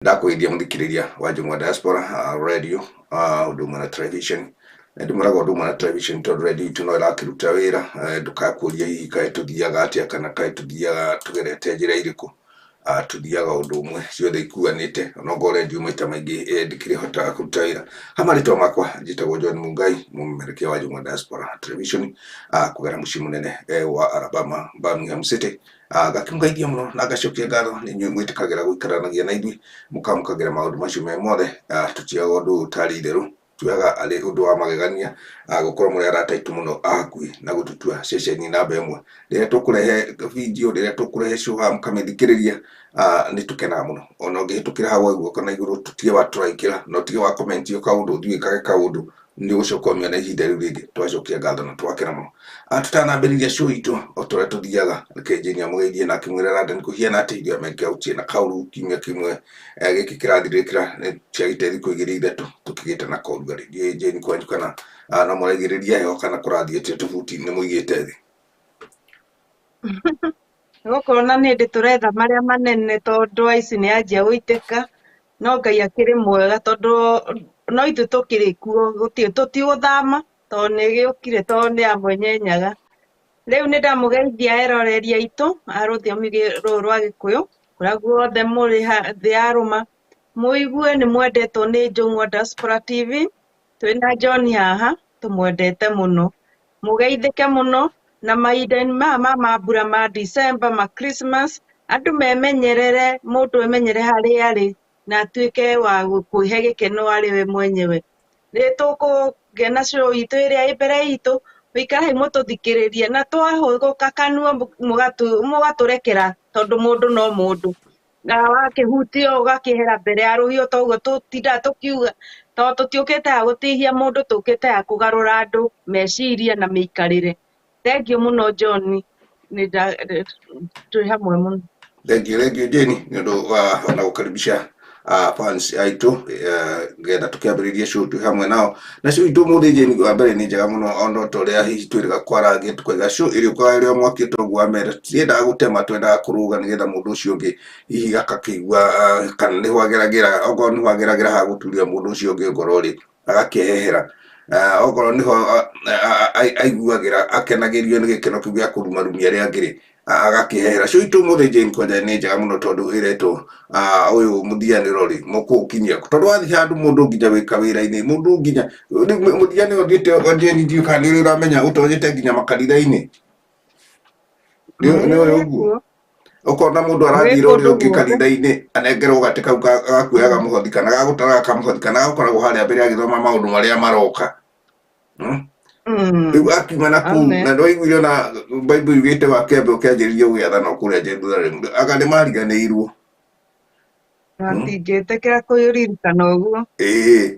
Ndakũgeithia mũthikĩrĩria wa Njũng'wa Diaspora Radio, ũndũ ũmwe na television. Na ndĩmwĩraga ũndũ ũmwe na television tondũ radio itũ no ĩrakĩruta wĩra, ndũgakũrie hihi kaĩ tũthiaga atĩa kana kaĩ tũthiaga tũgerete njĩra irĩkũ. Tũthiaga ũndũ ũmwe, ciothe ikuanĩte, onokorwo radio maita maingĩ ndĩkĩrĩhotaga kũruta wĩra. Ha marĩtwa makwa njĩtagwo John Mungai, mũmemerekia wa Njũng'wa Diaspora Television, kũgera mũciĩ mũnene wa Alabama, Birmingham City. Ngakĩmũgeithia mũno na ngacokia ngatho nĩ inyuĩ mwĩtĩkagĩra gũikaranagia na ithuĩ, mũkamũkagĩra maũndũ macio me mothe. Tũtiaga ũndũ ũyũ ũtarĩ itherũ, tuoyaga arĩ ũndũ wa magegania gũkorwo mũrĩ arata aitũ mũno a hakuhĩ na gũtũtua ceceni namba ĩmwe. Rĩrĩa tũkũrehe video, rĩrĩa tũkũrehe show haha mũkamĩthikĩrĩria, nĩ tũkenaga mũno. Ona ũngĩhĩtũkĩra hau waigua na igũrũ tũtige wa tũraikĩra na ũtige wa comment o kaũndũ, ũthiĩ wĩkage kaũndũ, nĩ ũgũcoka ũmĩone ihinda rĩu rĩngĩ. Twacokia ngatho na twakena mũno. Tũtanambĩrĩria show itũ o ta ũrĩa tũthiaga, reke Jane amũgeithie na akĩmwĩra London kũhiana atĩa, ithuĩ Amerika gũtirĩ na kaũru, kiumia kĩmwe gĩkĩ kĩrathirire kĩra kĩagĩte thikũ igĩrĩ ithatũ tũkĩgĩte na korugarĩ. Ndiũĩ Jane kwanyu kana no mũraigĩrĩria heho kana kũrathiĩ atĩa tũbuti nĩ mũigĩte thĩ. Gũkũ ona nĩ hĩndĩ tũretha marĩa manene tondũ aici nĩ anjia gũitĩka, no Ngai akĩrĩ mwega tondũ no ithuĩ tũkĩrĩ kuo, gũtirĩ tũtigũthama tondũ nĩ gĩũkire tondũ nĩ ya mwenye nyaga. Rĩu nĩ ndamũgeithia eroreri aitũ a rũthiomi rũrũ rwa Gĩkũyũ, kũrĩa guothe mũrĩ thĩ ya rũma, mũigue nĩ mwendetwo nĩ Njũng'wa Diaspora TV, twĩna John haha, tũmwendete mũno. Mũgeithĩke mũno, na mahinda-inĩ maya ma mambura ma December, ma Christmas, andũ memenyerere, mũndũ emenyere harĩa arĩ, na atuĩke wa kwĩhe gĩkeno arĩ we mwenyewe. Nĩ tũkũgĩa na show itũ ĩrĩa ĩ mbere itũ, mũikare mũtũthikĩrĩrie, na twahũgũka kanua mũgatũrekera tondũ mũndũ no mũndũ. Na wakĩhutio ũgakĩehera mbere ya rũhiũ toguo tũtindaga tũkiuga, tondũ tũtiũkĩte haha gũtihia mũndũ, tũkĩte haha kũgarũra andũ meciria na mĩikarĩre. Thengiũ mũno John, twĩ hamwe mũno. Thengiũ, thengiũ Jane nĩ ũndũ wa ona gũkaribisha fans aitũ, nĩgetha tũkĩambĩrĩrie show twĩ hamwe nao. Na show itũ ũmũthĩ Jane, wa mbere nĩ njega mũno ona ta ũrĩa hihi twĩrĩga kwarangia tũkauga show ĩrĩũkaga ĩrĩ o mwaki toguo wa mera. Tũtiendaga gũtema, twendaga kũrũga nĩgetha mũndũ ũcio ũngĩ hihi agakĩigua kana nĩho ageragĩra, okorwo nĩho ageragĩra ha gũturia mũndũ ũcio ũngĩ ngoro rĩ, agakĩehera. Okorwo nĩho aiguagĩra akenagĩrio nĩ gĩkeno kĩu gĩa kũrumarumia arĩa angĩ rĩ, agakĩehera. Show itũ ũmũthĩ Jane kwanja nĩ njega mũno tondũ ĩretwo ũyũ mũthianĩro rĩ, mũkũũkinyia kũ? Tondũ wathiĩ handũ mũndũ nginya wĩ kawĩra-inĩ, mũndũ nginya rĩu mũthianĩro ũthiĩte Jane ndiũĩ kana nĩ ũrĩ ũramenya ũtonyete nginya makanitha-inĩ. Nĩ ũĩ ũguo? Ũkona mũndũ arathiĩra ũrĩa ũngĩ kanitha-inĩ anengerwo gatĩ kau gakuoyaga mũhothi kana gagũtaraga kamũhothi kana gagũkoragwo harĩa mbere agĩthoma maũndũ marĩa maroka. Rĩu akiuma na kũu na nĩwaiguire ona Bible yugĩte wakĩambe ũkĩanjĩrĩria gũgĩathana o kũrĩa Jerusalem, anga nĩmariganĩirwo. Matingĩtĩkĩra kũririkana ũguo. Ĩĩ.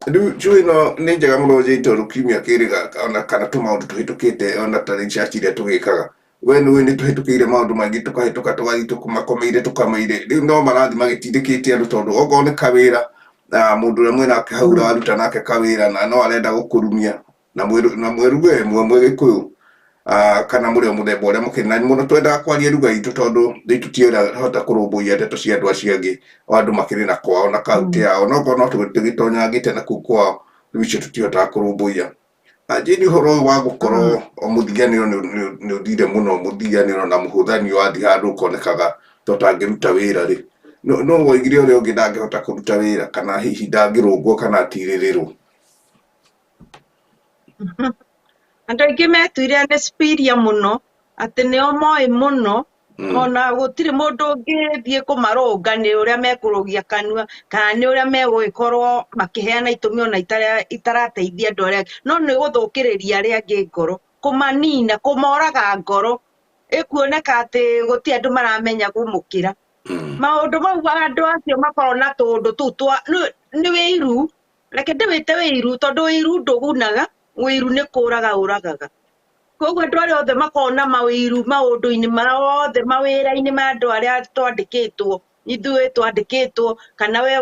Rĩu show ĩno nĩ njega mũno Jane tondũ kiumia kĩrĩ ona kana tũmaũndũ tũhĩtũkĩte ona ta research iria tũgĩkaga. We nĩũĩ nĩtũhĩtũkĩire maũndũ maingĩ tũkahĩtũka tũgathiĩ tũmakomeire tũkameire. Rĩu no marathiĩ magĩtindĩkĩte andũ tondũ okorwo nĩ kawĩra, mũndũ ũrĩa mwĩnake hau ũraruta nake kawĩra na no arenda gũkũrumia na mwĩ ruga ĩmwe mwĩ Gĩkũyũ, kana mũrĩ o mũthemba ũrĩa mũkĩrĩ. Na mũno twendaga kwaria ruga itũ tondũ ithuĩ tũtirahota kũrũmbũiya ndeto cia andũ acio angĩ, o andũ makĩrĩ na kwao na kaũntĩ yao. No okorwo no tũgĩtonyangĩte na kũu kwao, rĩu icio tũtihotaga kũrũmbũiya. Jane ũhoro ũyũ wa gũkorwo mũthianĩro nĩ ũthire mũno, mũthianĩro na mũhũthanio wathiĩ handũ ũkonekaga ta ũtangĩruta wĩra rĩ, nũ woigire ũrĩa ũngĩ ndangĩhota kũruta wĩra kana hihi ndangĩrũngwo kana atirĩrĩrwo? Andũ aingĩ metuire nĩ superior mũno, atĩ nĩo moĩ mũno, ona gũtirĩ mũndũ ũngĩthiĩ kũmarũnga nĩ ũrĩa mekũrũgia kanua, kana nĩ ũrĩa megũgĩkorwo makĩheana itũmi ona itarateithia andũ arĩa angĩ, no nĩ gũthũkĩrĩria arĩa angĩ ngoro, kũmanina, kũmoraga ngoro, ĩkuoneka atĩ gũtirĩ andũ maramenya kũmũkĩra. Maũndũ mau andũ acio makoragwo na tũũndũ tũu twa, nĩ wĩiru, reke ndĩwĩte wĩiru tondũ wĩiru ndũgunaga, wĩiru nĩ kũraga ũragaga. Koguo andũ arĩa othe makoragwo na mawĩiru maũndũ-inĩ mao othe, mawĩra-inĩ ma andũ arĩa twandĩkĩtwo, ithuĩ twandĩkĩtwo, kana we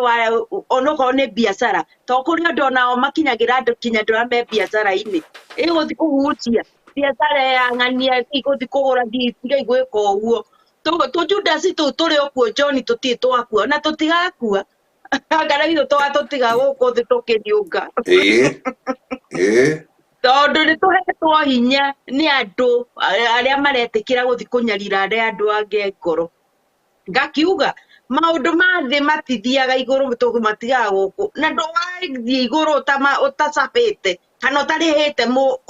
onokorwo nĩ biacara, to kũrĩ andũ onao makinyagĩra andũ kinya andũ arĩa me biacara-inĩ, ĩgũthiĩ kũhutia biacara ya ng'ania, ĩgũthiĩ kũgũra, tigai gwĩka ũguo. Tũ Judas tũu tũrĩ o kuo John tũtirĩ twakua, na tũtigakua. Anga na ithuĩ tũgatũtiga gũkũ thĩ tũkĩniũnga. Ĩĩ, ĩĩ. Tondũ nĩ tũhetwo hinya nĩ andũ arĩa maretĩkĩra gũthiĩ kũnyarira arĩa andũ angĩ ngoro. Ngakiuga maũndũ ma thĩ matithiaga igũrũ, matigaga gũkũ, na ndũgathiĩ igũrũ ũtacabĩte kana ũtarĩhĩte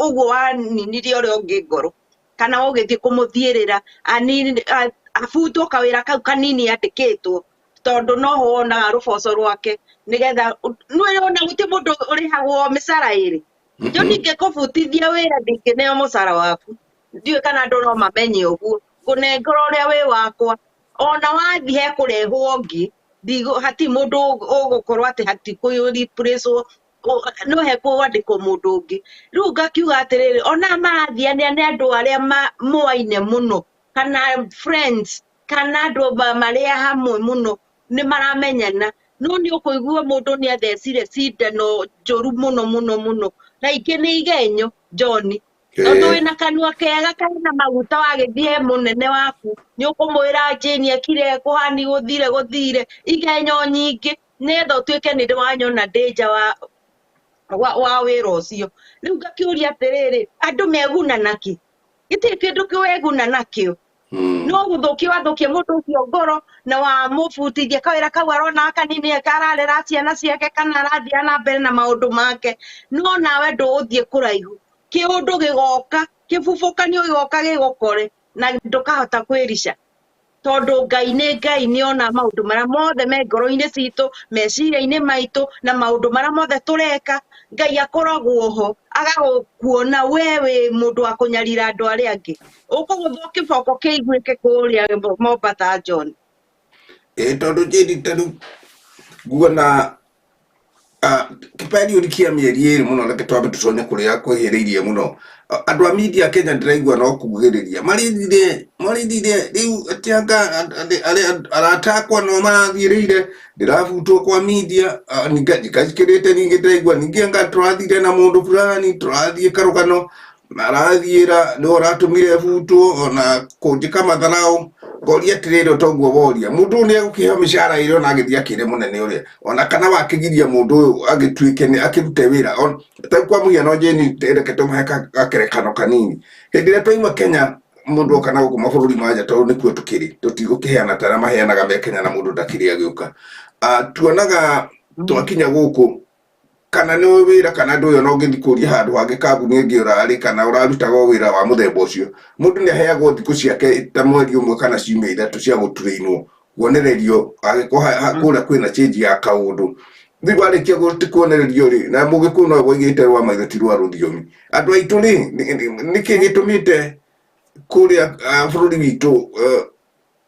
ũguo waninirie ũrĩa ũngĩ ngoro, kana ũgĩthiĩ kũmũthiĩrĩra abutwo kawĩra kau kanini andĩkĩtwo, tondũ noho wonaga rũboco rwake, nĩgetha nĩwona gũtirĩ mũndũ ũrĩhagwo mĩcara ĩrĩ. Jo ndingĩkũbutithia wĩra ndingĩneo mũcara waku, ndiũĩ kana andũ no mamenye ũguo, ngũnengera ũrĩa wĩ wakwa, ona wathiĩ hekũrehwo ũngĩ, hatirĩ mũndũ ũgũkorwo atĩ hatikũ-replace-wo, no hekwandĩkwo mũndũ ũngĩ. Rĩu ngakiuga atĩrĩrĩ, ona marathiania nĩ andũ arĩa moaine mũno, kana friends, kana andũ marĩa hamwe mũno, nĩ maramenyana. No nĩ ũkũigua mũndũ nĩ athecire cindano njũru mũno mũno mũno, na ingĩ nĩ igenyo, John. Tondũ wĩna kanua kega kena maguta wagĩthiĩ he mũnene waku, nĩ ũkũmwĩra Jane ekire kũhani gũthire gũthire, igenyo nyingĩ, nĩgetha ũtuĩke nĩ wanyona ndĩ nja wa wĩra ũcio. Rĩu ngakĩũria atĩrĩrĩ, andũ meguna nakĩ? Gĩtirĩ kĩndũ kĩweguna nakĩo. No gũthũkia wathũkia mũndũ ũcio ngoro na wamũbutithia kawĩra kau arona kanini kararera ciana ciake kana arathiĩ na mbere na maũndũ make, no nawe ndũgũthiĩ kũraihu. Kĩũndũ gĩgoka, kĩbubũkanio gĩgoka gĩgũkore na ndũkahota kwĩrica. Tondũ Ngai nĩ Ngai, nĩona maũndũ marĩa mothe me ngoro-inĩ citũ, meciria-inĩ maitũ, na maũndũ marĩa mothe tũreka. Ngai akoragwo ho, agagũkuona we wĩ mũndũ wa kũnyarira andũ arĩa angĩ. Ũkũgũthwo kĩboko kĩiguĩke kũrĩa Mombatha, John. Ĩĩ, tondũ Jane ta rĩu nguona kĩperiod kĩa mĩeri ĩrĩ mũno, reke twambe tũtonye kũrĩa kwĩhĩrĩirie mũno. Andũ a media Kenya ndĩraigua no kugĩrĩria marĩthire marĩthire rĩu atĩ anga arata akwa no marathiĩrĩire, ndĩrabutwo kwa media, ngajikĩrĩte ningĩ ndĩraigua ningĩ anga tũrathire na mũndũ fulani, tũrathiĩ karũgano arathiĩra nĩwe ũratũmire butwo ona kũnjĩka matharau. Ngoria atĩrĩrĩ, toguo woria mũndũ ũyũ nĩegũkĩheo mĩcara ĩrĩa ona agĩthiĩ akĩre mũnene ũrĩa, ona kana wakĩgiria mũndũ ũyũ agĩtuĩke nĩ akĩrute wĩra. Ta kwa mũhiano Jane, reke tũmũhe gakerekano kanini. Hĩndĩ ĩrĩa twaima Kenya, mũndũ oka na gũkũ mabũrũri ma nja, tondũ nĩkuo tũkĩrĩ, tũtigũkĩheana ta arĩa maheanaga me Kenya na mũndũ ndakĩrĩ agĩũka. Tuonaga twakinya gũkũ kana nĩ wĩra kana ndũĩ, ona ũngĩthiĩ kũria handũ hangĩ kambuni ĩngĩ ũrarĩ kana ũrarutaga o wĩra wa mũthemba ũcio, mũndũ nĩ aheagwo thikũ ciake ta mweri ũmwe kana ciumia ithatũ cia gũtrainwo, kuonererio angĩkorwo kũrĩa kwĩna change ya kaũndũ. Rĩu warĩkia kuonererio rĩ, na mũgĩkũyũ no woigĩte rwa maitho ti rwa rũthiomi. Andũ aitũ rĩ, nĩkĩ gĩtũmĩte kũrĩa bũrũri witũ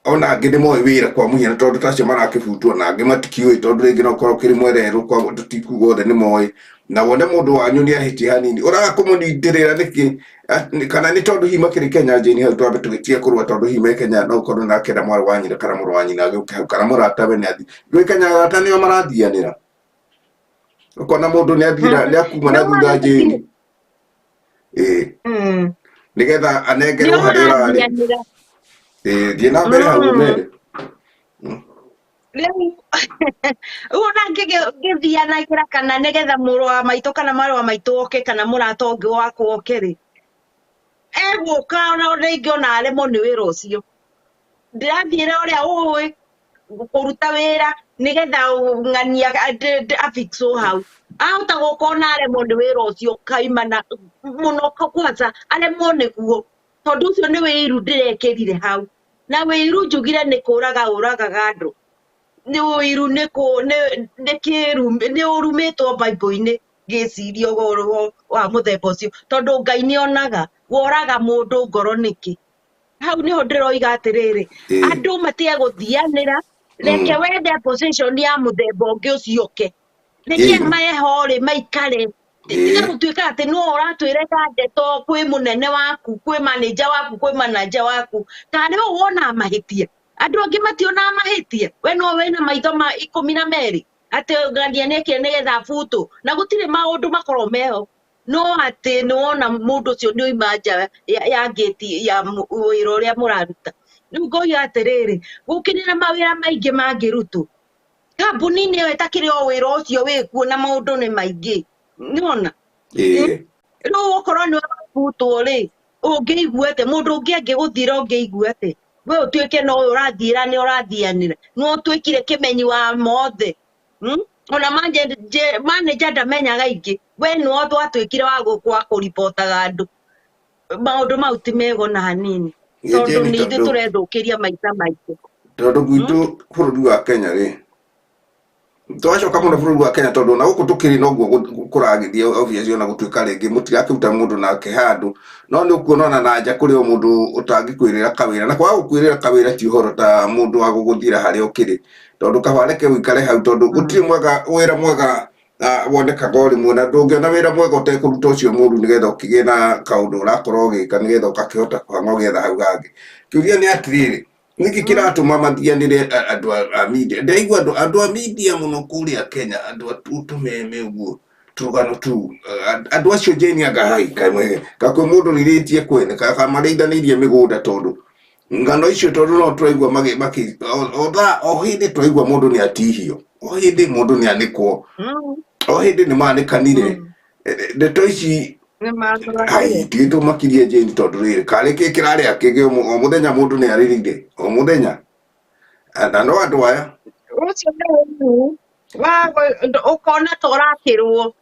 ona angĩ nĩ moĩ wĩra kwa mũhiano, tondũ ta acio marakĩbutwo na angĩ matikĩũĩ, tondũ rĩngĩ no ũkorwo ũkĩrĩ mwererũ, kwa tũtikuga othe nĩ moĩ, na wone mũndũ wanyu nĩ ahĩtia hanini ũraga kũmũnyitĩrĩra nĩkĩ? Kana nĩ tondũ hihi makĩrĩ Kenya? Jane, hau twambe tũgĩtige kũrũa, tondũ hihi me Kenya no ũkorwo nake na mwarĩ wa nyina kana mũrũ wa nyina agĩũke hau kana mũratawe nĩ athiĩ. Ndũĩ Kenya arata nĩo marathianĩra, ũkona mũndũ nĩ athiĩra nĩ akuma na thutha, Jane, ĩĩ, nĩgetha anengerwo Nĩo harĩa ũrarĩ. marathianĩra. Ĩĩ, thiĩ na mbere hau. Ũmere. Rĩu ona ngĩthianagĩra kana nĩgetha mũrũ wa maitũ kana mwarĩ wa maitũ oke kana mũrata ũngĩ wakwa oke rĩ, egũka ona rĩngĩ ona aremwo nĩ wĩra ũcio, ndĩrathiĩra ũrĩa ũĩ kũruta wĩra nĩgetha ng'ania afixwo hau. Ahota gũka ona aremwo nĩ wĩra ũcio kaimana mũno, kwanza aremwo nĩguo, tondũ ũcio nĩ wĩiru ndĩrekĩrire hau, na wĩiru njugire nĩ kũraga ũragaga andũ. Nĩ ũiru, nĩ kũ nĩ nĩ kĩru nĩ ũrumĩtwo Bible-inĩ ngĩciria ũhoro wa mũthemba ũcio, tondũ Ngai nĩ onaga woraga mũndũ ngoro nĩkĩ. Hau nĩho ndĩroiga atĩrĩrĩ, andũ matige gũthianĩra, reke wethe position ya mũthemba ũngĩ ũcio ũke, reke meho rĩ maikare. Tiga gũtuĩka atĩ no ũratwĩreka ndeto kwĩ mũnene waku, kwĩ manager waku, kwĩ manager waku, kana nĩwe wonaga mahĩtia, andũ angĩ mationaga mahĩtia, we no wĩna maitho ma 12 atĩ ng'ania nĩekire nĩgetha abutwo, na gũtirĩ maũndũ makoragwo meho, no atĩ nĩ wona mũndũ ũcio nĩ oima nja ya ngĩti ya wĩra ũrĩa mũraruta. Rĩu ngoiga atĩrĩrĩ, gũkĩrĩ na mawĩra maingĩ mangĩrutwo. Kambuni-inĩ ĩyo ĩtakĩrĩ o wĩra ũcio wĩkuo na maũndũ nĩ maingĩ. Nĩwona? Ĩĩ. Rĩu okorwo nĩ ũrabutwo rĩ, ũngĩigua atĩa? Mũndũ ũngĩ angĩgũthira ũngĩigua atĩa? We ũtuĩke no ũrathiĩra nĩ ũrathianĩra. Nĩ ũtuĩkire kĩmenyi wa mothe. Ona manager ndamenyaga ingĩ. We nĩwe watuĩkire wa wa kũribotaga andũ. Maũndũ mau ti mega ona hanini. Tondũ Jane, nĩ ithuĩ tondũ tũrethũkĩria maica maitũ. Tondũ gwitũ bũrũri wa Kenya rĩ, twacoka mũno bũrũri wa Kenya, tondũ ona gũkũ tũkĩrĩ noguo kũragĩthiĩ, obviously, ona gũtuĩka rĩngĩ mũtirakĩruta mũndũ nake handũ, no nĩ ũkuona ona na nja kũrĩ o mũndũ ũtangĩkwĩrĩra kawĩra, na kwaga gũkwĩrĩra kawĩra ti ũhoro ta mũndũ wa gũgũthira harĩa ũkĩrĩ, tondũ kaba reke ũikare hau, tondũ gũtirĩ mwega wĩra mwega wonekaga o rĩmwe, na ndũngĩona wĩra mwega ũtekũruta ũcio mũru nĩgetha ũkĩgĩe na kaũndũ ũrakorwo ũgĩka nĩgetha ũgakĩhota kũhang'a ũgĩetha hau hangĩ. Kĩũria nĩ atĩrĩrĩ, nĩkĩ kĩratũma mathianĩre andũ a media? Ndĩraigua andũ a media mũno kũrĩa Kenya, andũ a tũmeme ũguo, tũrũgano tũu, andũ acio Jane, anga hai kamwe kakwĩ mũndũ rirĩtie kwene kamarĩithanĩirie mĩgũnda, tondũ ng'ano icio, tondũ no tũraigua magĩ o thaa o hĩndĩ tũraigua mũndũ nĩ atihio, o hĩndĩ mũndũ nĩ anĩkwo, o hĩndĩ nĩ manĩkanire. Ndeto ici Nĩ matũragire. Hai tigĩtũmakirie Jane, tondũ rĩrĩ karĩ kĩ kĩrarĩa kĩngĩ, o mũthenya mũndũ nĩ arĩrire o mũthenya, na no andũ aya. Ũcio nĩ ũru wa ũkona ta ũrakĩrwo.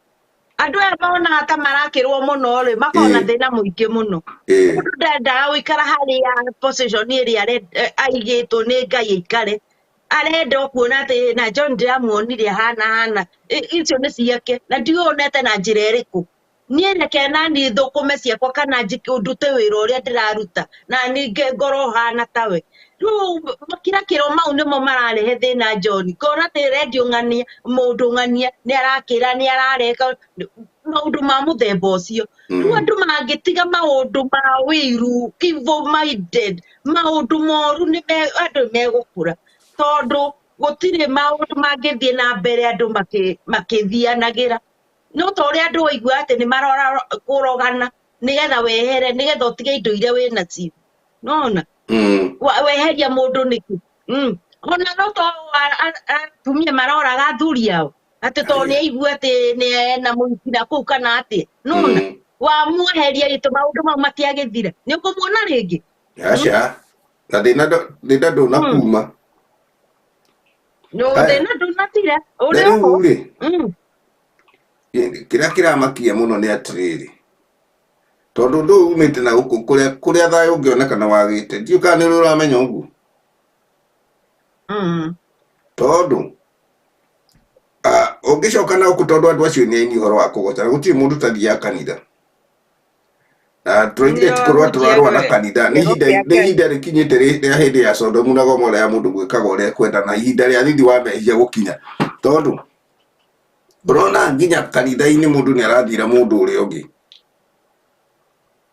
Andũ aya monaga ta marakĩrwo mũno rĩ, makoragwo na thĩna mũingĩ mũno. Mũndũ ndendaga gũikara harĩa position ĩrĩa aigĩtwo nĩ Ngai aikare. Arenda o kuona atĩ na John ndĩramuonire ahana hana. Icio nĩ ciake na ndiũĩ onete na njĩra ĩrĩkũ. Niĩ reke naniĩ thũkũme ciakwa kana ndute wĩra ũrĩa ndĩraruta na ningĩ ngorwo hana tawe. Rĩu makirakĩro mau nĩmo mararehe thĩna, John. Ngona atĩ rendio ng'ania, mũndũ ng'ania nĩ arakĩra, nĩ arareka maũndũ ma mũthemba ũcio. Rĩu andũ mangĩtiga maũndũ ma wĩiru, evil minded, maũndũ moru, nĩ andũ megũkũra, tondũ gũtirĩ maũndũ mangĩthiĩ na mbere andũ makĩthianagĩra. No ta ũrĩa andũ waigua atĩ nĩ marora kũrogana nĩgetha wehere, nĩgetha ũtige indo iria wĩ nacio. Nona? Weheria mũndũ nĩkĩ? Ona no to atumia maroraga athuri ao atĩ tondũ nĩ aigua atĩ nĩ ena mũhiki na kũu kana atĩ nona wamweheria gĩtũ maũndũ mau matiagĩthira, nĩ ũkũmuona rĩngĩ. Aca, na thĩna ndũnakuma. No. Aya. Thĩna ndũnathira Na ũrĩ rĩu oho. rĩ, kĩrĩa kĩramakia mũno nĩ atĩrĩrĩ, tondũ ũndũ ũyũ umĩte na gũkũ kũrĩa thayũ ũngĩonekana wagĩte, ndiũĩ kana nĩ ũrĩ ũramenya ũguo. Tondũ ũngĩcoka na gũkũ, tondũ andũ acio nĩ aini ũhoro wa kũgoca, na gũtirĩ mũndũ ũtathiaga kanitha, na tũraigire ti kũrũa tũrarũa na kanitha, nĩ ihinda nĩ ihinda rĩkinyĩte rĩa hĩndĩ ya Sodomu na Gomora ya mũndũ gwĩkaga ũrĩa ekwenda, na ihinda rĩa thithi wa mehia gũkinya, tondũ ũrona nginya kanitha-inĩ mũndũ nĩ arathira mũndũ ũrĩa ũngĩ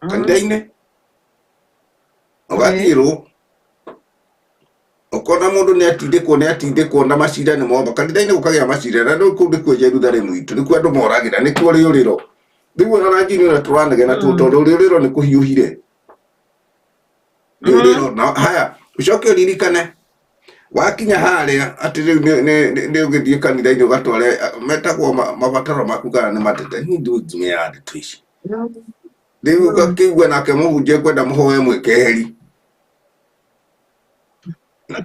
kanitha-inĩ, ũgathiĩrwo ũkona mũndũ nĩ atindĩkwo, nĩ atindĩkwo na macira nĩ motho kanitha-inĩ, gũkagĩa macira, na rĩu kũu nĩkuo Jerusalemu itũ, nĩkuo andũ moragĩra, nĩkuo rĩũrĩro rĩu ona njini ũrĩa tũranegena tu, tondũ rĩũrĩro nĩ kũhiũhire rĩũrĩro. Na haya, ũcoke ũririkane wakinya harĩa atĩ rĩu nĩ ũgĩthiĩ kanitha-inĩ ũgatware metagwo mabataro maku kana nĩ matete, niĩ ndiũĩ nginya ya ndeto ici. Rĩu ũgakĩigua nake mũhunjia kwenda mũhoe mwĩkeheri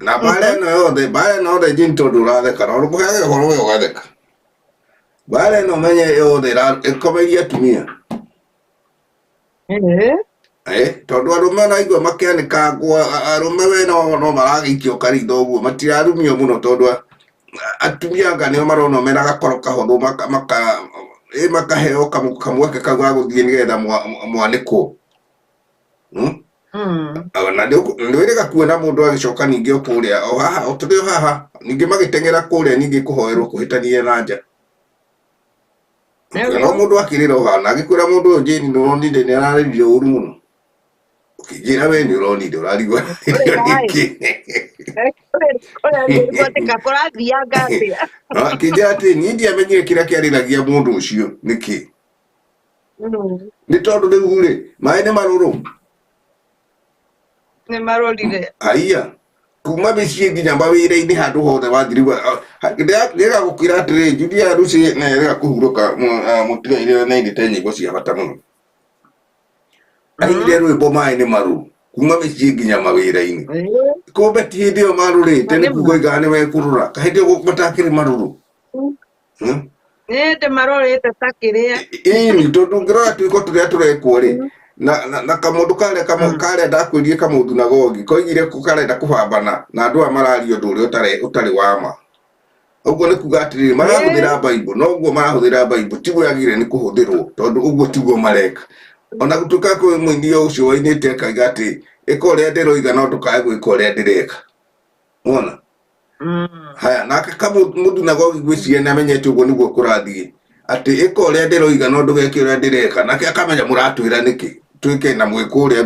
na mbara ĩno yothe, mbara ĩno yothe, Jane, tondũ ũratheka na ũrũkũheaga ũhoro ũyũ ũgatheka, mbara ĩno menye yothe ĩkomeirie atumia. Tondũ arũme ona aigua makĩanĩkangwo, arũme we no maragĩikio karitho ũguo, matirarumio mũno, tondũ atumia anga nĩo marona mena gakoro kahũthũ, makaheo kamweke kau ga gũthiĩ nĩgetha mwanĩkwo. Na nĩ wĩrĩga kuona mũndũ agĩcoka ningĩ o kũrĩa o haha, o tũrĩ o haha, ningĩ magĩteng'era kũrĩa ningĩ kũhoerwo kũhĩtania na nja. No mũndũ akĩrĩra o haha na agĩkwĩra mũndũ ũyũ, Jane, nĩ ũronire nĩ ararĩrire ũru mũno, ũkĩnjĩra we nĩ ũronire ũrarigwo nĩkĩ. Kũratĩka kũrathianga atĩa? Akĩnjĩra atĩ niĩ ndiamenyire kĩrĩa kĩarĩragia mũndũ ũcio nĩkĩ. Nĩ tondũ rĩu rĩ, maĩ nĩ marũrũ. Nĩ marũrire. Haiya, Kuma mĩciĩ nginya mawĩra-inĩ handũ hothe wathiriwa rĩga gũkwĩra atĩrĩ Julia Lucy na rĩga kũhurũka mũtigairĩ na inĩte nyĩmbo cia bata mũno. Ainire rwĩmbo maĩ nĩ marũrũ kuma mĩciĩ nginya mawĩra-inĩ. Kumbe ti hĩndĩ ĩyo marũrĩte nĩ kuga oigaga nĩ mekũrũra kahĩndĩ ĩyo matakĩrĩ marũrũ. Hmm? Nĩ ndĩ marorĩte ta kĩrĩa. Ĩni tondũ ũngĩrora twĩko tũrĩa tũrekwo rĩ na kamũndũ karĩa karĩa ndakwĩrire kamũthunagogi koigire karenda kũbambana na andũ aya mararia ũndũ ũrĩa ũtarĩ wa ma. Ũguo nĩ kuga atĩrĩrĩ marahũthĩra Bible no ũguo marahũthĩra Bible tiguo yagĩrĩire nĩ kũhũthĩrwo tondũ ũguo tiguo mareka. Ona gũtuĩka kwĩ mũini ũcio wainĩte akaiga atĩ ĩka ũrĩa ndĩroiga no ndũkae gwĩka ũrĩa ndĩreka. Wona? Haya nake kamũthunagogi ngwĩciria nĩ amenyete ũguo nĩguo kũrathiĩ atĩ ĩka ũrĩa ndĩroiga no ndũgeke ũrĩa ndĩreka nake akamenya mũratwĩra nĩkĩ twĩke na mwĩ kũrĩa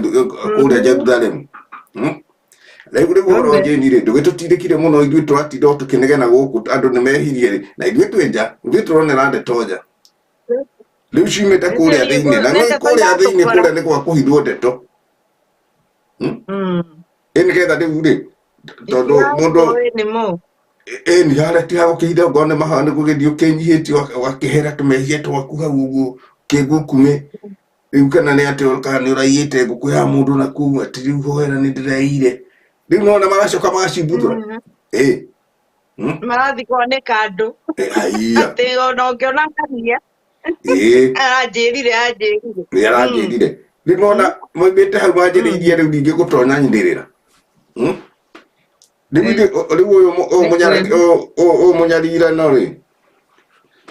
kũrĩa Jerusalemu. Rĩu rĩu ũhoro Jane rĩ ndũgĩtũtindĩkire mũno ithuĩ tũratinda o tũkĩnegena gũkũ andũ nĩ mehirie rĩ na ithuĩ twĩ nja ithuĩ tũronera ndeto nja rĩu ciumĩte kũrĩa thĩinĩ na nĩ kũrĩa thĩinĩ kũrĩa nĩ gwa kũhithwo ndeto. Ĩ nĩgetha rĩu rĩ tondũ mũndũ ĩni harĩa ti hagũkĩhitha okorwo nĩ maha nĩ gũgĩthiĩ ũkĩnyihĩtie ũgakĩhera tũmehia twaku hau ũguo kĩngukumĩ rĩu kana nĩ atĩ kana nĩ ũraiyĩte ngũkũ ya mũndũ na kũu atĩ rĩu hoera nĩ ndĩraiyire rĩu nona magacoka magacimbuthũra ĩ. Marathiĩ kwanĩka andũ. Haiya. Atĩ ona ũngĩona ngania Ĩ. Aranjĩrire anjĩrire. Nĩ aranjĩrire rĩu nona moimĩte hau manjĩrĩirie rĩu ningĩ gũtonya nyinĩrĩra. Rĩu rĩu ũyũ ũyũ mũnyarirano rĩ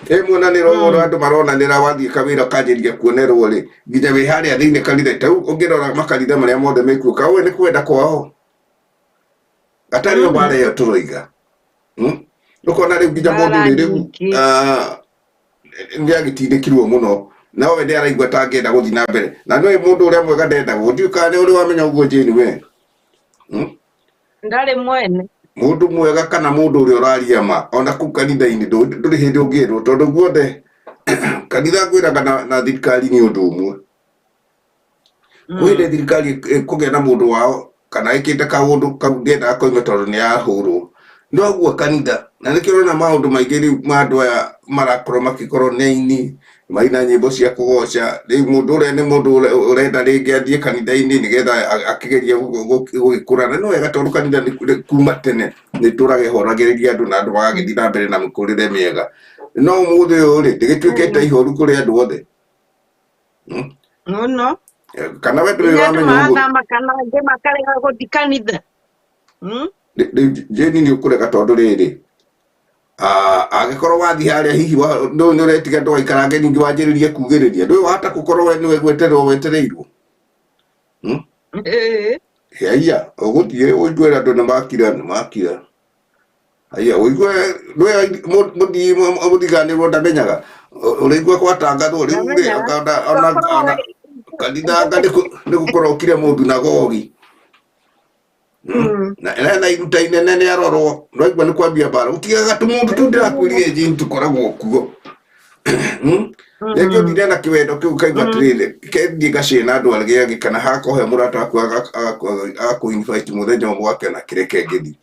ĩ muonanĩro ũyũ andũ maronanĩra wathiĩ kawĩra kanjĩria kuonerwo rĩ nginya wĩ harĩa thĩinĩ kanitha ta rĩu ũngĩrora makanitha marĩa mothe mekuo ka ũĩ nĩ kwenda kwao gatarĩ o mbara ĩyo tũroiga. Ũkona rĩu nginya mũndũ rĩ rĩu nĩ agĩtindĩkirwo mũno no we nĩ araigua ta angĩenda gũthiĩ na mbere na nĩ mũndũ ũrĩa mwega ndendagwo ndiũĩ kana nĩ ũrĩ wamenya ũguo Jane we. Ndarĩ mwene. Mũndũ mwega kana mũndũ ũrĩa ũraria ma ona kũu kanitha-inĩ ndũrĩ hĩndĩ ũngĩrwo tondũ guothe kanitha ngwĩraga na thirikari nĩ ũndũ ũmwe. Kwĩ hĩndĩ thirikari ĩkũgĩa na mũndũ wao kana ĩkĩte kaũndũ kau ndĩendaga koime tondũ nĩ yahũrwo. Noguo kanitha na nĩkĩo ũrona maũndũ maingĩ rĩu ma andũ aya marakorwo makĩkorwo nĩ aini maina nyĩmbo cia kũgoca rĩu mũndũ ũrĩa nĩ mũndũ ũrenda rĩngĩ athiĩ kanitha-inĩ nĩgetha akĩgerie gũgĩkũra na nĩ wega tondũ kanitha nĩ kuma tene nĩ ĩtũraga ĩhoragĩrĩria andũ na andũ magagĩthiĩ na mbere na mĩkũrĩre mĩega no ũmũthĩ ũyũ rĩ ndĩgĩtuĩkĩte ihoru kũrĩ andũ othe. Mũno. Kana we ndũrĩ Nginya andũ ũramenya ũguo. marathama kana angĩ makarega gũthiĩ kanitha. Rĩu Jane nĩ ũkũrega tondũ rĩrĩ angĩkorwo wathiĩ harĩa hihi ndũĩ nĩ ũretiga ndũgaikarange ningĩ wanjĩrĩrie kugĩrĩria ndũĩ wahota gũkorwo we nĩwe gwetererwo wetereirwo. Haiya ũgũthiĩ ũigue andũ nĩ makira nĩ makira. Haiya ũigue ndũĩ mũthii mũthiganĩrwo ndamenyaga ũrĩigua gwatangathwo rĩu rĩ ona kanitha anga nĩ gũkorwo ũkire mũthunagogi. Na iruta inene nĩ arorwo ndwaigua nĩ kwambia mbara gũtigaga tũmũndũ tũu ndĩrakwĩrire Jane tũkoragwo kuo. Rĩngĩ ũthire na kĩwendo kĩu ũkaigua atĩrĩrĩ kethiĩ ngacĩe na andũ arĩa angĩ kana hakohe mũrata waku agakũ invite mũthenya ũmwe akena kĩreke ngĩthiĩ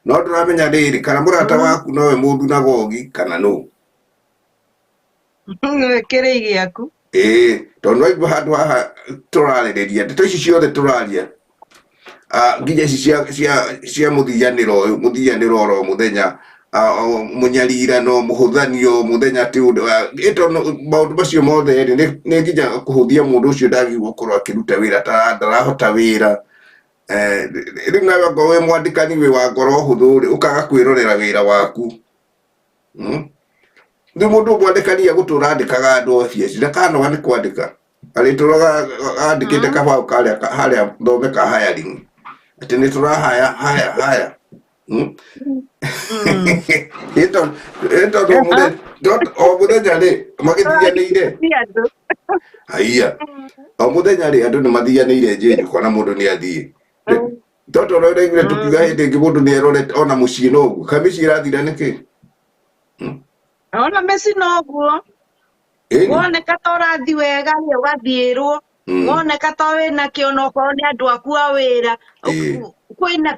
no ndũramenya rĩrĩ kana mũrata waku nowe mũthunagogi kana nũ. Nĩwe kĩrĩi gĩaku. Ĩĩ tondũ waigua handũ haha tũrarĩrĩria ndeto ici ciothe tũraria nginya ici cia mũthianĩro ũyũ mũthianĩro oro mũthenya mũnyarirano mũhũthanio mũthenya atĩ ũndũ ĩ tondũ maũndũ macio mothe rĩ nĩ nginya kũhũthia mũndũ ũcio ndagĩrĩirwo gũkorwo akĩruta wĩra ndarahota wĩra. Rĩu nawe ongorwo wĩ mwandĩkani wĩ wa ngoro hũthũ rĩ ũkaga kwĩrorera wĩra waku. Rĩu mũndũ mwandĩkani egũtũra andĩkaga andũ obici ndakanoga nĩ kwandĩka arĩtũraga andĩkĩte kabaũ karĩa harĩa thome ka hiring atĩ nĩ tũrahaya haya haya. Ĩ tondũ o mũthenya rĩ magĩthianĩire. Haiya o mũthenya rĩ andũ nĩ mathianĩire Jane ũkona mũndũ nĩ athiĩ tondũ ũrĩa ũraiguire tũkiuga hĩndĩ ĩngĩ mũndũ nĩ erorete ona mũciĩ no ũguo kana mĩciĩ ĩrathira nĩkĩ? Ona mĩciĩ no ũguo. Woneka ta ũrathiĩ wega rĩ ũgathiĩrwo. Woneka ta wĩna kĩo ona okorwo nĩ andũ aku a wĩra. Kwĩna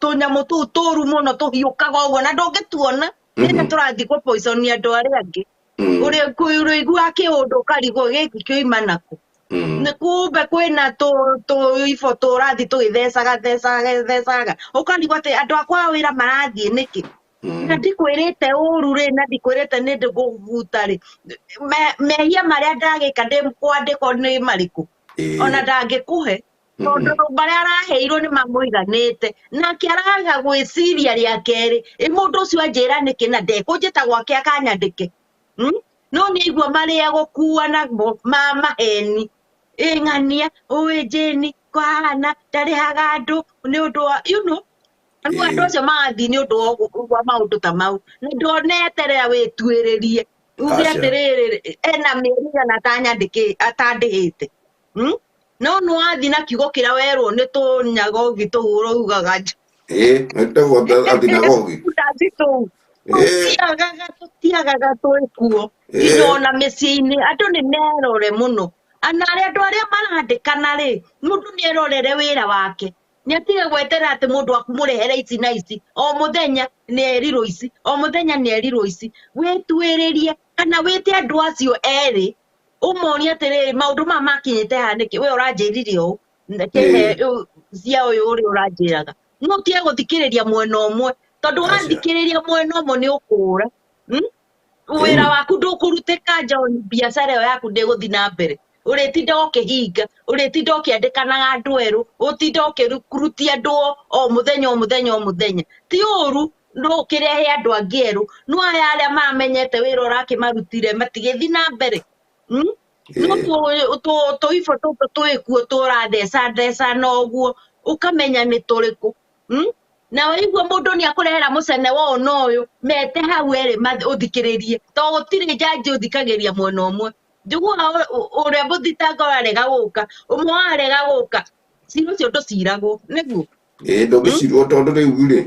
tũnyamũ tũu tũru mũno tũhiũkaga ũguo na ndũngĩtuona rĩrĩa tũrathiĩ kũ poison andũ arĩa angĩ. Ũrĩiguaga kĩũndũ ũkarigwo gĩkĩ kĩoima nakũ. Nĩ kumbe kwĩna tũibũ tũrathiĩ tũgĩthecaga thecaga thecaga ũkarigwo atĩ andũ akwa a wĩra marathiĩ nĩkĩ. Na ndikwĩrĩte ũru rĩ na ndikwĩrĩte nĩ ndĩgũbuta rĩ, mehia marĩa ndagĩka ndĩ kwandĩkwo nĩ marĩkũ? Ona ndangĩkũhe tondũ marĩa araheirwo nĩ mamũiganĩte, nake araga gwĩciria rĩa kerĩ, ĩ mũndũ ũcio anjĩra nĩkĩ na ndekũnjĩta gwake akanyandĩke. No nĩ aigua marĩa gũkua namo ma maheni, ĩ ng'ania ũĩ Jane kwahana ndarĩhaga andũ nĩ ũndũ wa you know rĩu andũ acio magathiĩ nĩ ũndũ wa maũndũ ta mau, na ndoneterera wĩtuĩrĩrie uge Aca. atĩrĩrĩ ena mĩeri igana atandĩhĩte. No nĩ wathiĩ na kiugo kĩrĩa werwo nĩ tũnyagogi tũu ũraugaga Ĩĩ, wĩtagwo athinagogi. Tũtanzi tũu. Tũtiagaga tũtiagaga twĩ kuo nginya ona mĩciĩ-inĩ andũ nĩ merore mũno, na arĩa andũ arĩa marandĩkana rĩ, mũndũ nĩ erorere wĩra wake, nĩ atige gweterera atĩ mũndũ akũmũrehere ici na ici, o mũthenya nĩ erirwo ici, o mũthenya nĩ erirwo ici. Wĩtuĩrĩrie kana wĩte andũ acio erĩ ũmonie atĩrĩrĩ, maũndũ maya makinyĩte haha nĩkĩ, we ũranjĩrire ũũ, kĩhe cia ũyũ ũrĩa ũranjĩraga. No ũtige gũthikĩrĩria mwena ũmwe, tondũ Aca. wathikĩrĩria mwena ũmwe nĩ ũkũra. Wĩra waku ndũkũrutĩka John, biacara ĩyo yaku ndĩgũthiĩ na mbere. Ũrĩtinda ũkĩhinga, ũrĩtinda ũkĩandĩkanaga andũ erũ, ũtinda ũkĩrutia andũ o mũthenya o mũthenya o mũthenya. Ti ũru no ũkĩrehe andũ angĩ erũ, no aya arĩa mamenyete wĩra ũrakĩmarutire matigĩthiĩ na mbere. No tũibũ tũtũ twĩkuo tũratheca thecana ũguo, ũkamenya nĩ tũrĩkũ. Na waigua mũndũ nĩ akũrehera mũcene wa ũyũ na ũyũ, mete hau erĩ ũthikĩrĩrie, tondũ gũtirĩ njanji ũthikagĩria mwena ũmwe. Njiguaga ũrĩa mũthitanga arega gũka, ũmwe warega gũka, cira ũcio ndũciragwo, nĩguo? Ĩĩ, ndũngĩcirwo tondũ rĩu rĩ,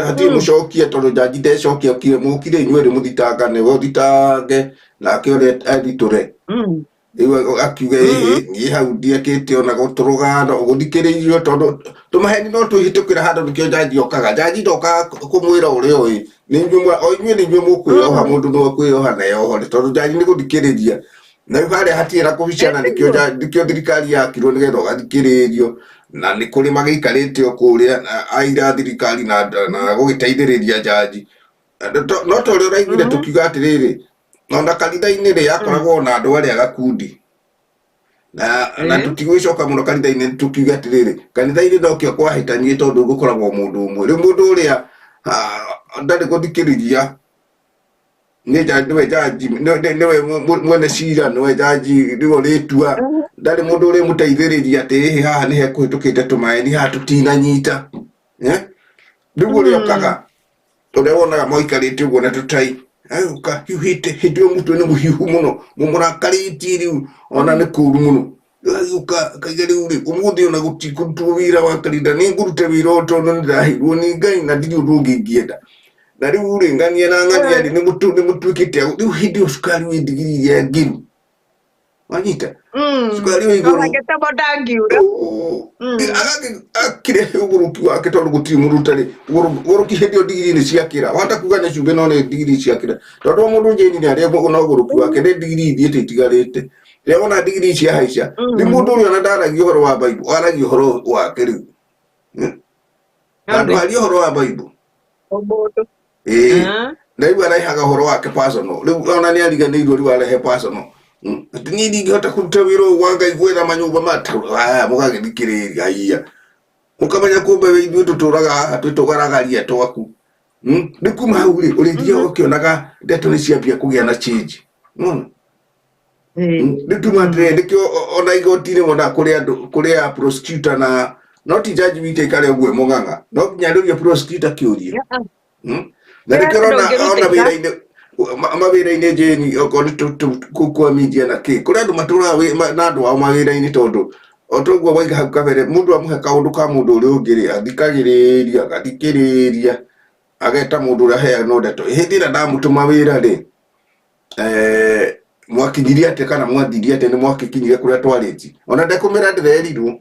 hatirĩ mũcokia tondũ njanji ndecokia okire, mũkire inyuĩ erĩ mũthitangane, we ũthitange nake ũrĩa ethitũre. Rĩu akiuge ĩhĩ, niĩ hau ndiekĩte ona gũtũrũgano, gũthikĩrĩirio tondũ tũmaheni no twĩhĩtũkĩra handũ nĩkĩo njanji okaga. Njanji ndokaga kũmwĩra ũrĩa ũĩ, nĩ inyuĩ o inyuĩ nĩ inyuĩ mũkwĩyoha, mũndũ nĩwe kwĩyoha na eyohore tondũ njanji nĩ gũthikĩrĩria. Na rĩu harĩa hatirĩ na kũbicana nĩkĩo nĩkĩo thirikari yakirwo nĩgetha ũgathikĩrĩrio, na nĩ kũrĩ magĩikarĩte o kũrĩa aira thirikari na gũgĩteithĩrĩria njanji. No ta ũrĩa ũraiguire tũkiuga atĩrĩrĩ, ona kanitha-inĩ rĩ akoragwo na andũ arĩa gakundi na tũtigũgĩcoka mũno kanitha-inĩ tũkiuge atĩrĩrĩ, kanitha-inĩ nokĩo kwahĩtanie tondũ gũkoragwo mũndũ ũmwe. Rĩu mũndũ ũrĩa ndarĩ gũthikĩrĩria nĩ nĩwe njanji, nĩwe mwene cira, nĩwe njanji, nĩwe ũrĩtua, ndarĩ mũndũ ũrĩmũteithĩrĩria atĩ ĩhĩ haha nĩ hekũhĩtũkĩte tũmaeni haha tũtinanyita. Rĩu ũrĩa okaga ũrĩa wonaga moikarĩte ũguo na tũtai agũka hiuhĩte hĩndĩ ĩyo mũtwe nĩ mũhiũhu mũno mũmũrakarĩtie rĩu ona nĩ kũru mũno agĩũka akaiga rĩu rĩ ũmũthĩ ona gũtikũrutwo wĩra wa kanitha nĩ ngũrute wĩra ũyũ tondũ nĩ ndĩraheirwo nĩ Ngai na ndirĩ ũndũ ũngĩ ingĩenda na rĩu rĩ ng'ania na ng'ania rĩ nĩ mũtuĩkĩte rĩu hĩndĩ ĩyo cukari wĩ ndigiri iria ngĩru wanyita cukari wĩ igũrũ Ona ndangiura. Akĩrehe ũgũrũki wake tondũ gũtirĩ mũndũ ũtarĩ ũgũrũki hĩndĩ ĩyo ndigiri nĩ ciakĩra wahota kuga nĩ cumbĩ no nĩ ndigiri ciakĩra tondũ o mũndũ njĩni nĩ arĩa na ũgũrũki wake nĩ ndigiri ithiĩte itigarĩte rĩrĩa wona ndigiri ciahaica nĩ mũndũ ũrĩa ona ndaragia ũhoro wa Bible aragia ũhoro wake rĩu handũ haria ũhoro wa Bible O mũndũ. Ĩĩ. Na rĩu arehaga ũhoro wake personal rĩu ona nĩ ariganĩirwo rĩu arehe personal atĩ niĩ ndingĩhota kũruta wĩra ũyũ wa Ngai gwetha manyũmba ma aya mũgagĩthikĩrĩria haiya mũkamenya kumbe we ithuĩ tũtũraga haha twĩ tũgaragaria twaku. Rĩu kuma hau rĩ ũrĩthiaga ũkĩonaga ndeto nĩ ciambia kũgĩa na change nona rĩu tuma atĩrĩrĩ nĩkĩo ona igoti-inĩ wonaga kũrĩ andũ kũrĩ a prosecutor na no ti jaji wike ikare ũguo mũng'ang'a no nginya arĩũrie prosecutor kĩũria. Na nĩkĩo ũrona ona wĩra-inĩ mawĩra-inĩ Jane okorwo nĩ kũu kwa media na kĩ kũrĩ andũ matũraga na andũ ao mawĩra-inĩ tondũ o toguo waiga hau kabere mũndũ amũhe kaũndũ ka mũndũ ũrĩa ũngĩ rĩ athikagĩrĩria agathikĩrĩria ageta mũndũ ũrĩa aheanwo ndeto hĩndĩ ĩrĩa ndamũtũma wĩra rĩ mwakinyirie atĩa kana mwathirie atĩa nĩ mwakĩkinyire kũrĩa twarĩtie ona ndekũmĩra ndĩrerirwo.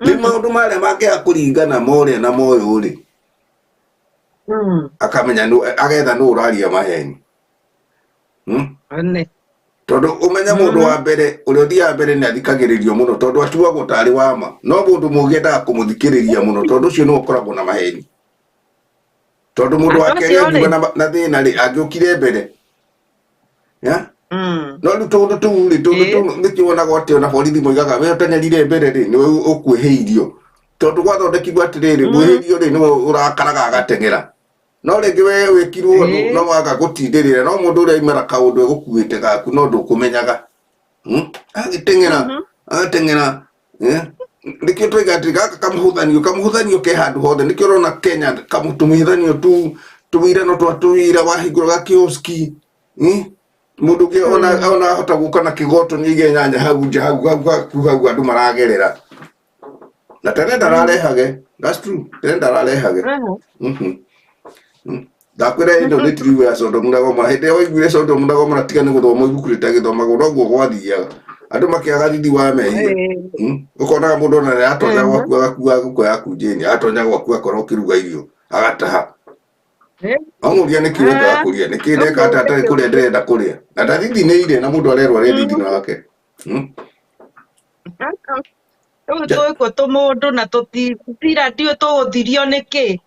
Rĩu maũndũ marĩa mangĩaga kũringana ma ũrĩa na ma ũyũ rĩ, akamenya nũ agetha nũ ũraria maheni. One. Tondũ ũmenye mũndũ wa mbere ũrĩa ũthiaga mbere nĩ athikagĩrĩrio mũno tondũ atuagwo tarĩ wa ma, no mũndũ mũũgĩ endaga kũmũthikĩrĩria mũno tondũ ũcio nĩwe ũkoragwo na maheni. Tondũ mũndũ wa Andũ kerĩ acio angiuga rĩ. na thĩna rĩ, angĩũkire mbere. Yeah? No rĩu tũndũ tũu rĩ, tũndũ tũu nĩkĩo wonaga atĩ ona borithi moigaga we ũteng'erire mbere rĩ, nĩwe ũkwĩhĩirio. Tondũ gwathondekirwo atĩrĩrĩ, mwĩhĩrio rĩ nĩwe ũrakaraga agateng'era. No rĩngĩ we wĩkirwo ũndũ no waga gũtindĩrĩra, no mũndũ ũrĩa aimara kaũndũ egũkuĩte gaku no ndũkũmenyaga. Agĩteng'era, agateng'era. Eh? Nĩkĩo tũiga atĩ gaka kamũhũthanio, kamũhũthanio ke handũ hothe. Nĩkĩo ũrona Kenya tũmĩhũthanio tu, tũwĩra no twa tũwĩra wahingũra gakioski. Mũndũ ũngĩ ona ahota gũka na kĩgoto nĩ aige nyanya hau nja hau hau hau hau andũ maragerera. Na tene ndararehage. That's true. Tene ndararehage. Ndakwĩra ĩno nĩ tirigu ya Sodomu na Gomora. Hĩndĩ ĩrĩa waiguire Sodomu na Gomora tiga nĩ gũthoma ibuku rĩtagĩthomagwo noguo gwathiaga. Andũ makĩaga thithi wa mehia. Ũkonaga mũndũ ona nĩaratonya gwaku agakua ngũkũ yaku njĩni, atonya gwaku akora ũkĩruga irio agataha. Amũria nĩkĩ wendaga kũrĩa, nĩkĩ ndeka atĩa atarĩ kũrĩa ndĩrenda kũrĩa. Na ndathithi nĩ ire na mũndũ arerwo arĩe thithino wake. Rĩu twĩkuo tũmũndũ na tũtira ndiũĩ tũgũthirio nĩkĩ.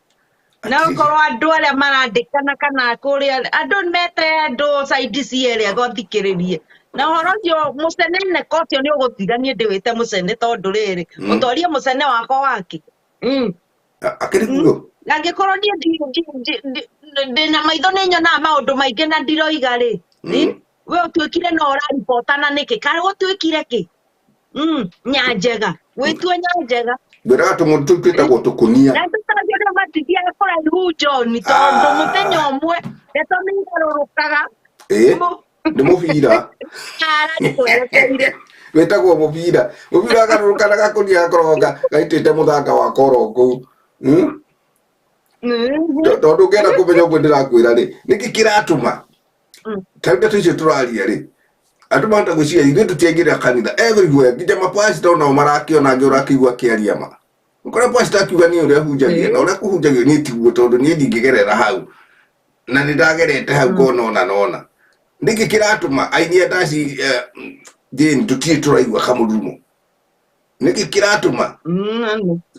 Na okorwo andũ arĩa marandĩkana kana kũrĩa andũ mete andũ side cierĩ agothikĩrĩrie. Na ũhoro ũcio mũceneneko ũcio nĩ ũgũthira, niĩ ndĩwĩte mũcene tondũ rĩrĩ, ũtorie mũcene wakwa wake. Akĩrĩ kuo? Na angĩkorwo niĩ ndĩna maitho nĩ nyonaga maũndũ maingĩ na ndiroiga rĩ, we ũtuĩkire no ũraribotana nĩkĩ? Kana gũtuĩkire kĩ? Nyanjega, wĩtue nyanjega. Ngwĩraga tũmũndũ tũu twĩtagwo tũkũnia. Na tũtangĩ nĩ matithiaga kũraihu John, tondũ mũthenya ũmwe ndeto nĩ igarũrũkaga. Nĩ mũbira. Ara nĩ kwerekeire. Wĩtagwo mũbira. Mũbira wagarũrũka na gakũnia gakoragwo gaitĩte mũthanga wa koro kũu. Tondũ ũngĩenda kũmenya ũguo ndĩrakwĩra rĩ, nĩkĩ kĩratũma? Ta rĩu ndeto icio tũraria rĩ, andũ mahota gwĩciria ithuĩ tũtiaingĩrĩra kanitha everywhere, nginya mapastor onao marakĩona angĩ ũrakĩigua akĩaria ma. Ũkora pastor akiuga niĩ ũrĩa hunjagia na ũrĩa kũhunjagio niĩ tiguo tondũ niĩ ndingĩgerera hau na nĩ ndagerete hau ngona ona nona. Nĩkĩ kĩratũma aini a ndaci Jane tũtirĩ tũraigua kamũrurumo? Nĩkĩ kĩratũma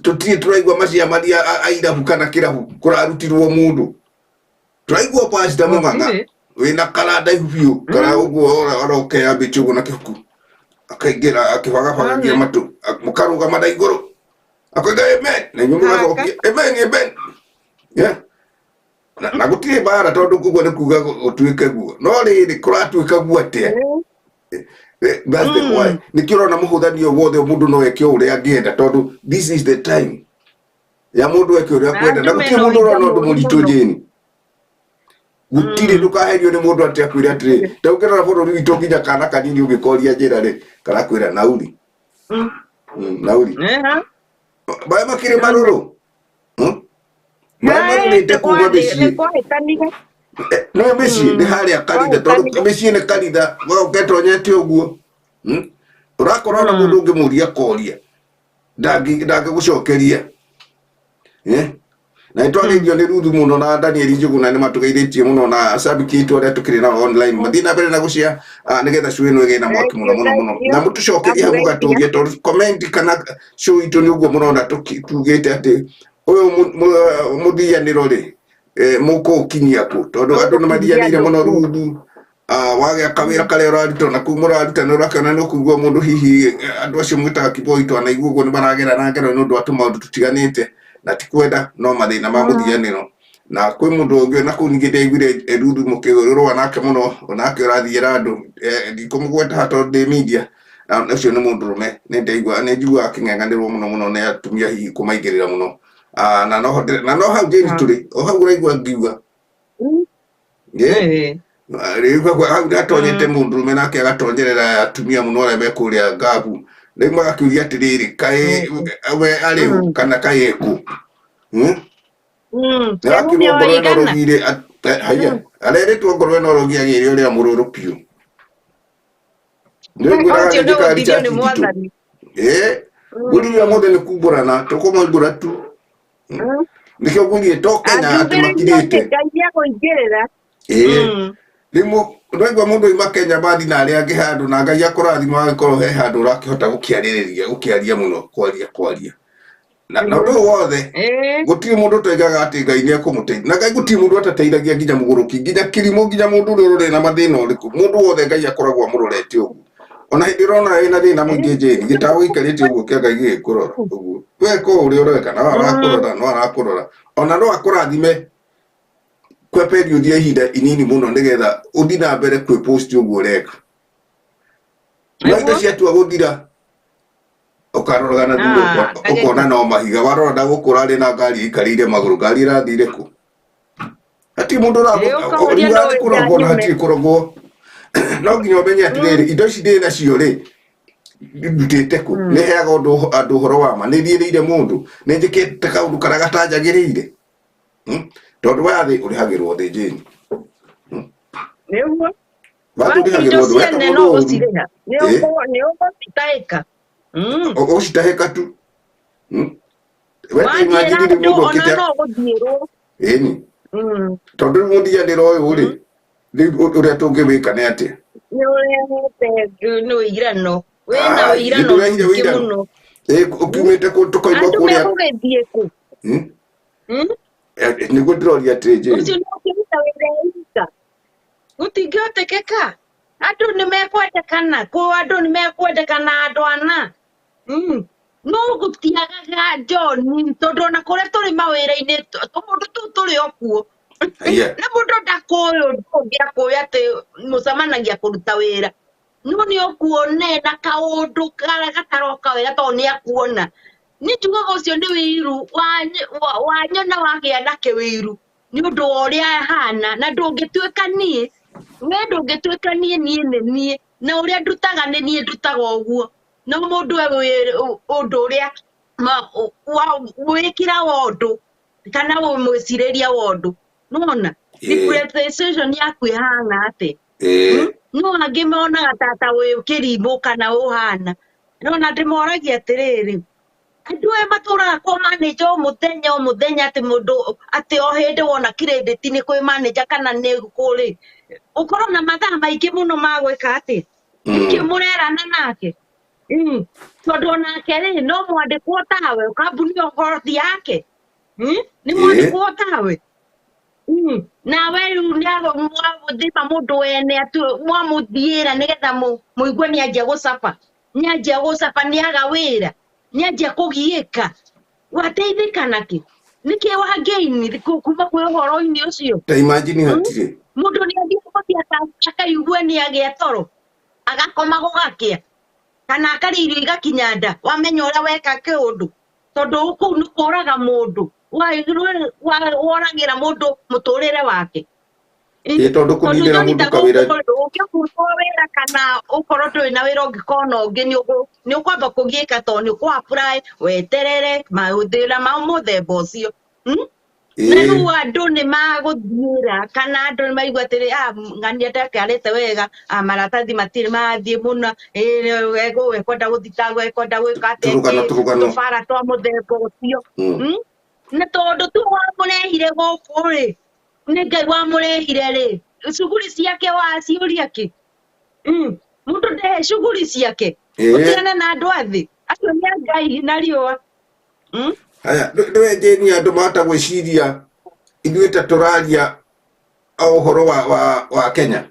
tũtirĩ tũraigua maciamania a irabu kana kĩrabu kũrarutirwo mũndũ? Tũraigua pastor mũng'ang'a wĩna kara ndaihu biũ kara ũguo arokeyambĩtie ũguo na kĩbuku akaingĩra akĩbagabagagia matũ mũkarũgama na igũrũ akoiga amen na inyuĩ mũgacokia amen amen. Yeah. Na gũtirĩ mbara tondũ ũguo nĩ kuga gũtuĩke guo, no rĩrĩ kũratuĩka guo atĩa? That's the why nĩkĩo ũrona mũhũthanio wothe mũndũ no eke o ũrĩa angĩenda tondũ this is the time ya mũndũ eke ũrĩa akwenda na Andũ gũtirĩ mena mũndũ ũhinga ũrona ũndũ mũũru mũritũ mũno. Jane. Gũtirĩ, ndũkaherio nĩ mũndũ atĩ akwĩre atĩrĩ ta ũngĩrora bũrũri witũ nginya kana kanini ũngĩkoria njĩra rĩ karakwĩra nauri. Nauri. Maĩ makĩrĩ marũrũ. Maĩ marũrĩte kuma mĩciĩ. Nĩ kwahĩtanire. No mĩciĩ nĩ harĩa kanitha tondũ mĩciĩ nĩ kanitha ũgetonyete ũguo. Ũrakora ona mũndũ ũngĩmũria koria ndangĩgũcokeria. Na nĩ twageithio nĩ Ruthu mũno na Daniel Njuguna nĩ matũgeithĩtie mũno na cabiki aitũ arĩa tũkĩrĩ nao online mathiĩ na mbere na gũcia nĩgetha show ĩno ĩgĩe na mwaki mũno mũno mũno na mũtũcokerie hau mũgatũria tondũ comment kana show itũ nĩ ũguo mũrona tugĩte atĩ ũyũ mũthianĩro rĩ mũkũũkinyia kũ tondũ andũ nĩ mathianĩire mũno Ruthu. Wagĩa kawĩra karĩa ũraruta na kũu mũraruta nĩ ũrakĩona nĩ ũkũigua mũndũ hihi andũ acio mwĩtaga kiboi twanaigua ũguo nĩ maragera na ngero nĩ ũndũ wa tũmaũndũ tũtiganĩte na ti kwenda no mathĩna ma mũthianĩro. Na kwĩ mũndũ ũngĩ na kũu ningĩ ndĩaiguire Ruthu mũkĩrũa nake mũno onake ũrathiĩra andũ ndikũmũgweta haha tondũ ndĩ media na ũcio nĩ mũndũrũme nĩ ndaigua nĩ njiguaga akĩng'eng'anĩrwo mũno mũno nĩ atumia hihi kũmaingĩrĩra mũno. Na no hau Jane tũrĩ o hau ũraigua ngiuga. Rĩu hau ndatonyete mũndũrũme nake agatonyerera atumia mũno arĩa me kũrĩa ngabu rĩu magakĩũria atĩrĩrĩ kaĩ we arĩ ũ kana kaĩ ekũ? Nĩarakĩrwo ngoro ĩno rũgirĩ haiya arerĩtwo ngoro ĩno rũgi agĩre ũrĩa mũrũrũ biũ. Nĩngwĩraga Ũcio rĩngĩ nĩ ka ũthirio Richard nĩ Nditũ. mwathani. Ngwĩrire mũthĩ nĩ kumbũrana tũkũmaumbũra tu. Nĩkĩo ngwĩrire to Kenya atĩ Angiugĩrĩrio makirĩte. nĩ Ngai nĩekũingĩrĩra. Ĩĩ. Rĩu ndwaigua mũndũ oima Kenya mathi na arĩa angĩ handũ na Ngai akũrathima agĩkorwo he handũ ũrakĩhota gũkĩarĩrĩria gũkĩaria mũno kwaria kwaria. Na ũndũ ũyũ wothe gũtirĩ mũndũ ũtoigaga atĩ Ngai nĩ ekũmũteithia. Na Ngai gũtirĩ mũndũ atateithagia nginya mũgũrũki, nginya kĩrimũ, nginya mũndũ ũrĩa ũrĩ na mathĩna ũrĩkũ. Mũndũ wothe Ngai akoragwo amũrorete ũguo. Ona hĩndĩ ũrona wĩna thĩna mũingĩ Jane, gĩtaũ gĩikarĩte ũguo kĩa Ngai gĩgĩkũrora ũguo. We ko ũrĩa ũreka no arakũrora, no arakũrora. Ona no akũrathime kwa period ya ihinda inini mũno nĩgetha ũthiĩ na mbere kwĩ post ũguo ũreka. No indo Nĩguo. ciatua gũthira ũkaroraga na thutha Ah, ũkona no mahiga warora na gũkũ ũrarĩ na ngari ĩikarĩire magũrũ ngari ĩrathire kũ hatirĩ mũndũ Ĩĩ, ũkaũria ũrathiĩ ndũĩ kũrogwo na nyume. hatirĩ kũrogwo no nginya ũmenye atĩrĩrĩ indo ici ndĩ nacio rĩ ndutĩte kũ nĩ heaga ũndũ andũ ũhoro wa ma nĩ thiĩrĩire mũndũ nĩ njĩkĩte kaũndũ karĩa gatanjagĩrĩire. Tondũ wa thĩ ũrĩhagĩrwo thĩ Jane. Nĩguo. Wa thĩ Wathi indo ũrĩhagĩrwo thĩ weka ciene mũndũ no ũru gũcirĩha. ĩ Nĩ ũgũcitahĩka. Ũgũcitahĩka tu. Weka Wathiĩra imagine rĩu andũ mũndũ ona okĩte no gũthiĩrwo. ĩni tondũ rĩu mũthianĩro ũyũ rĩ rĩu ũrĩa tũngĩwĩka nĩ atĩa? Nĩ ũrehete nĩ ũirano. Wĩna Ai, ũirano nĩndũrehire mũingĩ ũirano. mũno. Ĩ, ũkiumĩte kũ tũkoima Andũ kũrĩa megũgĩthiĩ kũ? Nĩguo ndĩroria atĩrĩ Jane. Ũcio nĩ ũkĩruta wĩra wika. Gũtingĩhotekeka. Andũ nĩ mekwendekana. Kũ andũ nĩ mekwendekana andũ ana. No gũtiagaga John tondũ ona kũrĩa tũrĩ mawĩra-inĩ tũmũndũ tũu tũrĩ o kuo. Na mũndũ ndakũĩ ũndũ ũngĩ akũĩ atĩ mũcemanagia kũruta wĩra. No nĩ ũkuone na kaũndũ karĩa gataroka wega tondũ nĩ akuona. Niĩ njugaga ũcio nĩ wĩiru wanyona wagĩa na kĩwĩiru nĩ ũndũ wa ũrĩa ahana na ndũngĩtuĩka niĩ. We ndũngĩtuĩka niĩ niĩ nĩ niĩ na ũrĩa ndutaga nĩ niĩ ndutaga ũguo. No mũndũ e ũndũ ũrĩa wĩkĩra wa ũndũ kana mwĩcirĩria wa ũndũ. Nĩwona? Representation yaku ĩhana atĩa? No angĩ monaga ta wĩ kĩrimũ kana ũhana. Nĩwona ndĩmoragia atĩrĩrĩ, andũ aya matũraga kwa manager o mũthenya o mũthenya atĩ mũndũ atĩ o hĩndĩ wona credit nĩ kwĩ manager kana nĩ kũrĩ ũkorwo na mathaa maingĩ mũno ma gwĩka atĩ nĩkĩ mũrerana nake. Tondũ onake rĩ no mwandĩkwo tawe kambuni ĩyo ti yake. Nĩ mwandĩkwo tawe. Nawe rĩu nĩamũthima mũndũ wene mwamũthiĩra nĩgetha mũigue nĩanjia gũcaba nĩanjia gũcaba nĩaga wĩra nĩanjia kũgiĩka wateithĩka nakĩ nĩkĩ wangĩini kuma kwĩ ũhoro-inĩ ũcio. Ta imagine hatirĩ Mũndũ nĩathiĩ gũthiĩ akaigua nĩagĩa toro agakoma gũgakĩa kana akarĩa irio igakinya nda wamenya ũrĩa weka kĩũndũ tondũ kũu nĩ kũraga mũndũ woragĩra mũndũ mũtũrĩre wake. Ĩ tondũ kũninĩra mũndũ kawĩra ũngĩbutwo wĩra kana ũkorwo ndũrĩ na wĩra ũngĩkona ũngĩ nĩ ũkwamba kũgiĩka tondũ nĩ ũkũ apply weterere maũthĩna ma mũthemba ũcio. Na rĩu andũ nĩ magũthiĩra kana andũ nĩ maigua atĩrĩ ng'ania ndakarĩte wega maratathi matirĩ marathiĩ mũno ekwenda gũthitangwo ekwenda gwĩka atĩa Tũrũgano, tũrũgano. tũbara twa mũthemba ũcio. Na tondũ tu wamũrehire gũkũ rĩ nĩ Ngai wamũrehire rĩ cuguri ciake waciũria kĩ? Mũndũ ndehe cuguri ciake ũtigane na andũ a thĩ acio nĩ a Ngai na riũa. Haya, nĩwe Jane andũ mahota gwĩciria ithuĩ ta tũraria o ũhoro wa Kenya.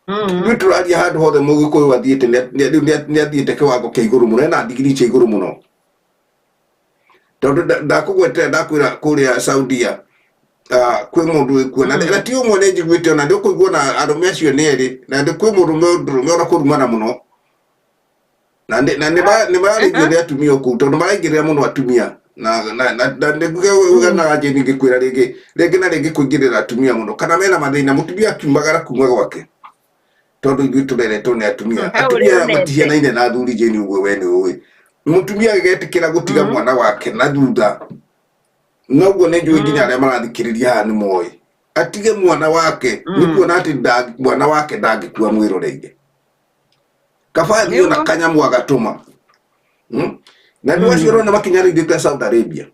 Ithuĩ tũraria handũ hothe mũgĩkũyũ athiĩte rĩu nĩ athiĩte kĩwango kĩa igũrũ mũno ena ndigiri cia igũrũ mũno. Tondũ ndakũgwetera ndakwĩra kũrĩa Saudia kwĩ mũndũ wĩkuo na ti ũmwe nĩ njiguĩte ona nĩ ũkũigua ona arũme acio nĩ erĩ na nĩ kwĩ mũrũme ndũrũme ona kũrumana mũno na nĩ mararĩithio nĩ atumia kũu tondũ maraingĩrĩra mũno atumia na nĩganaga Jane ngĩkwĩra rĩngĩ rĩngĩ na rĩngĩ kũingĩrĩra atumia mũno kana mena mathĩna mũtumia akiumagara kuma gwake tondũ ithuĩ tũreretwo nĩ atumia He ũrĩa atumia onete. matihanaine na athuri Jane ũguo we nĩ ũĩ mũtumia agĩtĩkĩra gũtiga mwana wake na thutha noguo nĩ njũĩ nginya arĩa marathikĩrĩria haha nĩ moĩ atige mwana wake nĩ kuona atĩ mwana wake ndangĩkua mwĩroreire kaba athiĩ ona Nĩguo. kanyamũ agatũma Na andũ acio ũrona makinyanĩrĩte Saudi Arabia,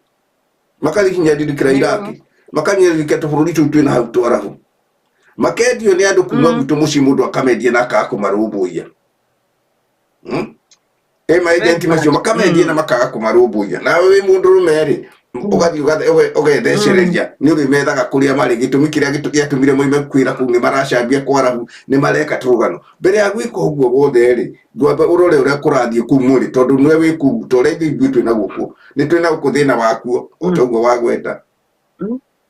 makanyinyĩrĩkĩra Iraq, makanyinyĩrĩkĩra tũbũrũri tũu twĩna hau twarabu, makendio nĩ andũ kuma gwitũ mũciĩ, mũndũ akamendia na akaga kũmarũmbũiya. Ĩ maagenti macio makamendia na makaga kũmarũmbũiya. Nawe wĩ mũndũrũme rĩ, ũgathiĩ ũgethecereria, nĩ ũrĩmethaga kũrĩa marĩ. Gĩtũmi kĩrĩa gĩatũmire moime kwĩra kũu, nĩ maracambia kwarabu, nĩ mareka tũrũgano. Mbere ya gwĩka ũguo wothe rĩ, ndwambe ũrore ũrĩa kũrathiĩ kũu mũrĩ, tondũ nĩwe wĩ kũu, ta ũrĩa ithuĩ twĩna gũkũ, nĩ twĩna gũkũ thĩna wakuo o ta ũguo wagweta.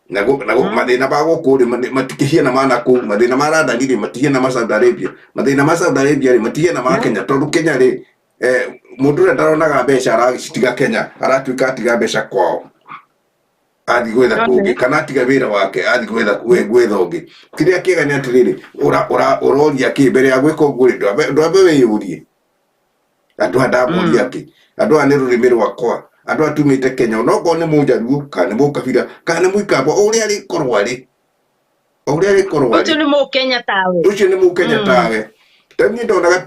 Nago mathĩna ma gũkũ rĩ, matikĩhiana ma nakũu. Mathĩna ma London rĩ, matihiana ma Saudi Arabia. Mathĩna ma Saudi Arabia rĩ, matihiana ma Kenya, tondũ Kenya rĩ, mũndũ ũrĩa ndaronaga mbeca aragĩcitiga Kenya, aratuĩka atiga mbeca kwao athiĩ gwetha kũngĩ, kana atiga wĩra wake athiĩ gwetha gwetha ũngĩ. Kĩrĩa kĩega nĩ atĩrĩrĩ, ũroria kĩ mbere ya gwĩka ũguo rĩ, ndwambe wĩyũrie, andũ aya ndamoria kĩ? Andũ aya nĩ rũrĩmĩ rwakwa, andũ aya tumĩte Kenya, onokorwo nĩ mũnjaruo kana nĩ mũkabira kana nĩ mũikamba, o ũrĩa arĩkorwo arĩ, o ũrĩa arĩkorwo arĩ, ũcio nĩ mũkenya tawe. Ũcio nĩ mũkenya tawe. Ta niĩ ndonaga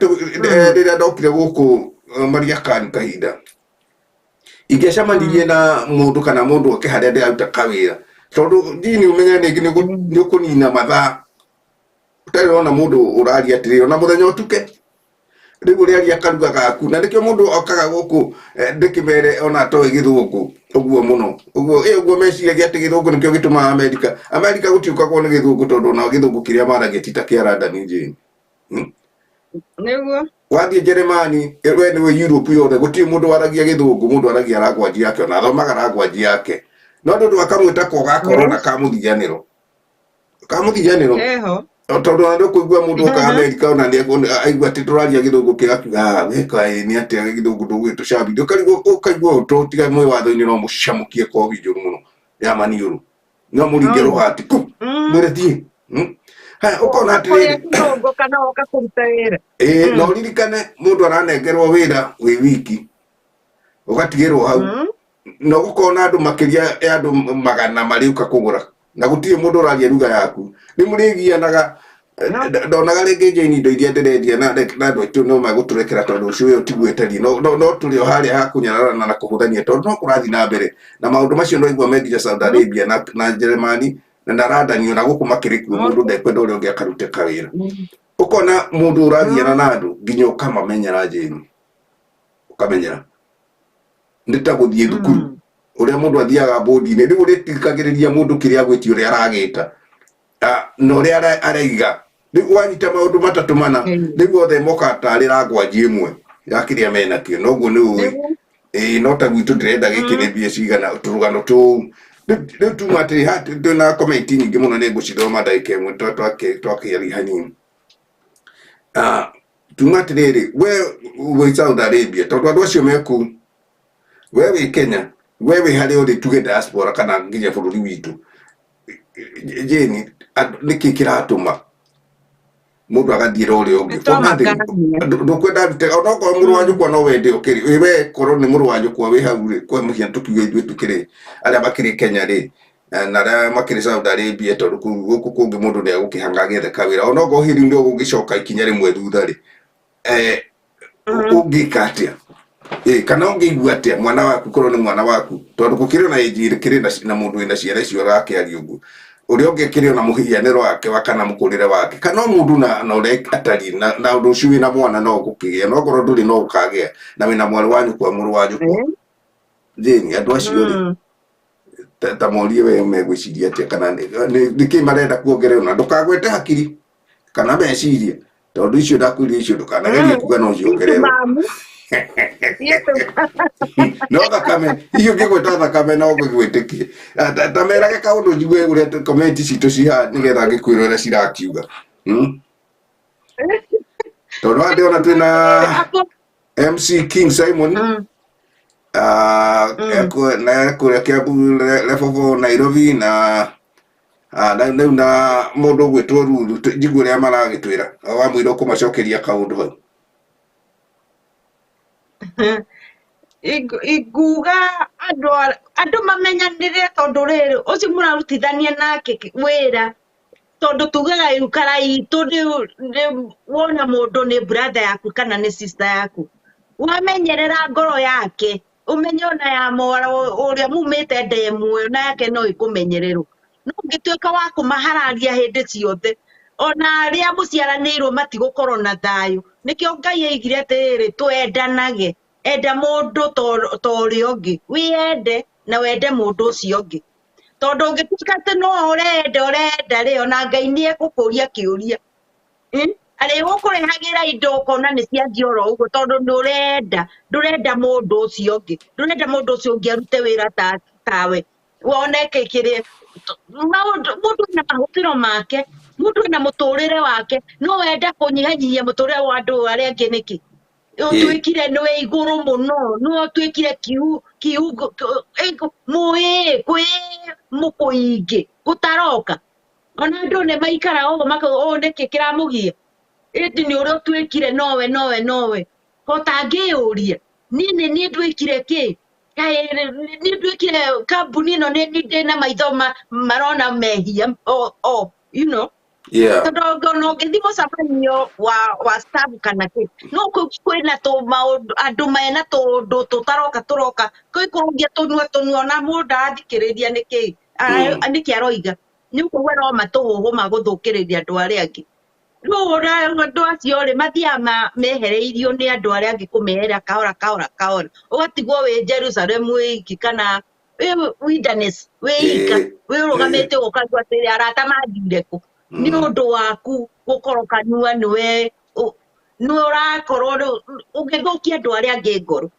rĩrĩa ndokire gũkũ Mariakani kahinda ingĩacemanirie na mũndũ kana mũndũ oke harĩa ndĩraruta kawĩra, tondũ ndini ũmenye rĩngĩ nĩ ũkũnina mathaa ũtarĩ ũrona mũndũ ũraria atĩrĩrĩ, ona mũthenya ũtuke rĩu ũrĩaria karuga gaku. Na nĩkĩo mũndũ okaga gũkũ, ndĩkĩmere ona atoĩ gĩthũngũ ũguo mũno ũguo, ũguo meciragia atĩ gĩthũngũ nĩkĩo gĩtũmaga Amerika. Amerika gũtiũkagwo nĩ gĩthũngũ, tondũ ona gĩthũngũ kĩrĩa maragia ti ta kĩa London, Jane. Nĩguo. Wathiĩ Jeremani, we nĩwe Europe yothe gũtirĩ mũndũ waragia gĩthũngũ, mũndũ aragia language yake, ona athomaga language yake. No ndũndũ akamwĩta ko ga corona kamũthianĩro Eho. Tondũ ona ndũkũigua mũndũ oka Amerika, ona nĩ aigua atĩ tũraria gĩthũngũ kĩgakiuga, "Ah, weka ĩ nĩ atĩa gĩthũngũ ndũgũgĩtũcambithia?" Ũkarigwo, ũkaigua ũũ tiga mwĩ watho-inĩ, no mũcamũkie kobi njũru mũno ya maniũrũ, no mũringe rũhati ku mwĩre thiĩ. Haya, ũkona Kũrĩa atĩrĩrĩ, kĩthũngũ kana woka kũruta wĩra. Ĩĩ, na ũririkane mũndũ aranengerwo wĩra wĩ wiki, ũgatigĩrwo hau, na ũgũkorwo na andũ makĩria ya andũ 100 marĩũka kũgũra, na gũtirĩ mũndũ ũraria ruga yaku, rĩu mũrĩgianaga. Ndonaga rĩngĩ, Jane, indo iria ndĩrendia na andũ aitũ no megũtũrekera, tondũ ũcio ũyũ tiguo ĩtariĩ. No tũrĩ o harĩa ha kũnyararana na kũhũthania, tondũ no kũrathiĩ na mbere na maũndũ macio. No igua me nginya Saudi Arabia na Jeremani na London, ona gũkũ makĩrĩ kuo, mũndũ ndekwenda ũrĩa ũngĩ akarute kawĩra. Ũkona mũndũ ũragiana na andũ nginya ũkamamenyera, Jane, ũkamenyera nĩ ta gũthiĩ thukuru, ũrĩa mũndũ athiaga bodi-inĩ. Rĩu ũrĩtikagĩrĩria mũndũ kĩrĩa agwĩtia, ũrĩa aragĩta na ũrĩa araiga. Rĩu wanyita maũndũ matatũ mana, rĩu othe mokaga tarĩ rangwanji ĩmwe ya kĩrĩa menakĩo, noguo nĩ ũĩ. Ĩĩ, no ta gwitũ ndĩrenda gĩkĩ nĩ mbia cigana, tũrũgano tũu. Rĩu tuma atĩrĩ, haha twĩna comment nyingĩ mũno, nĩ ngũcithoma ndagĩka ĩmwe twakĩaria hanini. Tuma atĩrĩrĩ, we wĩ Saudi Arabia, tondũ andũ acio me kũu, we wĩ Kenya, we wĩ harĩa ũrĩ, tuge diaspora kana nginya bũrũri witũ, Jane, nĩkĩ kĩratũma mũndũ agathiĩra ũrĩa ũngĩ for nothing? Nĩtwamakania. Ndũkwenda arute onokorwo mũrũ wa nyũkwa no wende ũkĩrĩ ĩ, we korwo nĩ mũrũ wa nyũkwa wĩ hau rĩ, kwa mũhiano tũkiuge ithuĩ tũkĩrĩ arĩa makĩrĩ Kenya rĩ, na arĩa makĩrĩ Saudi Arabia, tondũ kũu gũkũ kũngĩ mũndũ nĩ egũkĩhanga agĩethe kawĩra, onokorwo hĩndĩ nĩ ũgũgĩcoka ikinya rĩmwe thutha rĩ, ũngĩka atĩa? Kana ũngĩigua atĩa mwana waku, korwo nĩ mwana waku, tondũ gũkĩrĩ ona age kĩrĩ na mũndũ wĩna ciana icio arakĩaria ũguo, ũrĩa ũngĩ akĩrĩ ona mũhianĩro wake wa kana mũkũrĩre wake, kana o mũndũ na ũrĩa atariĩ na ũndũ ũcio, wĩna mwana no ũgũkĩgĩa, no okorwo ndũrĩ no ũkagĩa, na wĩna mwarĩ wa nyũkwa, mũrũ wa nyũkwa, Jane, andũ acio rĩ, ta morie we megwĩciria atĩa, kana nĩkĩ marenda kuongererwo, na ndũkagwete hakiri kana meciria, tondũ icio ndakwĩrire, icio ndũkanagerie kuga no ciongererwo. Mamu. No thakame, hihi ũngĩgweta thakame no ngũgwĩtĩkie? Ta merage kaũndũ njigue ũrĩa comment citũ cihana, nĩgetha ngĩkwĩra ũrĩa cirakiuga. Tondũ haha ndĩrona twĩna MC King Simon, na kũrĩa Kiambu, Lebobo, Nairobi, na rĩu na mũndũ ũgwĩtwo Ruru, njigue ũrĩa maragĩtwĩra wamwĩra ũkũmacokeria kaũndũ hau. Inguga andũ mamenyanĩre, tondũ rĩrĩ ũcio mũrarutithania nake wĩra, tondũ tugaga ikara itũ nĩ wona mũndũ nĩ brother yaku kana nĩ sister yaku. Wamenyerera ngoro yake, ũmenye ona ya mwara ũrĩa mumĩte nda ĩmwe ona yake no ĩkũmenyererwo. No ũngĩtuĩka wa kũmahararia hĩndĩ ciothe, ona arĩa mũciaranĩirwo matigũkorwo na thayũ. Nĩkĩo Ngai aigire atĩrĩrĩ, twendanage. Enda mũndũ ta ũrĩa ũngĩ, wĩyende na wende mũndũ ũcio ũngĩ. Tondũ ũngĩtuĩka atĩ no ũrenda ũrenda rĩ, ona Ngai nĩ egũkũria kĩũria. Arĩgũkũrehagĩra indo ũkona nĩ cianjia oro ũguo tondũ nĩ ũrenda, ndũrenda mũndũ ũcio ũngĩ, ndũrenda mũndũ ũcio ũngĩ arute wĩra tawe. Wone kĩrĩa maũndũ, mũndũ ena mahũthĩro make, mũndũ ena mũtũrĩre wake, no wenda kũnyihanyihia mũtũrĩre wa andũ arĩa angĩ nĩkĩ? Ũtuĩkire nĩ wĩ igũrũ mũno, nĩ ũtuĩkire kiungo, mũĩ, kwĩ mũkũingĩ, gũtaroka. Ona andũ nĩ maikara ũguo makauga ũũ nĩkĩ kĩramũgia? Ĩndĩ nĩ ũrĩa ũtuĩkire nowe, nowe, nowe. Ũtangĩyũria, niĩ nĩ niĩ nduĩkire kĩ? Kaĩ niĩ nduĩkire kambuni ĩno nĩ niĩ ndĩna maitho marona mehia, o, you know? Tondũ ona ũngĩthiĩ mũcemanio wa staff kana kĩ, no kwĩna tũmaũndũ, andũ mena tũũndũ tũtaroka tũroka, kwĩ kũrũngia tũnua tũnua ona mũndũ ndarathikĩrĩria nĩkĩ, nĩkĩ aroiga. Nĩ ũkũigua no matũhũhũ ma gũthũkĩrĩria andũ arĩa angĩ. Rĩu andũ acio rĩ, mathiaga mehereirio nĩ andũ arĩa angĩ kũmehera kahora kahora kahora. Ũgatigwo wĩ Jerusalem wĩ iki kana wĩ wilderness, wĩ ika, wĩ ũrũgamĩte ũguo ũkaigua atĩrĩ arata mathire kũ. Nĩ ũndũ waku gũkorwo kanua nĩwe nĩwe ũrakorwo rĩu ũgĩthũkia andũ arĩa angĩ ngoro.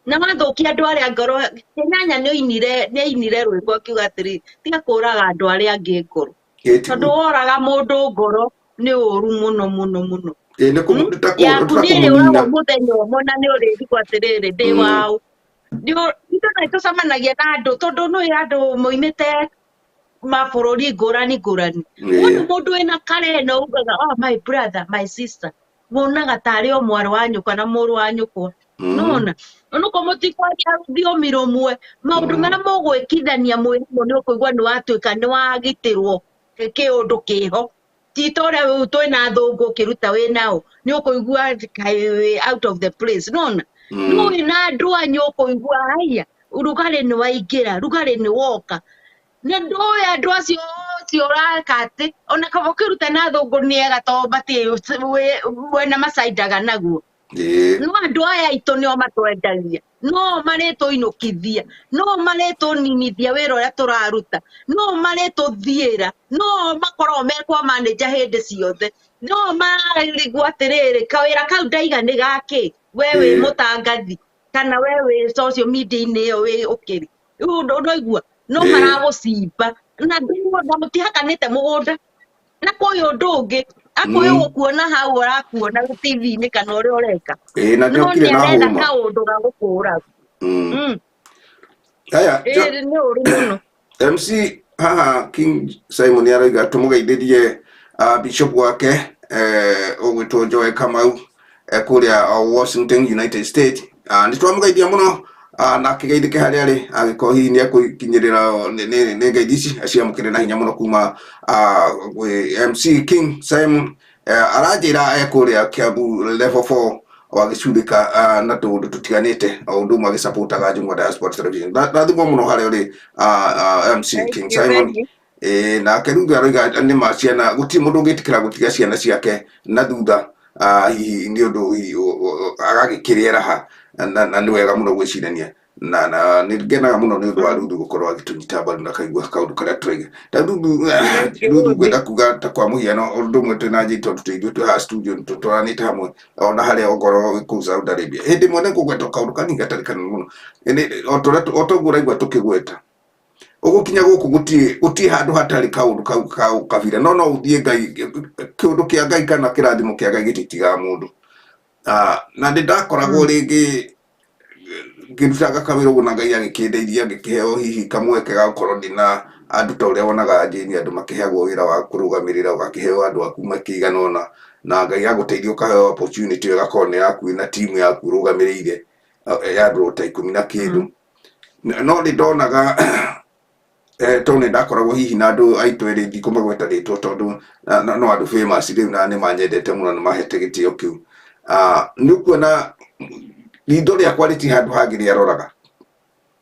Na wathũkia andũ arĩa ngoro, Kĩnyanya nĩoinire rwĩmbo akiuga atĩrĩ, tiga kũraga andũ arĩa angĩ ngoro. Tondũ woraga mũndũ ngoro nĩ ũru mũno mũno mũno. Nĩ nĩ ta Yaku nĩ ta nĩ ĩrĩũragwo kũmũnina. mũthenya ũmwe na nĩ ũrĩrigwo atĩrĩrĩ, ndĩ waũ. Ithuĩ no tũcemanagia na andũ tondũ nĩ andũ moimĩte mabũrũri ngũrani ngũrani. Wona mũndũ wĩna kareno ugaga, oh, my brother, my sister. Wonaga tarĩ o mwarĩ wa nyũkwa na mũrũ wa nyũkwa. Nona, onokorwo mũtikwaria rũthiomi rũmwe, maũndũ marĩa mũgwĩkithania mwĩ hamwe nĩ ũkũigua nĩ watuĩka nĩ wagitĩrwo kĩũndũ kĩho. Ti ta ũrĩa rĩu twĩna athũngũ ũkĩruta wĩ nao, nĩ ũkũigua kaĩ wĩ out of the place. Nona, no wĩna andũ anyu ũkũigua haiya, rugarĩ nĩ waingĩra, rugarĩ nĩ woka. Na ndũĩ andũ acio ũcio ũraka atĩ, ona kaba ũkĩruta na athũngũ nĩ ega tondũ matirĩ wena macaindaga naguo. No andũ aya aitũ nĩo matwendagia, no marĩtũinũkithia, no marĩtũninithia wĩra ũrĩa tũraruta, no marĩtũthiĩra, no makoragwo me kwa manager hĩndĩ ciothe, no marigwo atĩrĩrĩ, kawĩra kau ndaiga nĩ gakĩ, we wĩ mũtangathi kana we wĩ social media-inĩ ĩyo wĩ ũkĩrĩ. Rĩu ũraigua, no maragũcimba na ndũrona mũtihakanĩte mũgũnda. Na kwĩ ũndũ ũngĩ, akwĩ gũkuona hau arakuona T V-inĩ kana ũrĩa ũreka. Na No nĩokire nĩ na arenda hũma. kaũndũ ga gũkũũraga. Aya, Nĩ ũru mũno. MC haha King Simon aroiga tũmũgeithĩrie, Bishop wake, ũgwĩtwo Joel Kamau, kũrĩa Washington, United States. Nĩ twamũgeithia mũno, na akĩgeithĩke harĩa arĩ, angĩkorwo hihi nĩ ekũkinyĩrĩra nĩ ngeithi ici, aciamũkĩre na hinya mũno kuma, gwĩ MC King Simon. Aranjĩra e kũrĩa Kiambu level 4 wagĩcurĩka, na tũũndũ tũtiganĩte, o ũndũ ũmwe agĩsupportaga Njũng'wa Diaspora Television. Ndathimwo mũno harĩa ũrĩ, MC Thank King you, Simon. thank you. Nake rĩu aroiga nĩ ma ciana, gũtirĩ mũndũ ũngĩtĩkĩra gũtiga ciana ciake na thutha, hihi nĩ ũndũ hihi agagĩkĩrĩra ha, na nĩ wega mũno gwĩcirania. Na nĩ ngenaga mũno nĩ ũndũ wa Ruthu gũkorwo agĩtũnyita mbaru na kaigua kaũndũ karĩa tũraiga. Ta Thank you, Ruthu Ruth. ngwenda kuga ta kwa mũhiano ũndũ ũmwe twĩna Jane tondũ twĩ ithuĩ twĩ haha studio tũtwaranĩte hamwe ona harĩa ongorwo wĩ kũu Saudi Arabia. Hĩndĩ ĩmwe nĩ ngũgweta kaũndũ kanini gatarĩ kanene mũno. Ĩndĩ, o ta ũrĩa o ta ũguo ũraigua tũkĩgweta. Ũgũkinya gũkũ gũtirĩ handũ hatarĩ kaũndũ kau ka ũkabira. No, no ũthiĩ Ngai, kĩũndũ kĩa Ngai kana kĩrathimo kĩa Ngai gĩtitigaga mũndũ. Na nĩ ndakoragwo rĩngĩ ngĩrutaga kawĩra ũguo na Ngai agĩkĩndeithia ngĩkĩheo hihi kamweke ga gũkorwo ndĩna andũ ta ũrĩa wonaga Jane, andũ makĩheagwo wĩra wa kũrũgamĩrĩra, ũgakĩheo andũ aku makĩigana ũna, na Ngai agũteithia ũkaheo opportunity ĩyo ĩgakorwo nĩ yaku wĩna team yaku ũrũgamĩrĩire, ya andũ ta ikũmi na kĩndũ. No nĩ ndonaga, tondũ nĩ ndakoragwo hihi na andũ aitũ erĩ, ndikũmagweta rĩtwa tondũ no andũ famous rĩu na nĩ manyendete mũno, nĩ mahete gĩtĩo kĩu. Nĩ ũkuona Ritho rĩakwa rĩtirĩ handũ hangĩ rĩaroraga.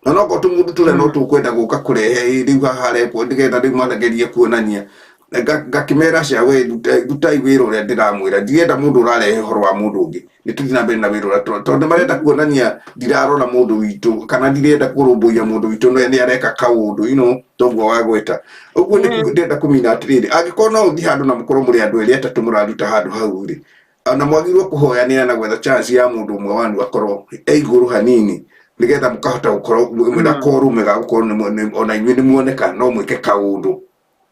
Na no korwo tũmũndũ tũrĩa no tũkwenda gũka kũrehe ĩ, rĩu haha harekwo nĩgetha rĩu managerie kuonania. Ngakĩmera aca we rutai wĩra ũrĩa ndĩramwĩra, ndirenda mũndũ ũrarehe ũhoro wa mũndũ ũngĩ, nĩ tũthiĩ na mbere na wĩra ũrĩa tondũ nĩ marenda kuonania ndirarora mũndũ witũ kana ndirenda kũrũmbũiya mũndũ witũ nĩ areka kaũndũ toguo wagweta. Ũguo nĩ ndĩrenda kũmina atĩrĩrĩ, angĩkorwo no ũthiĩ handũ na mũkorwo mũrĩ andũ erĩ atatũ mũraruta handũ hau rĩ, ona mwagĩrĩirwo kũhoyanĩra na gwetha chance ya mũndũ ũmwe wanyu akorwo e igũrũ hanini nĩgetha mũkahota gũkorwo mwĩna korume ga gũkorwo ona inyuĩ nĩ muoneka no mwĩke kaũndũ.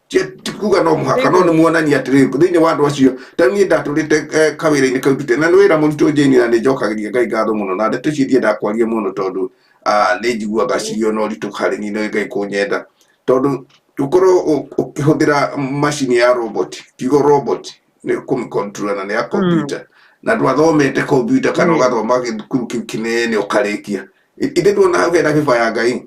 Ti kuga no mũhaka, no nĩ muonania atĩrĩrĩ thĩinĩ wa andũ acio. Ta niĩ ndatũrĩte kawĩra-inĩ kau ndute, na nĩ wĩra mũritũ Jane, na nĩ njokagĩria Ngai ngatho mũno, na ndeto ici ndiendaga kwaria mũno tondũ nĩ njiguaga cirĩ ona ũritũ harĩ niĩ nĩ Ngai kũnyenda, tondũ ũkorwo ũkĩhũthĩra macini ya robot, kiugo robot nĩ kũmĩ-control na nĩ ya computer, na ndwathomete computer kana ũgathoma gĩthukuru kĩu kĩnene ũkarĩkia. Ithe ndwona hau hena bĩba ya Ngai?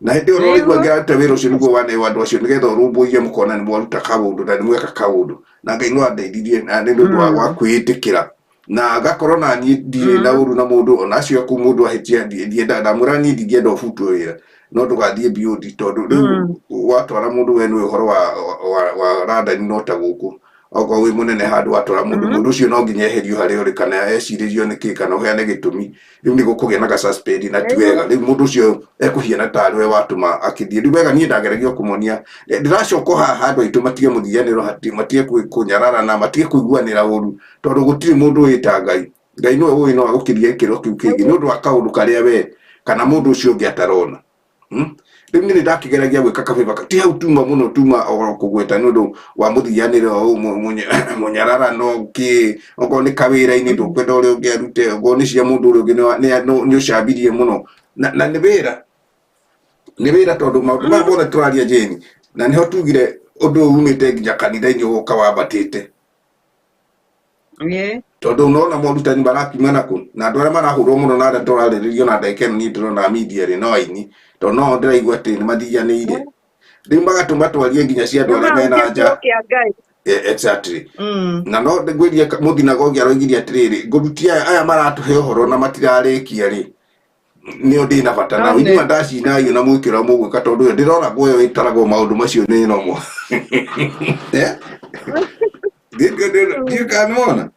Na hĩndĩ ĩyo ũraigua ngĩraruta wĩra ũcio nĩguo waneo andũ acio nĩgetha ũrũmbũiye mũkona nĩ mwaruta kaũndũ na nĩ mweka kaũndũ, na Ngai no andeithirie na nĩ ũndũ wa kwĩĩtĩkĩra na ngakorwo na niĩ ndirĩ na ũru na mũndũ ona acio aku mũndũ ahĩtia ndiendaga ndamwĩra niĩ ndingĩenda ũbutwo wĩra no ndũgathiĩ beyond tondũ rĩu watwara mũndũ we nĩwe ũhoro wa London no ta gũkũ okorwo wĩ mũnene handũ watwara mũndũ mũndũ ũcio no nginya eherio harĩa ũrĩ kana ecirĩrio nĩkĩ kana ũheane gĩtũmi rĩu nĩ gũkũgĩa na gasuspend na ti wega rĩu mũndũ ũcio ekũhiana tarĩ we watũma akĩthiĩ rĩu wega niĩ ndageragia kũmonia ndĩracoka o haha andũ aitũ matige mũthianĩro matige kũnyararana matige kũiguanĩra ũru tondũ gũtirĩ mũndũ wĩta Ngai. Ngai nĩwe ũĩ no agũkĩrie gĩkĩro kĩu kĩngĩ nĩ ũndũ wa kaũndũ karĩa we kana mũndũ ũcio ũngĩ atarona. Rĩu niĩ nĩndakĩgeragia gwĩka kabĩba ti hau tuma mũno tuma oro kũgweta nĩ ũndũ wa mũthianĩre ũũ mũnyararano kĩ okorwo nĩ kawĩra-inĩ ndũkwenda ũrĩa ũngĩ arute okorwo nĩ cia mũndũ ũrĩa ũngĩ nĩ ũcambirie mũno na nĩ wĩra nĩ wĩra tondũ maũndũ maya mothe tũraria Jane na nĩho tugire ũndũ ũyũ umĩte nginya kanitha-inĩ ũgoka wambatĩte. Tondũ unaona morutani marakiuma nakũ na andũ arĩa marahũrwo mũno na arĩa tũrarĩrĩrio na ndagĩka ĩno niĩ ndĩrona media rĩ no aini tondũ no ndĩraigua atĩ nĩ mathianĩire rĩu magatũma twarie nginya cia andũ arĩa mena nja. Exactly. Na no ngwĩrie mũthinagogi aroigirie atĩrĩrĩ ngũrutia aya maratũhe ũhoro na matirarĩkia rĩ nĩo ndĩ na bata nao inyuĩ ndacinaio na mwĩke ũrĩa mũgwĩka tondũ ĩyo ndĩrona guoya wĩtaragwo maũndũ macio nĩ nomo. Ndiũ kana nĩwona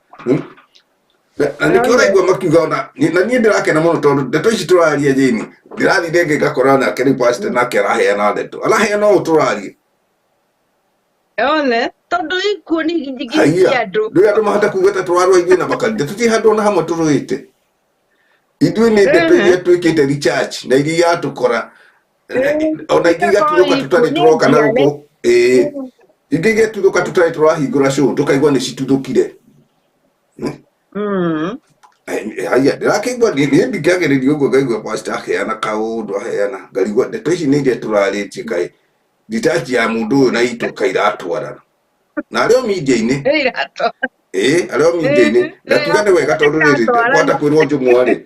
na nĩkĩo ũraigua makiuga ona na niĩ ndĩrakena mũno tondũ ndeto ici tũraria Jane ndĩrathiĩ rĩngĩ ngakora nake rĩu pastor nake araheana ndeto araheana ũũ tũraria. One tondũ ikuũ nĩ nyingĩ Haiya cia andũ. Rĩu andũ mahota kuga ta tũrarũa ithuĩ na makanitha tũtirĩ handũ ona hamwe tũrũĩte ithuĩ nĩ ndeto iria twĩkĩte recharge na iria iratũkora ona ingĩ igatuthũka tũtarĩ tũroka na gũkũ ĩĩ ingĩ igatuthũka tũtarĩ tũrahingũra show tũkaigua nĩ cituthũkire. Haiya ndĩrakĩigua niĩ ndingĩagĩrĩria ũguo ngaigua pastor aheana kaũndũ aheana ngarigwo ndeto ici nĩ iria tũrarĩtie kaĩ recharge ya mũndũ ũyũ na itũ kaĩ iratwarana na arĩ o media-inĩ ĩĩ arĩ o media-inĩ ngakiuga nĩ wega tondũ rĩrĩ kwata kwĩrwo njũng'wa rĩ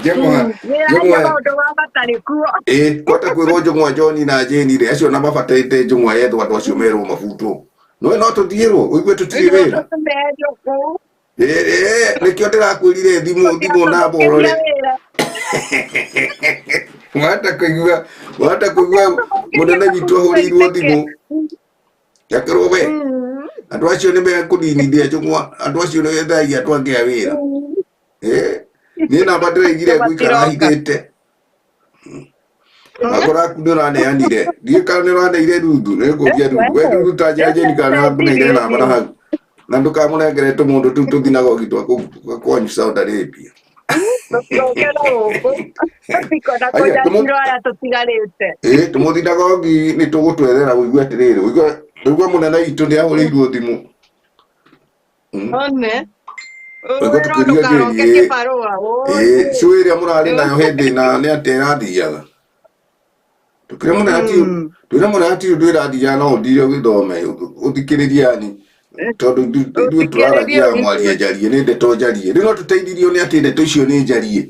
njũng'wa njũng'wa maũndũ ma matarĩ kuo. Ĩĩ kwata kwĩrwo njũng'wa John na Jane rĩ acio na mabatarĩte njũng'wa yethwo andũ acio merwo mabutwo no no tũthiĩrwo ũigue tũtirĩ wĩra. Ĩĩ nĩkĩo ndĩrakwĩrire thimũ thimũ na borore wahota kũigua wahota kũigua mũnene witũ ahũrĩirwo thimũ akĩrwo we andũ acio nĩ mekũninithia njũng'wa andũ acio nĩ thagia andũ angĩ a wĩra. Niĩ namba ndĩraigire ngũikara hithĩte akora aku nĩ ũraneanire ndiũĩ kana nĩ ũraneire rundu nĩ ngũria rundu we rundu ta njĩra Jane kana nĩ ũraneire namba na hau na ndũkamũnengere tũmũndũ tũu tũthinagogi twa kũu kwanyu Saudi Arabia. Tũcoke na gũkũ tũtikona Aya, kũnyakirwo aya tũtigarĩte. Ĩĩ tũmũthinagogi nĩ tũgũtwethera ũigue atĩrĩrĩ ũigue ũigue mũnene witũ nĩ ahũrĩirwo thimũ. One Ũigue wĩra tũkĩũrio Jane ndũkaroke ĩĩ kĩbarũa ĩĩ cũĩ ĩrĩa mũrarĩ nayo hĩndĩ na nĩ atĩa ĩrathiaga tũkĩra mũnene ti twĩra mũnene ti ũndũ ĩrathiaga no ũthire ũgĩthome ũthikĩrĩrie yani tondũ ithuĩ tũraragia mwaria njarie nĩ ndeto njarie rĩu no tũteithirio nĩ atĩ ndeto icio nĩ njarie.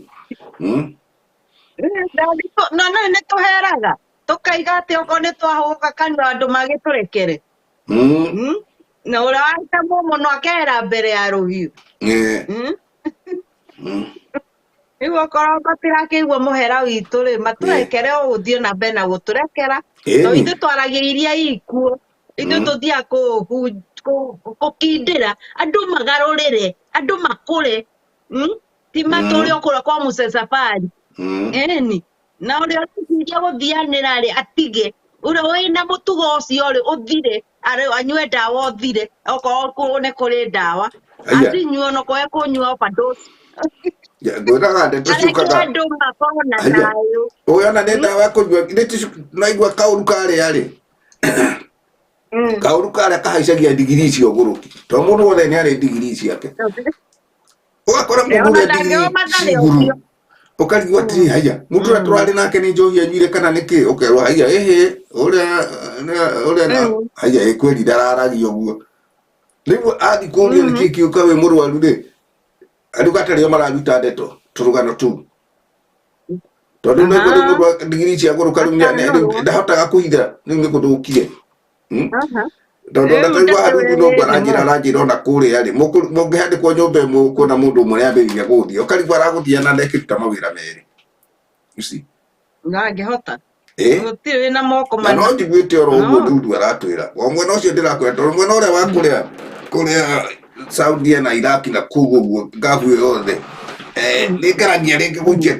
No no nĩ tũheraga tũkaiga atĩ okorwo nĩ twahũka kanua andũ magĩtũrekere. Na ũrĩa warĩ mũno akehera mbere ya rũhiũ. Rĩu okorwo matirakĩigua mũhera witũ rĩ, matũrekere o gũthiĩ na mbere na gũtũrekera. To Ĩni. ithuĩ twaragia iria ikuo. Ithuĩ tũthiaga gũkindĩra andũ magarũrĩre, andũ makũre. Ti matũre o kũrĩa kwa Muse Safari. Ĩni. Na ũrĩa ũreciria gũthianĩra rĩ, atige. Ũrĩa wĩna mũtugo ũcio rĩ, ũthire. Anyue ndawa ũthire. Okorwo nĩ kũrĩ ndawa. Aya. Acinyue onokorwo ekũnyua overdose. Ngwĩraga ndeto Areke ciũkaga. andũ makorwo na Aya. thayũ. Ũyũ ona nĩ ndawa kũnyua nĩ naigua kaũru karĩa rĩ, kaũru karĩa kahaicagia ndigiri icio ũgũrũki, tondũ mũndũ wothe nĩ arĩ ndigiri ciake, ũgakora mũndũ Ona ũrĩa ndigiri ndangĩoma ci igũrũ ũcio. ũkarigwo atĩrĩ, haiya, mũndũ ũrĩa tũrarĩ nake nĩ njohi anyuire kana nĩ kĩ? Ũkerwo haiya, ĩhĩ, ũrĩa ũrĩa haiya ĩ kweri ndararagia ũguo. Rĩu athiĩ kũũrio nĩ kĩ kĩũka wĩ mũrwaru rĩ, rĩu gatarĩ o mararuta ndeto tũrũgano tũu, tondũ rĩu naigua rĩu mũndũ wa ndigiri cia gũrũka rĩu rĩu ndahotaga kũhitha, rĩu nĩ gũthũkire. Tondũ ona Rĩu taigua ndeto harundu noguo ĩĩ aranjĩra nĩ aranjĩra ona kũrĩa rĩ, mũngĩhandĩkwo nyũmba ĩmwe ũkuona mũndũ ũmwe nĩambĩrĩria gũgũthia, ũkarigwo aragũthia na ndekĩruta mawĩra merĩ. You see? Ndangĩhota. Ĩ? Gũtirĩ wĩna moko Na mana. no njiguĩte oro ũguo No. Ndundu aratwĩra o mwena ũcio ndĩrakwĩra, tondũ mwena ũrĩa wa kũrĩa kũrĩa Saudia na Iraki na kũu ũguo ngabu ĩyo yothe, nĩ ngeragia rĩngĩ gũikia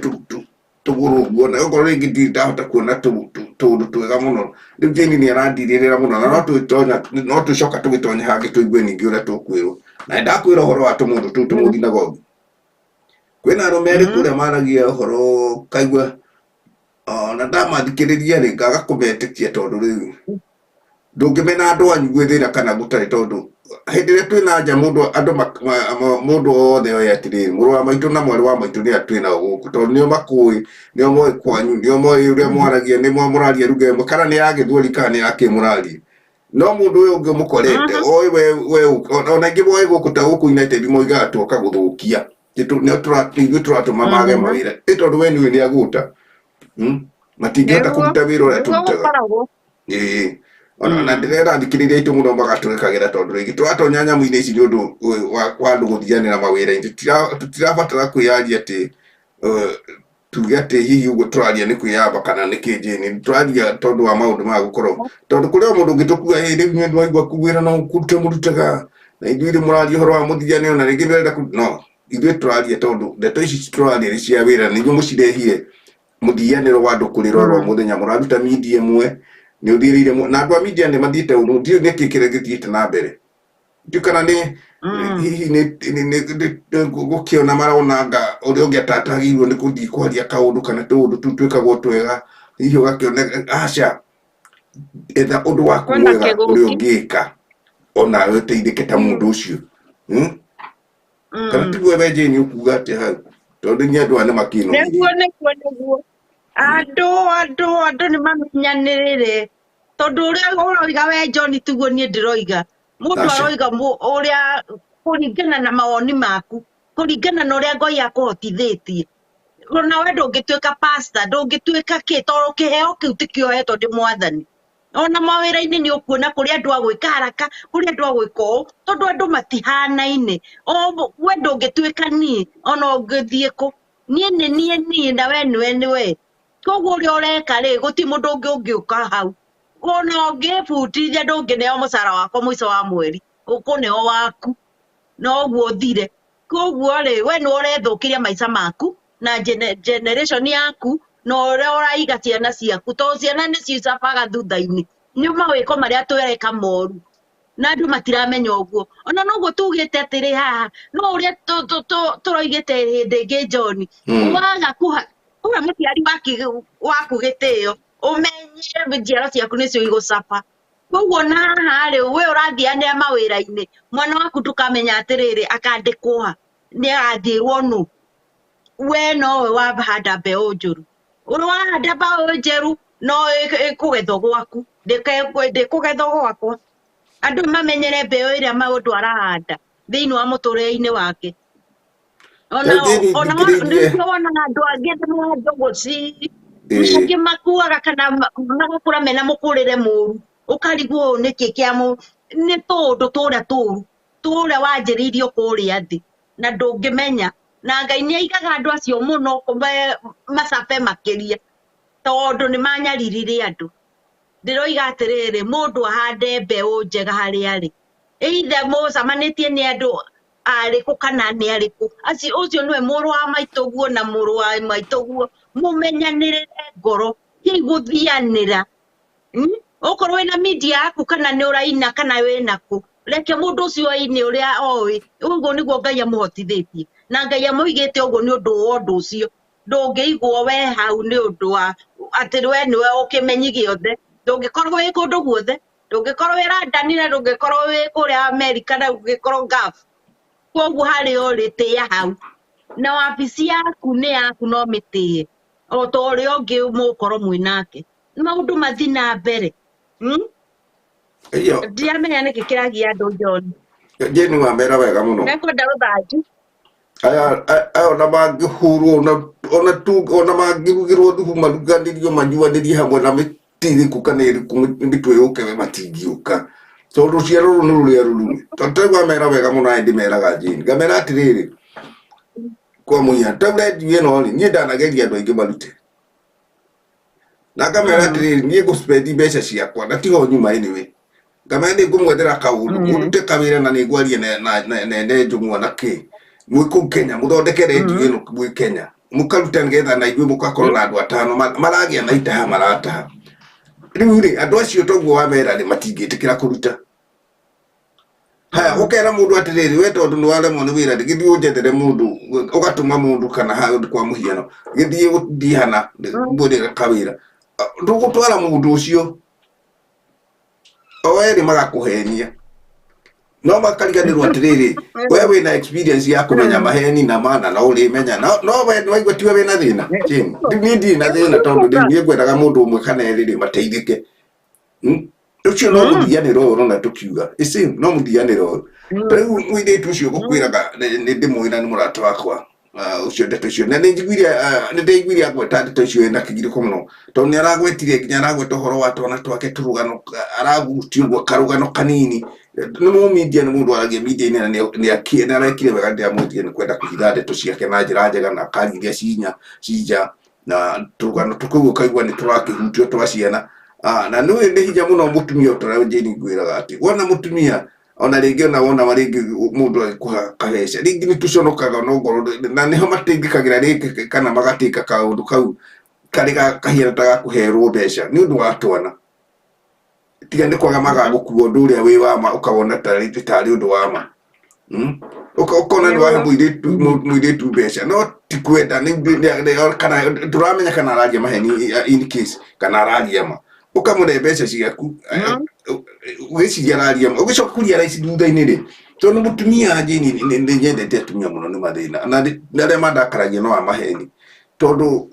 tũgũrũ ũguo, na okorwo rĩngĩ ndirĩ ndahota kuona tũũndũ twega mũno. Rĩu Jane nĩ arandirĩrĩra mũno, na no twĩtonya, no twĩcoka tũgĩtonye hangĩ tũigue ningĩ ũrĩa tũkwĩrwo. Na nĩ ndakwĩra ũhoro wa tũmũndũ tũu tũmũthinagogi, kwĩna arũme erĩ kũrĩa maragia ũhoro kaigua ona ndamathikĩrĩria rĩ, ngaga kũmetĩkia, tondũ rĩu ndũngĩmena andũ anyu gwĩ thĩna kana gũtarĩ, tondũ hĩndĩ ĩrĩa twĩna nja mũndũ andũ mũndũ wothe oĩ atĩrĩrĩ, mũrũ wa maitũ na mwarĩ wa maitũ nĩ a twĩ nao gũkũ, tondũ nĩo makũĩ, nĩo moĩ kwanyu, nĩo moĩ ũrĩa mwaragia, nĩ mũraria ruga ĩmwe kana nĩ ya gĩthweri kana nĩ ya kĩ mũraria. No mũndũ ũyũ ũngĩ ũmũkorete oĩ we we ona ingĩ moĩ gũkũ ta gũkũ United moigaga tuoka gũthũkia. Nĩo ithuĩ tũratũma mage mawĩra, ĩ tondũ we nĩũĩ nĩ agũta. Matingĩhota Nĩguo kũruta wĩra ũrĩa nĩguo tũrutaga. gũkoragwo. Ĩĩ, ona na ndĩrera thikĩrĩria aitũ mũno magatũrekagĩra, tondũ rĩngĩ tũratonya nyamũ-inĩ ici nĩ ũndũ wa andũ gũthianĩra mawĩra-inĩ. Tũtirabatara kwĩyaria atĩ tuge atĩ hihi ũguo tũraria nĩ kwĩyamba kana nĩ kĩ. Jane, tũraria tondũ wa maũndũ maya gũkorwo, tondũ kũrĩ o mũndũ ũngĩtũkua, ĩ rĩu inyuĩ nĩwaigua kũu wĩra no kũrute mũrutaga, na ithuĩ rĩ mũraria ũhoro wa mũthianĩro na rĩngĩ ndĩrenda no ithuĩ tũraria tondũ ndeto ici tũraria nĩ cia wĩra, nĩ inyuĩ mũcirehire mũthianĩro wa andũ kũrĩra oro mũthenya. Mũraruta media ĩmwe nĩ ũthiĩrĩire na andũ a media nĩ mathiĩte ũru, ndiũĩ nĩkĩ kĩrĩa gĩthiĩte na mbere, ndiũ kana nĩ hihi nĩ gũkĩona marona anga ũrĩa ũngĩ atatagĩirwo nĩ gũthiĩ kwaria kaũndũ kana tũũndũ tũu twĩkagwo twega, hihi ũgakĩona aca, etha ũndũ waku Kwĩna mwega ũrĩa kĩgũki. ũngĩka onawe ũteithĩke ta mũndũ ũcio. Kana tiguo we Jane ũkuga atĩa hau, tondũ inyuĩ andũ aya nĩ makĩnogire? Nĩguo nĩguo nĩguo. Andũ nĩ mamenyanĩrĩre, tondũ ũrĩa ũroiga we John tiguo niĩ ndĩroiga. Mũndũ Aca. aroiga ũrĩa kũringana na mawoni maku, kũringana na ũrĩa Ngai akũhotithĩtie. Ona we ndũngĩtuĩka pastor, ndũngĩtuĩka kĩ, tondũ kĩheo kĩu tikĩo ũhetwo nĩ Mwathani. Ona mawĩra-inĩ nĩ ũkuona kũrĩ andũ a gwĩka haraka, kũrĩ andũ a gwĩka ũũ, tondũ andũ matihanaine. O we ndũngĩtuĩka niĩ, ona ũngĩthiĩ kũ. Niĩ nĩ niĩ niĩ na we nĩwe nĩwe. Koguo ũrĩa ũreka rĩ, gũtirĩ mũndũ ũngĩ ũngĩũka hau. Ona ũngĩbundithia ndũngĩneo mũcara wakwa mũico wa mweri, ũkũneo waku. Na ũguo ũthire. Koguo rĩ, we nĩwe ũrethũkĩria maica maku na generation yaku na ũrĩa ũraiga ciana ciaku, tondũ ciana nĩcio icabaga thutha-inĩ nĩ mawĩko marĩa twereka moru, na andũ matiramenya ũguo. Ona noguo tugĩte atĩrĩ haha, no ũrĩa tũroigĩte hĩndĩ ĩngĩ John, waga kũhe mũciari waku gĩtĩo, ũmenye njiaro ciaku nĩcio igũcaba. Koguo na haha rĩ, we ũrathianĩra mawĩra-inĩ, mwana waku ndũkamenya atĩrĩrĩ akandĩkwo ha, nĩ agathiĩrwo nũ. We nowe wahanda mbeũ njũru. Ũrĩa wahanda mbeũ njeru no ĩkũgethwo gwaku, ndĩkũgethwo gwakwa. Andũ mamenyere mbeũ ĩrĩa mũndũ arahanda thĩinĩ wa mũtũrĩre-inĩ wake. Ona Rĩu Jane ona thikĩrĩirie. nĩkĩo wonaga andũ angĩ nĩ mandũgũci, angĩ makuaga kana magakũra mena mũkũrĩre mũru, ũkarigwo ũũ nĩkĩ kĩa nĩ tũũndũ tũrĩa tũru tũrĩa wanjĩrĩirio kũrĩa thĩ na ndũngĩmenya. Na Ngai nĩ aigaga andũ acio mũno macabe makĩria, tondũ nĩ manyaririre andũ. Ndĩroiga atĩrĩrĩ, mũndũ ahande mbeũ njega harĩa arĩ. Either mũcamanĩtie nĩ andũ arĩkũ kana nĩ arĩkũ. Acio, ũcio nĩwe mũrũ wa maitũguo na mũrũ wa maitũguo. Mũmenyanĩrĩre ngoro, tigai gũthianĩra. Okorwo wĩna media yaku kana nĩ ũraina kana wĩna kũ, reke mũndũ ũcio aine ũrĩa oĩ. Ũguo nĩguo Ngai amũhotithĩtie. Na Ngai amũigĩte ũguo nĩ ũndũ wa ũndũ ũcio. Ndũngĩigwo we hau nĩ ũndũ wa atĩ we nĩwe ũkĩmenyi gĩothe. Ndũngĩkorwo wĩ kũndũ guothe. Ndũngĩkorwo wĩ London na ndũngĩkorwo wĩ kũrĩa America na ndũngĩkorwo Gulf. Koguo harĩa ũrĩ tĩĩa hau. Na wabici yaku nĩ yaku no mĩtĩe. O ta ũrĩa ũngĩ mũgũkorwo mwĩ nake. Maũndũ mathi na mbere. Iyo. Ndiramenya nĩkĩ kĩragia andũ John. Jane wamera wega mũno. Mekwenda rũthanju. Aya aya ona mangĩhũrwo ona tu ona mangĩrugĩrwo thubu maruganĩrio manyuanĩrie hamwe na mĩtĩ ĩrĩkũ kana ĩrĩkũ mĩtwe yũke we matingĩũka. Tondũ rũciaro rũrũ nĩ rũrĩa rũrume. Tondũ tarĩu wamera wega mũno na ndĩmeraga Jane. Ngamera atĩrĩrĩ kwa mũhiano ta redio ĩno rĩ niĩ ndanageria andũ aingĩ marute. Na ngamera atĩrĩrĩ niĩ ngũspendi mbeca ciakwa na tiho nyuma anyway. Ngamera nĩ ngũmwethera kaũndũ mũrute kawĩra na nĩ ngwaria na ene njũng'wa na kĩ mwĩ kũu Kenya mũthondeke redio ĩno mwĩ Kenya mũkaruta nĩgetha na ithuĩ mũgakorwo na andũ atano maragĩa na itaha marataha. Rĩu rĩ andũ acio toguo wamera rĩ matingĩtĩkĩra kũruta. Haya ũkera mũndũ atĩrĩrĩ we tondũ nĩ waremwo nĩ wĩra rĩ gĩthiĩ ũnjethere mũndũ ũgatũma mũndũ kana kwa mũhiano gĩthiĩ gũthiĩ hana ngwĩrĩre kawĩra. Ndũgũtwara mũndũ ũcio o erĩ magakũhenia no makariganĩrwo atĩrĩrĩ we wĩna experience ya kũmenya maheni na mana na ũrĩmenya no we waigua tiwe wĩna thĩna Jane. Rĩu niĩ ndirĩ na thĩna tondũ rĩu niĩ ngwendaga mũndũ ũmwe kana erĩ rĩ mateithĩke. Ũcio no mũthianĩro ũyũ ũrona tũkiuga ĩci no mũthianĩro ũyũ. Rĩu mũirĩtu ũcio ngũkwĩraga nĩ ndĩmũĩ na nĩ mũrata wakwa ũcio ndeto icio na nĩ njiguire nĩ ndaiguire agweta ndeto icio ena kĩgirĩko mũno tondũ nĩ aragwetire nginya aragweta ũhoro wa twana twake tũrũgano aragutia ũguo karũgano kanini nĩ mũ media nĩ mũndũ aragia media-inĩ na nĩ arekire wega ndĩramwĩtire nĩ kwenda kũhitha ndeto ciake na njĩra njega na akaria iria cinya cinja na tũrũgano tũkũu ũkaigua nĩ tũrakĩhutio twa ciana. Na nĩ nĩ hinya mũno mũtumia ũtarĩ Jane ngwĩraga atĩ wona mũtumia ona rĩngĩ ona wona rĩngĩ mũndũ agĩkũha kabeca rĩngĩ nĩ tũconokaga no ngorwo na nĩho mateithĩkagĩra rĩngĩ kana magatĩka kaũndũ kau karĩ kahiana ta gakũherwo mbeca nĩ ũndũ wa twana tiga nĩ kwaga magaga gũkua ũndũ ũrĩa wĩ wa ma ũkawona tarĩ tarĩ ũndũ wa ma. Ũkona nĩ wahe mũirĩtu mbeca no ti kwenda kana ndũramenya kana araria maheni in case kana araria ma ũkamũne mbeca ciaku ũgĩciria araria ma ũgĩcoka kũria raici thutha-inĩ rĩ tondũ mũtumia Jane nĩ nyendete atumia mũno nĩ mathĩna na arĩa mandakaragia no a maheni tondũ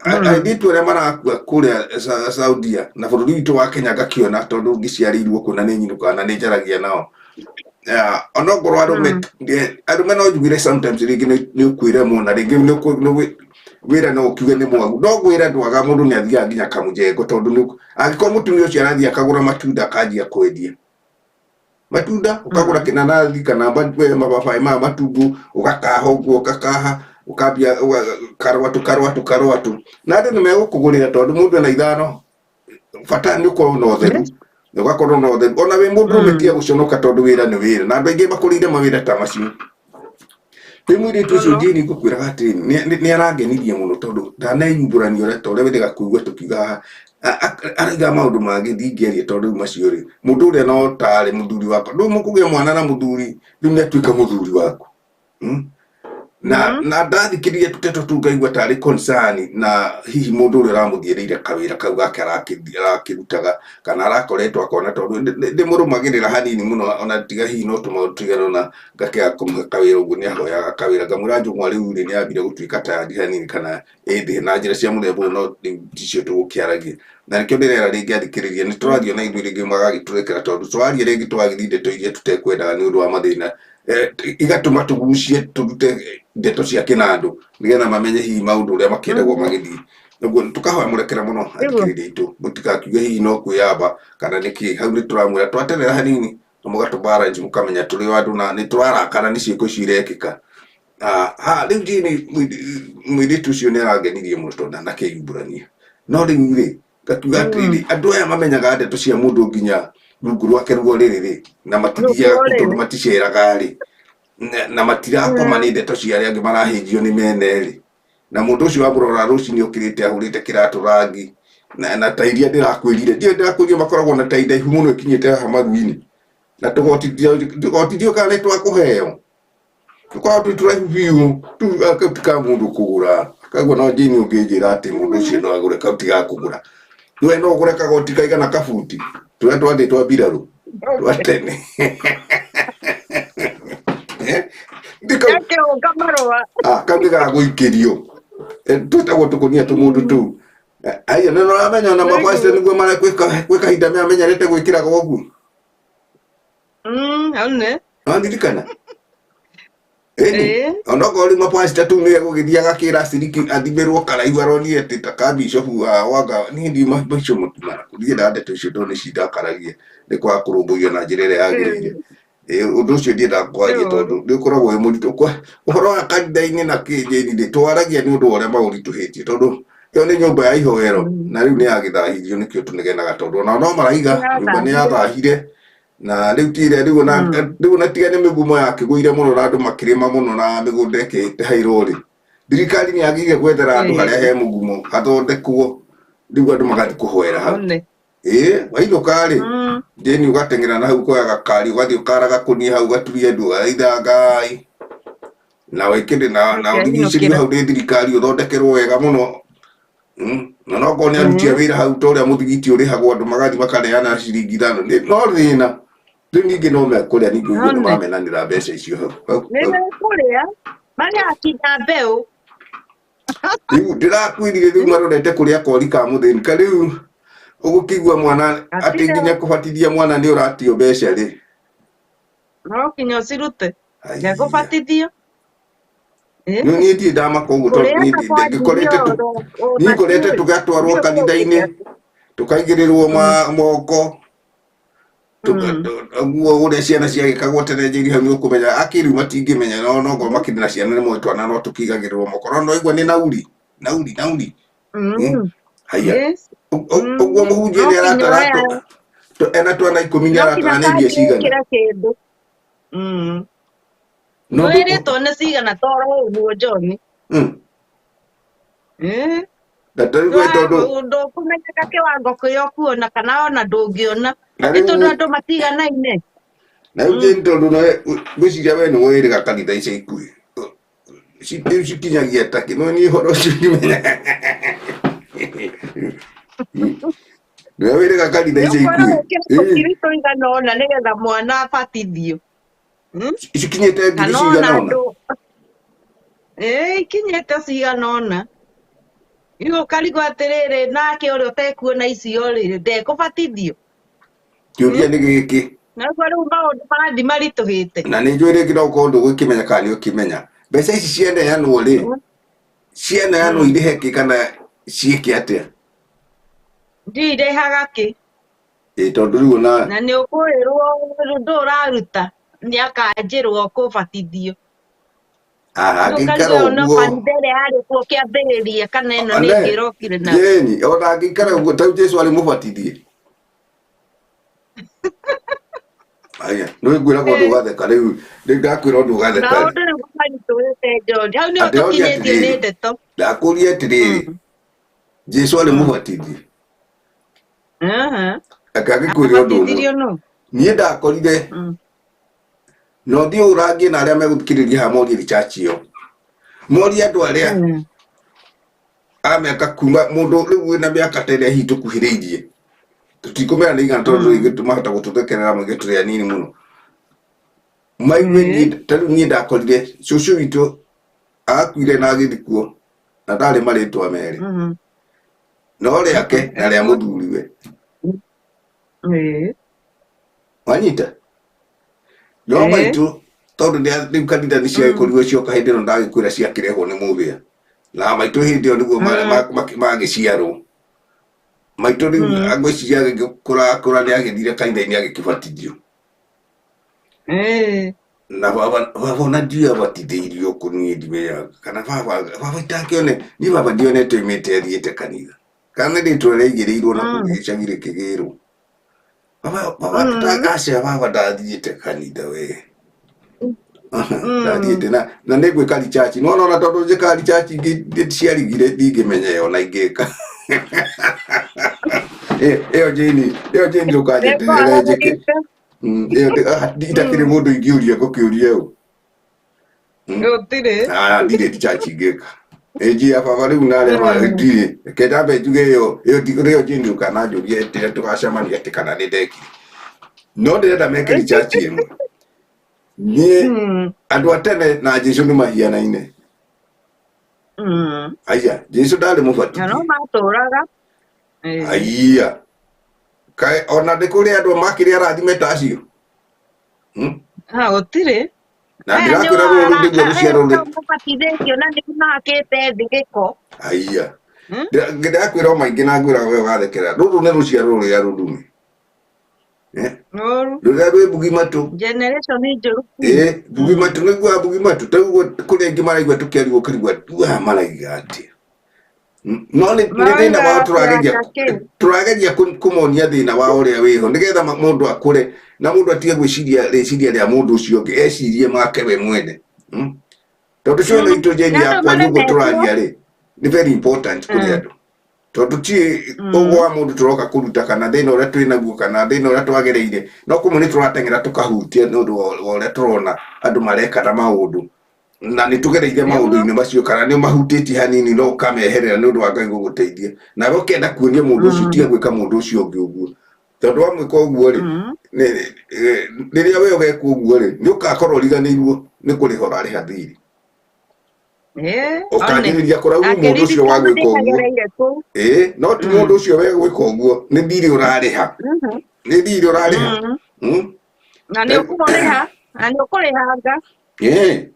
airĩtu arĩa marakua kũrĩa Saudia na bũrũri witũ wa Kenya ngakĩona tondũ ngĩciarĩirwo kũ na nĩ nyinũkaga na nĩ njaragia nao. Onokorwo arũme arũme no njugire sometimes rĩngĩ nĩ ũkwĩremwo na rĩngĩ wĩra no ũkiuge nĩ mwagu no ngwĩra ndwaga mũndũ nĩ athiaga nginya kamũjengo tondũ angĩkorwo mũtumia ũcio arathiĩ akagũra matunda akanjia kwendia matunda ũkagũra kĩnanathi kana mababaĩ maya matungu ũgakaha ũguo ũgakaha ũkambia karwatũ karwatũ karwatũ na andũ nĩ megũkũgũrĩra tondũ mũndũ ena ithano bata nĩ ũkorwo na ũtheru ũgakorwo na ũtheru ona wĩ mũndũ ũmwe tiga gũconoka tondũ wĩra nĩ wĩra na andũ aingĩ makũrĩire mawĩra ta macio. Rĩu mũirĩtu ũcio Jane ngũkwĩraga atĩrĩ nĩ arangenirie mũno tondũ ndaneyumbũrania ũrĩa ta ũrĩa wĩrĩga kũigua tũkiuga haha araiga maũndũ mangĩ ndingĩaria tondũ rĩu macio rĩ mũndũ ũrĩa no tarĩ mũthuri wakwa rĩu mũkũgĩa mwana na mũthuri rĩu nĩ atuĩka mũthuri waku. Na na ndathikĩrĩria tũteto tũu ngaigua tarĩ concern na hihi mũndũ ũrĩa ũramũthiĩrĩire kawĩra kau gake arakĩrutaga kana arakoretwo akona tondũ ndĩmũrũmagĩrĩra hanini mũno ona tiga hihi no tũmaũndũ tũigana ũna ngakĩaga kũmũhe kawĩra ũguo nĩ ahoyaga kawĩra ngamwĩra njũng'wa rĩu rĩ nĩ ambire gũtuĩka tayari hanini kana ĩndĩ na njĩra cia mũthemba ũyũ no rĩu ticio tũgũkĩaragia na nĩkĩo ndĩrera rĩngĩ athikĩrĩria nĩ tũraria na ithuĩ rĩngĩ magagĩtũrekera tondũ tũraria rĩngĩ twagĩthiĩ ndeto iria tũtekwendaga nĩ ũndũ wa mathĩna igatũma tũgucie tũrute ndeto cia kĩnandũ nĩgetha mamenye hihi maũndũ ũrĩa makĩendagwo magĩthiĩ ũguo tũkahoya mũrekera mũno athikĩrĩria aitũ mũtigakiuge hihi no kwĩyamba kana nĩkĩ hau nĩ tũramwĩra twaterera hanini na mũgatũ balance mũkamenya tũrĩ o andũ na nĩ tũrarakara nĩ ciĩko icio irekĩka. Ha rĩu Jane mũirĩtu ũcio nĩ arangenirie mũno tondũ ndanakĩyumbũrania. No rĩu rĩ, ngakiuga atĩrĩrĩ, andũ aya mamenyaga ndeto cia mũndũ nginya rungu rwake rwa ũrĩrĩ rĩ, na matithiaga kũu tondũ maticeraga rĩ, na matirakoma nĩ ndeto cia arĩa angĩ marahĩnjio nĩ mene rĩ, na mũndũ ũcio wamũrora rũcinĩ okĩrĩte ahũrĩte kĩratũ rangi na ta iria ndĩrakwĩrire, ndiũĩ ndĩrakwĩrire makoragwo na tai ndaihu mũno ĩkinyĩte haha maru-inĩ, na tũgoti tũgoti ndiũĩ kana nĩ twa kũheo. Tũkoragwo twĩ tũraihu biũ, rĩu kau ti ka mũndũ kũgũra. Koguo no Jane ũngĩnjĩra atĩ mũndũ ũcio no agũre kau ti ga kũgũra. We no ũgũre kagoti kaigana kabuti, tũrĩa twarĩ twa mbirarũ twa tene. Eh? Nĩ kau Gakĩhũnga marũa. ah, kau nĩ ga gũikĩrio. Eh, twĩtagwo tũkũnia tũmũndũ tũu. Eh, Aya nĩ ũramenya ona mabacĩta nĩguo gwĩ kahinda mamenyerete gwĩkĩraga ũguo. Hau nĩ. Wandirikana? Ĩni, Ĩĩ. onokorwo rĩu mapasta tu nĩwe gũgĩthiĩ agakĩra aciriki athimĩrwo karaihu aronire atĩ ta ka bishofu wa wanga niĩ ndi mabicobu niĩ na ndeto icio tondũ nĩcindakaragia nĩ kwaga kũrũmbũiyo na njĩra ĩrĩa yagĩrĩire. Ĩĩ, ũndũ ũcio ndiendaga kwaria tondũ nĩ ũkoragwo wĩ mũritũ. Ũhoro wa kanitha-inĩ na kĩnjĩri-rĩ, twaragia nĩ ũndũ wa ũrĩa maũritũhĩtie tondũ ĩyo nĩ nyũmba ya ihoero na rĩu nĩ yagĩthahirio nĩkĩo tũnegenaga tondũ onao no maraiga nyũmba nĩ yathahire na rĩu ti ĩrĩa rĩu ona rĩu ona tiga nĩ mĩgumo yakĩgũire mũno na andũ makĩrĩma mũno na mĩgũnda ĩkĩhairwo rĩ, thirikari nĩ yagĩrĩire gwethera andũ harĩa he mũgumo hathondekwo rĩu andũ magathiĩ kũhoera hau. Ĩĩ wainũka rĩ, Jane ũgateng'era na hau ũkoya gakari ũgathiĩ ũkara gakũnia hau ũgaturia ndu ũgathaitha Ngai na wĩkĩre na ũrigicĩrio hau nĩ thirikari ũthondekerwo wega mũno. Na no korwo nĩ aruti a wĩra hau ta ũrĩa mũthigiti ũrĩhagwo andũ magathiĩ makaneana ciringi ithano no thĩna. Rĩu ningĩ no mekũrĩa ningĩ ũigue nĩ mamenanĩra mbeca icio hau. Nĩ mekũrĩa marĩaga kinya mbeũ. Rĩu ndĩrakwĩrire rĩu marorete kũrĩa kori ka mũthĩni ka rĩu ũgũkĩigua mwana atĩ nginya kũbatithia mwana nĩ ũratio mbeca rĩ. No nginya ũcirute. Ndekũbatithio. Nĩ niĩ ndirĩ ndamaka ũguo tondũ niĩ ngĩkorete niĩ ngorete tũgatwarwo kanitha-inĩ tũkaigĩrĩrwo moko ũguo ũrĩa ciana ciagĩkagwo tene njĩri hau nĩ ũkũmenya akĩrĩu matingĩmenya no no ngorwo makĩrĩ na ciana nĩ moĩ twana no tũkĩigagĩrĩrwo moko no no igua nĩ nauri nauri nauri. Haya ũguo mũhunjia nĩ aratara ena twana ikũmi nĩ aratara nĩ mbia cigana. No Wĩrĩtwo nĩ cigana toro ũguo John. Na tarĩu we tondũ Ndũkũmenyeka kĩwango kĩrĩa ũkuona kana ona ndũngĩona. Nĩ tondũ andũ matiganaine. Na rĩu Jane tondũ nawe ngwĩciria we nĩwe wĩrĩga kanitha ica ikuhĩ. Rĩu cikinyagia ta kĩ no niĩ ũhoro ũcio ndimenyaga. Nĩwe wĩrĩga kanitha ica Nĩũkwĩrwo ikuhĩ. wĩkĩre tũkiri tũigana ũna nĩgetha mwana abatithio. Cikinyĩte ngiri Kana ona cigana ũna. andũ ĩĩ ikinyĩte cigana ũna. Rĩu ũkarigwo atĩrĩrĩ nake ũrĩa ũtekuona icio rĩ ndekũbatithio. Kĩũria nĩ gĩkĩ. Naguo rĩu maũndũ marathiĩ maritũhĩte. Na nĩ njũĩ rĩngĩ no ũkorwo ndũgũkĩmenya kana nĩ ũkĩmenya. Mbeca ici cianeanwo rĩ, cianeanwo irĩhe kĩ kana ciĩke atĩa? Ndiũĩ irĩhaga kĩ. Ĩ tondũ rĩu ona Na nĩ ũkwĩrwo ndũ ũraruta nĩ akanjĩrwo kũbatithio. Aha, angĩikara Ũkarigwo ona ũguo kanitha ĩrĩa yarĩ kuo kĩambĩrĩria kana ĩno nĩ Ane, ĩngĩ ĩrokire nayo. Jane, ona angĩikara ũguo ta rĩu Jesu arĩ mũbatithie. Aya, nĩ ngwĩraga ũndũ ũgatheka rĩu, rĩu ndakwĩra ũndũ ũgatheka. Maũndũ rĩu maritũhĩte John. Hau nĩho Ndĩroria tũkinyĩtio nĩ atĩrĩrĩ, ndeto. ndakũria atĩrĩrĩ, Jesu arĩ mũbatithie. Aha. Reke ngĩkwĩre ũndũ ũmwe. Abatithirio nũ? Niĩ ndakorire na ũthiĩ ũrangie na arĩa megũthikĩrĩria haha morie research ĩyo. Morie andũ arĩa a mĩaka kuma mũndũ rĩu wĩna mĩaka ta ĩrĩa hihi tũkuhĩrĩirie. Tũtikũmera nĩ igana tondũ rĩngĩ mahota gũtũthekerera moige tũrĩ anini mũno. Maigue niĩ ta rĩu niĩ ndakorire cũcũ witũ akuire na agĩthikwo na ndarĩ marĩtwa merĩ. No rĩake na rĩa mũthuriwe. Wanyita? No maitũ tondũ rĩu kanitha nĩ ciagĩkorirwo cioka hĩndĩ ĩno ndagĩkwĩra ciakĩrehwo nĩ mũthĩa. Na maitũ hĩndĩ ĩyo nĩguo magĩciarwo. Maitũ rĩu ngwĩciria agĩkũra kũra nĩ agĩthire kanitha-inĩ agĩkĩbatithio. Na baba baba ona ndiũĩ abatithĩirio kũ, niĩ ndimenyaga kana baba baba itakĩone, niĩ baba ndionete oimĩte athiĩte kanitha kana nĩ rĩtwa rĩaigĩrĩirwo na kũu gĩcagi rĩkĩgĩrwo baba baba. Aca, baba ndathiĩte kanitha we. Ndathiĩte na nĩ ngwĩka research, no ona tondũ njĩkaga research ingĩ ciarigire, ndingĩmenya ĩyo na ingĩka ĩyo Jane, ĩyo Jane, ndũkanjeterere njĩke. Ĩyo itakĩrĩ mũndũ ingĩũria ngũkĩũria ũ. Gũtirĩ. Ah, ndirĩ research ingĩka ĩnji ya baba rĩu na arĩa ndirĩ. Reke ndambe njuge ĩyo ĩyo ĩyo Jane, ndũkananjũrie rĩrĩa tũgacemania atĩ kana nĩ ndekire, no ndĩrenda meke research ĩmwe niĩ. Andũ a tene na Jesu nĩ mahianaine. Aya, Jesu ndarĩ Na no mũbatithie. Matũraga. Aiya, kaĩ ona nĩ kũrĩ andũ makĩrĩ arathime ta acio? Ah, gũtirĩ. Na Aya nĩ ndĩrakwĩra rũrũ nĩguo rũciaro rũrĩ mabatithĩtio na nĩ mahakĩte thĩ gĩko. Aiya. Ndĩrakwĩra o maingĩ na ngwĩra we ũgathekera, rũrũ nĩ rũciaro rũrĩa rũrume. Eh? Ũru. Rũrĩa rwĩ mbugi matũ. Generation njũru. Ĩ mbugi matũ nĩguo mbugi matũ taguo kũrĩa ingĩ maraigua tũkĩarigwo ũkĩrigwo wa maraiga atĩa. No nĩ thĩna wao tũrageria Marauga tũrageria kũmonia thĩna wao ũrĩa wĩho nĩgetha mũndũ akũre na mũndũ atige gwĩciria rĩciria rĩa mũndũ ũcio ũngĩ, ecirie make we mwene. Tondũ ciana itũ Jane Na andũ yakwa nĩguo maremetwo. tũraria rĩ, nĩ very important kũrĩ andũ tondũ ti ũguo wa mũndũ tũroka kũruta kana thĩna ũrĩa twĩ naguo kana thĩna ũrĩa twagereire, no kũmwe nĩ tũrateng'era tũkahutia nĩ ũndũ wa ũrĩa tũrona andũ mareka na maũndũ na nĩ tũgereire maũndũ-inĩ macio kana nĩ mahutĩtie hanini, no ũkameherera nĩ ũndũ wa Ngai gũgũteithia nawe ũkenda kuonia mũndũ ũcio tiga gwĩka mũndũ ũcio ũngĩ ũguo, tondũ wamwĩka ũguo rĩ, rĩrĩa we ũgekwo ũguo rĩ, nĩ ũgakorwo ũriganĩirwo nĩ kũrĩha ũrarĩha thirĩ. Ũkanjĩrĩria kũraumu mũndũ ũcio wa gwĩka ũguo. Ĩĩ, no ti mũndũ ũcio we gwĩka ũguo, nĩ thirĩ ũrarĩha, nĩ thirĩ ũrarĩha. Na nĩ ũkũrĩha na nĩ ũkũrĩhanga. Ĩĩ.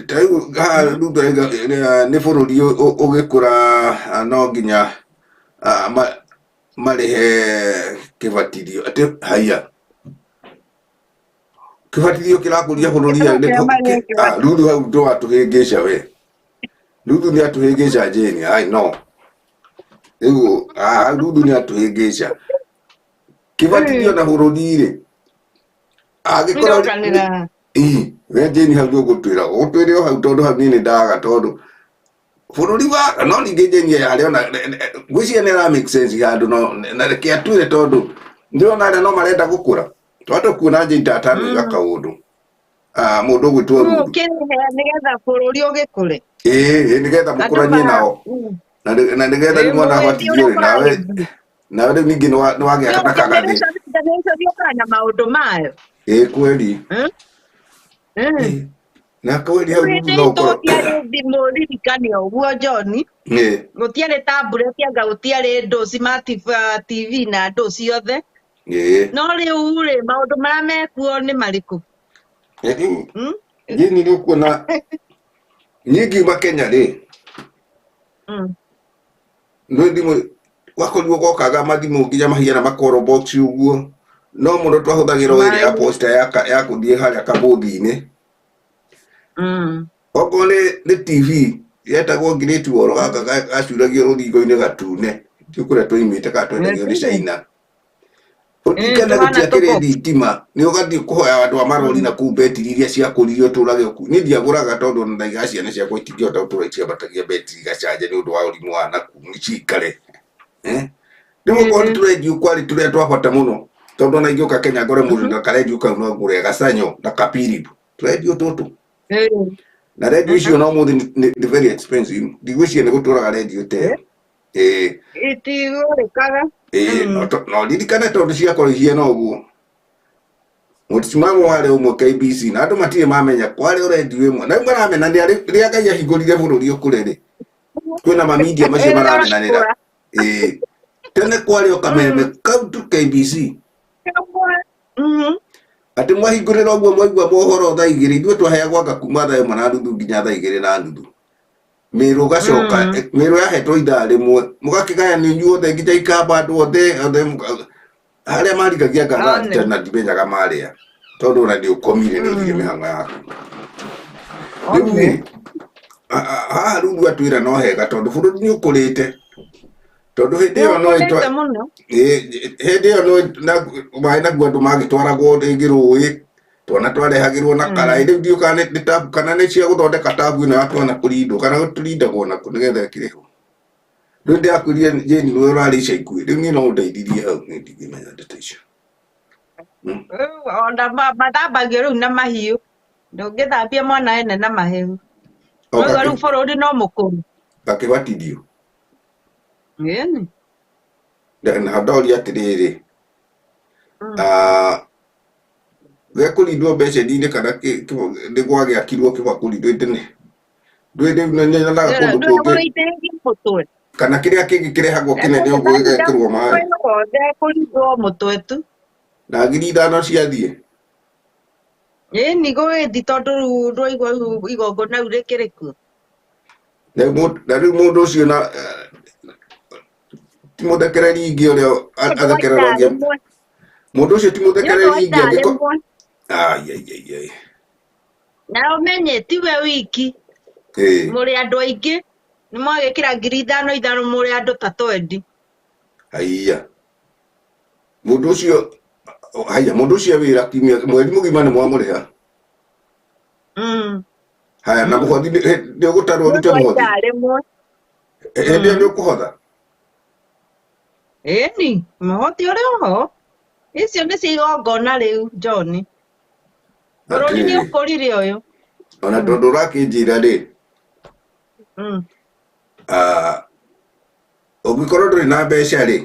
Ta rĩu haha Ruto arauga, nĩ bũrũri ũgĩkũra, no nginya marĩhe kĩbatithio, atĩ haiya, kĩbatithio kĩrakũria bũrũri. No nginya marĩhe kĩbatithio. Ruthu hau ndũratũhĩngĩca we, Ruthu nĩ atũhĩngĩca Jane, ai no rĩu Ruthu nĩ atũhĩngĩca kĩbatithio na bũrũri rĩ angĩkorwo Ndokanĩra. Ii, we Jane hau ndũgũtwĩra, ũgũtwĩre o hau tondũ hau niĩ nĩ ndaga tondũ bũrũri wa no ningĩ Jane harĩa ona ngwĩciria nĩ ara make sense handũ, no na reke atwĩre tondũ ndĩrona arĩa no marenda gũkũra twatũ kuona Jane ta atanauga kaũndũ. Ah, mũndũ ũgwĩtwo Rĩu Ruthu ũkĩrĩhe nĩgetha bũrũri ũgĩkũre. Ĩĩ, nĩgetha Andũ mũkũranie nao na nĩgetha rĩu mwana mũgĩthiĩ abatithio ũrĩa rĩ, nawe kũragĩthiĩ. Nawe rĩu ningĩ nĩ wagĩa na kagathĩ. Generation yũkaga na maũndũ mayo. Ĩĩ kweli. Mm? Na kweli hau Hĩndĩ no itũ ũkorwo gũtiarĩ thimũ, ririkane ũguo John. Gũtiarĩ tablet, anga gũtiarĩ ndũ smart TV na ndũ ciothe. No rĩu rĩ, maũndũ marĩa mekuo nĩ marĩkũ? Rĩu Mm? Jane, nĩ ũkuona niĩ ngiuma Kenya rĩ, nĩ thimũ wakorirwo gokaga mathimũ nginya mahiana makoro box ũguo, no mũno twahũthagĩra o ĩrĩa ya posta ya kũthiĩ harĩa kabũthi-inĩ. Okorwo nĩ TV yetagwo Great Wall, gaka gacuragio rũthingo-inĩ gatune, ndiũ kũrĩa twaimĩte kana twendagio nĩ China. Ũririkane tũhana gũtiakĩrĩ tũbox. thitima, nĩ ũgathiĩ kũhoya andũ a marori na kũu betiri iria ciakũririo ũtũrage ũku. Niĩ ndiagũraga tondũ ona ndaigaga ciana ciakwa itingĩhota gũtũra iciambatagia betiri igacanja nĩ ũndũ wa ũrimũ wa naku cikare. Eh? Rĩu okorwo nĩ tũrendio kwarĩ tũrĩa twa bata mũno tondũ ona ingĩũka Kenya ngore mũndũ na karendio kau no ngũre gacanyo na kapiribu tũrendio tũtũ. Na rendio icio no mũthĩ nĩ very expensive, ndigwĩciria nĩ gũtũraga rendio ta ĩyo. Ĩĩ. Itigũrĩkaga. Ĩĩ, no ririkane tondũ ciakorwo ihiana ũguo mũtimamo warĩ ũmwe KBC na andũ matirĩ mamenya kwarĩ o rendio ĩmwe na rĩu maramenanĩra rĩrĩa Ngai ahingũrire bũrũri ũkũre rĩ, kwĩna mamidia macio Ĩrĩa maramenanĩra. ũrakũra. Ĩĩ, tene kwarĩ o kameme kau tu KBC. Kamwe. Atĩ mwahingũrĩra ũguo mwaigua mohoro thaa 2, ithuĩ twaheagwo anga kuma 1:30 nginya 2:30, mĩrũ ũgacoka. Mĩrũ yahetwo ithaa rĩmwe, mũgakĩgayanio inyuothe nginya ikamba, andũ othe othe harĩa marigagia anga thaa One. 6 na ndimenyaga marĩa. Tondũ ona nĩ ũkomire nĩ ũthire mĩhang'o yaku. Rĩu One. rĩ, haha rĩu atwĩra no hega tondũ bũrũri nĩ ũkũrĩte. Tondũ hĩndĩ ĩyo no ĩtwa Nĩũkũrĩte mũno. Hĩndĩ ĩyo no maĩ naguo andũ magĩtwaragwo rĩngĩ rũĩ, twana twarehagĩrwo na karaĩ. Rĩu ndiũ kana nĩ tabu kana nĩ cia gũthondeka tabu ĩno ya twana kũrindwo kana tũrindagwo nakũ nĩgetha ĩkĩrĩhwo. Rĩu ndĩrakwĩrire Jane nĩwe ũrarĩ ica ikuhĩ, rĩu niĩ no ũndeithirie hau, niĩ ndingĩmenya ndeto icio. Rĩu ona mathambagio rĩu na mahiũ. Ndũngĩthambia mwana ene na mahiũ. O Ũguo rĩu bũrũri no mũkũrũ. Gakĩbatithio. Ĩni. Na ndoria atĩrĩrĩ, gekũrindwo mbeceni-inĩ kana nĩ gwagĩakirwo kĩbakũri ndũĩ tene. Ndũĩ rĩu nĩ nyonaga kũndũ Ndũĩ kũngĩ gũgĩitĩrĩria mũtwe. kana kĩrĩa kĩngĩ kĩrehagwo kĩnene ũguo gĩgekĩrwo maĩ. Wothe kũrindwo mũtwe tu. Na 5,000 ciathiĩ. Ĩni gũgĩthiĩ tondũ rĩu ndwaigua rĩu igongona rĩu rĩkĩrĩ kuo. Na rĩu mũndũ ũcio na ti mũthekereri ingĩ ũrĩa Nĩ ũndũ wa athekererwo ithaa angĩ. rĩmwe. Mũndũ ũcio ti Nĩ ũndũ wa mũthekereri ingĩ ithaa angĩko rĩmwe. Ai, ai, ai, ai. Na ũmenye tiwe wiki. Ĩĩ. Mũrĩ andũ aingĩ. Nĩ mwagĩkĩra 5,000 5 mũrĩ andũ ta twendi. Haiya. Mũndũ ũcio haiya, mũndũ ũcio e wĩra kiumia mweri mũgima nĩ mwamũrĩha. Haya, na mũhothi nĩ ũgũtarwo Nĩ ũrute ũndũ wa mũhothi. ithaa rĩmwe. Hĩndĩ ĩyo nĩ ũkũhotha. Ĩni, mũhoti ũrĩ oho. Icio nĩ cia igongona rĩu, John. Bũrũri nĩ Atĩrĩrĩ. ũkũrire ũyũ. Ona tondũ ũrakĩnjĩra rĩ, ũngĩkorwo ndũrĩ na mbeca rĩ,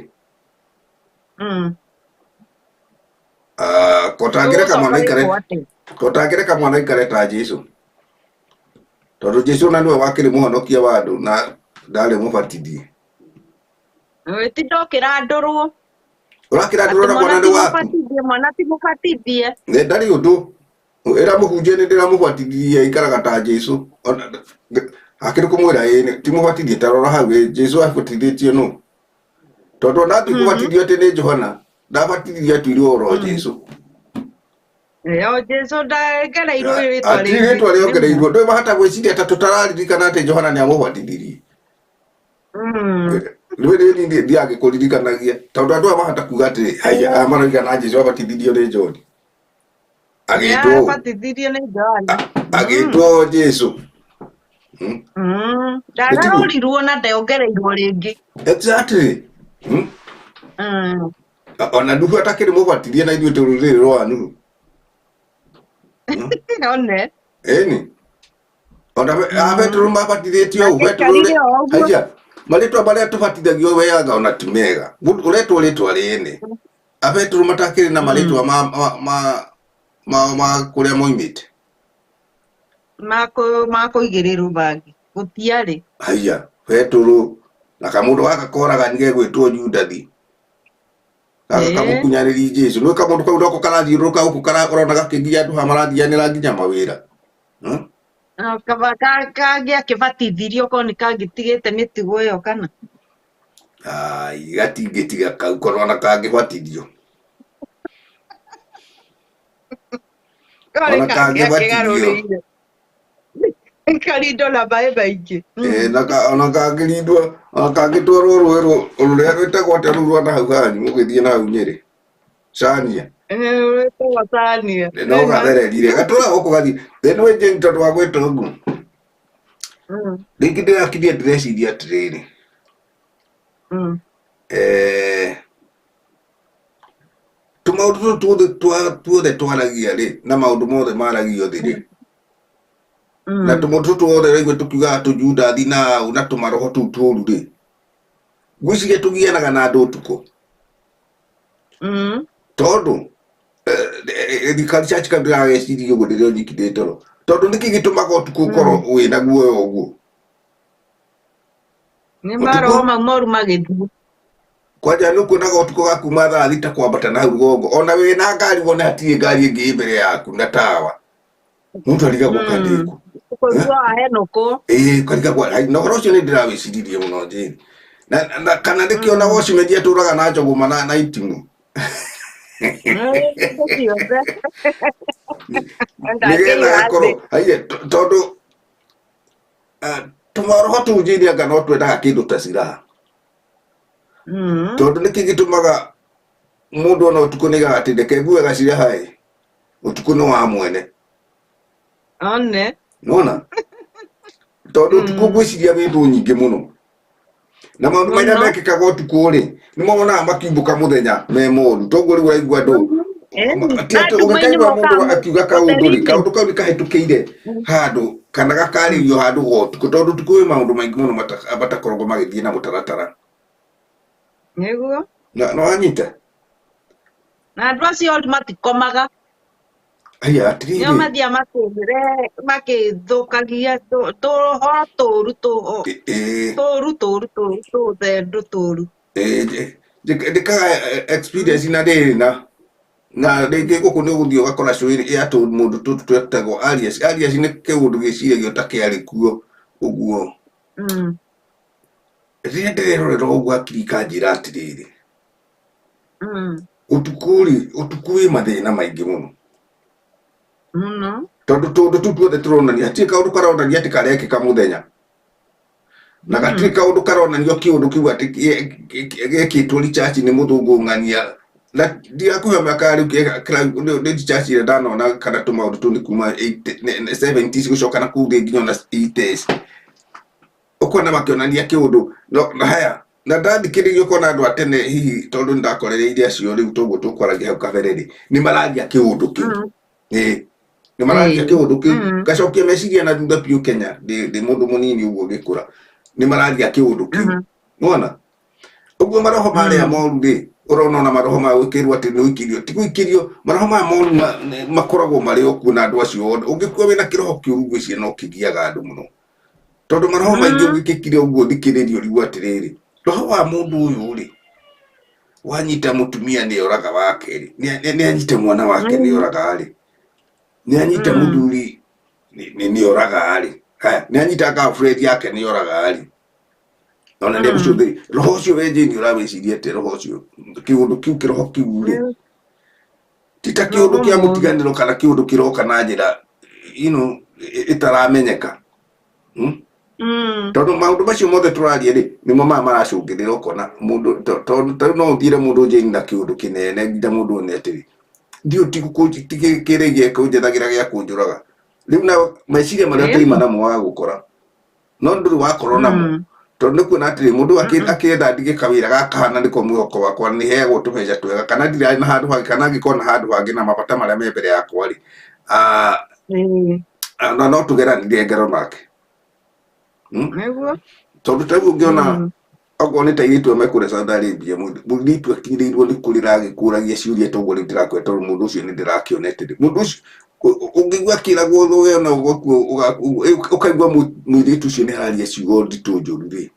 kotangĩreka mwana Tũgũcoka aikare, gĩkwo atĩa? kotangĩreka mwana aikare ta Jesu. Tondũ Jesu ona nĩwe wakĩrĩ mũhonokia wa andũ na ndarĩ mũbatithie. Tinda ũkĩrandũrwo. Ũrakĩrandũrwo Atĩ na mwana mwana ti nĩ waku. mũbatithie, mwana ti mũbatithie. Nĩ ndarĩ ũndũ. Ĩra mũhunjia nĩ ndĩramũbatithirie aikaraga ta Jesu. Ona akĩrĩ kũmwĩra ĩĩ ti mũbatithie ta rora hau ĩ Jesu abatithĩtio nũ. Tondũ ona athiĩ kũbatithio atĩ nĩ Johana, ndabatithirio atuirwo oro Jesu. O Jesu ndengereirwo rĩtwa Ati rĩngĩ. rĩtwa rĩongereirwo. Ndũĩ mahota gwĩciria ta tũtararirikana atĩ Johana nĩ amũbatithirie. Rĩu rĩu niĩ thiaga ngĩkũririkanagia tondũ andũ aya mahota kuga atĩrĩ haiya aya maroiga na Jesu abatithirio nĩ John. Agĩtwo ũũ. Abatithirio nĩ Johana. Agĩtwo Jesu. Ndagarũrirwo na ndongereirwo rĩngĩ. Exactly. Ona Nuhu atakĩrĩ mũbatithie na ithuĩ tũrũrĩrĩ rwa Nuhu. One. Ĩni. Ona a Petero mabatithĩtio ũũ, Petero Angĩikarire o ũguo. Haiya, marĩtwa marĩa tũbatithagio weaga ona ti mega. Mũndũ ũretwo rĩtwa rĩene. A Petero matakĩrĩ na marĩtwa ma kũrĩa moimĩte. Makũigĩrĩrwo bangi. Gũtiarĩ. Haiya, Petero na kamũndũ gaka koraga nĩ gegwĩtwo Judathi. Gaka kamũkunyanĩri Jesu. Nĩ kamũndũ kau noko karathiũrũrũka gũkũ ũrona gakĩgiria andũ haha marathianĩra nginya mawĩra. Kangĩakĩbatithirio korwo nĩ kangĩtigĩte mĩtugo ĩyo kana? Ai, gatingĩtiga kau korwo ona kangĩbatithio. Korwo Ona nĩ kangĩbatithio. kangĩakĩgarũrĩire. Karindwo na maĩ maingĩ. Na ona kangĩrindwo, ona kangĩtwarwo rũĩ rũrĩa rwĩtagwo atĩa rũu rwa na hau hanyu mũgĩthiĩ na hau Nyĩrĩ. Cania. Rwĩtagwo Cania. No gathererire. Gatũraga gũkũ gathiĩ. Then we Jane tondũ wa gwĩta ũguo. Rĩngĩ ndĩrakirie ndĩreciria atĩrĩrĩ. Tũmaũndũ tũtũ tuothe twaragia rĩ, na maũndũ mothe maragio thĩ rĩ. Na tũmaũndũ tũtũ tuothe ũraigua tũkiugaga tũjundathi na ũ na tũmaroho tũu tũru rĩ. Ngwĩciria tũgianaga na andũ ũtukũ. Tondũ, thirikari cia Chicago ndĩrageciria ũguo ndĩrĩ nyiki ndĩ toro. Tondũ nĩkĩ gĩtũmaga ũtukũ ũkorwo wĩna guoya ũguo? Nĩ maroho mau moru magĩthiĩ. Kwanja nĩ ũkuonaga ũtukũ ga kuma thaa thita kwambata na hau rũgongo. Ona wĩna ngari wone hatirĩ ngari ĩngĩ ĩ mbere yaku na tawa. Mũndũ arigagwo kandĩkũ. Ũkũigua wahenũkwo. Ĩĩ, ũkarigagwo, hai, na ũhoro ũcio nĩ ndĩrawĩciririe mũno Jane. Na kana nĩkĩo ona watchman atũraga na njũgũma na itimũ. Hĩndĩ ciothe. Nĩgetha Ndangĩira thĩ. gakorwo haiya tondũ tũmaroho tũu njĩri anga no twendaga kĩndũ ta silaha. Tondũ nĩkĩ gĩtũmaga mũndũ ona ũtukũ nĩigaga atĩ reke ngue gaciraha ĩ, ũtukũ nĩ wa mwene. One. Nĩwona? Tondũ ũtukũ ngwĩciria wĩ thũ nyingĩ mũno. Na maũndũ marĩa Mũno. mekĩkaga ũtukũ rĩ, nĩmo wonaga makiumbũka mũthenya me moru. Toguo rĩu ũraigua andũ ti Na atĩ nduma-inĩ ũngĩkaigua mũndũ mokaga akiuga kaũndũ rĩ, ũtheri-inĩ. kaũndũ kau nĩ kahĩtũkĩire handũ kana gakarĩrio handũ ga ũtukũ tondũ ũtukũ wĩ maũndũ maingĩ mũno matakoragwo magĩthiĩ na mũtaratara. Nĩguo. Na nĩwanyita? Na andũ acio oru matikomaga. Aya Nĩo atĩrĩrĩ, mathiaga makĩthũkagia tũhoro tũru tũru tũru tũru tũthendũ tũru. Njĩkaga experience na rĩrĩ na na rĩngĩ gũkũ nĩ ũgũthiĩ ũgakora cũĩ ya mũndũ tũtũ twetagwo Arias. Arias nĩ kĩũndũ gĩciragio ta kĩarĩ kuo ũguo. Rĩrĩa ndĩrerorera ũguo hakiri ikanjĩra atĩrĩrĩ, ũtukũ rĩ, ũtukũ wĩ mathĩna maingĩ mũno. Mũno. Tondũ tũũndũ tũu tuothe tũronania, hatirĩ kaũndũ karonania atĩ karekĩka mũthenya. Na gatirĩ kaũndũ karonania kĩũndũ kĩu atĩ gĩekĩtwo research nĩ mũthũngũ ng'ania. Na ndigakũhe mĩaka rĩu nĩ research ĩrĩa ndanona kana tũmaũndũ tũu nĩ kuma 70s gũcoka na kũu thĩ nginya ona 80s. Ũkona makĩonania kĩũndũ na haya na ndathikĩrĩria ũkona andũ a tene hihi tondũ nĩndakorereire acio rĩu toguo tũkwaragia hau kabere rĩ, nĩ mararia kĩũndũ kĩu. Ĩĩ nĩ mararia kĩũndũ kĩu. Ngacokia meciria na thutha biũ Kenya ndĩ mũndũ mũnini ũguo ngĩkũra, nĩ mararia kĩũndũ kĩu. Nĩwona? Ũguo maroho marĩa moru rĩ, ũrona ona maroho ma gwĩkĩrwo atĩ nĩ ũikĩrio, ti gũikĩrio, maroho maya moru makoragwo marĩ o kuo na andũ acio othe. Ũngĩkua wĩna kĩroho kĩũru ngwĩciria no kĩgiaga andũ mũno. Tondũ maroho maingĩ ũngĩkĩkire ũguo ũthikĩrĩrie ũrigwo atĩrĩrĩ, roho wa mũndũ ũyũ rĩ, wanyita mũtumia nĩ oraga wake rĩ, nĩ anyita mwana wake nĩ oraga rĩ, nĩ anyita mũthuri nĩ oraga rĩ, haya nĩ anyita girlfriend yake nĩ oraga rĩ, ona nĩ egũcũthĩrĩria roho ũcio we Jane ũrawĩciria atĩ roho ũcio kĩũndũ kĩu kĩroho kĩu rĩ, ti ta kĩũndũ kĩa mũtiganĩro kana kĩũndũ kĩroka na njĩra you know, ĩtaramenyeka. Tondũ maũndũ macio mothe tũraria rĩ, nĩmo maya maracũngĩrĩra ũkona mũndũ tondũ ta rĩu no ũthiĩre mũndũ Jane na kĩũndũ kĩnene nginya mũndũ one atĩrĩ, ndiũ ti kĩrĩa gĩekũnjethagĩra gĩa kũnjũraga. Rĩu na meciria marĩa ũtaima namo wa gũkora, no ndũrĩ wakorwo namo. Tondũ nĩ kuona atĩrĩ, mũndũ akĩenda ndige kawĩra gaka hana nĩko mwĩhoko wakwa nĩ heagwo tũbeca twega, kana ndirarĩ na handũ hangĩ, kana angĩkorwo na handũ hangĩ na mabata marĩa me mbere yakwa rĩ, na no tũgeranire ngero nake. Nĩguo. Tondũ ta rĩu ũngĩona okorwo nĩ ta airĩtu amwe kũrĩa Saudi Arabia, mũirĩtu akinyĩrĩirwo nĩ kũrĩra agĩkũragia ciũria toguo rĩu ndĩrakwĩra tondũ mũndũ ũcio nĩ ndĩrakĩonete rĩ. Mũndũ ũcio ũngĩigua akĩragwo we ona ũgakua ũkaigua mũirĩtu ũcio nĩ araria ciugo nditũ njũru rĩ,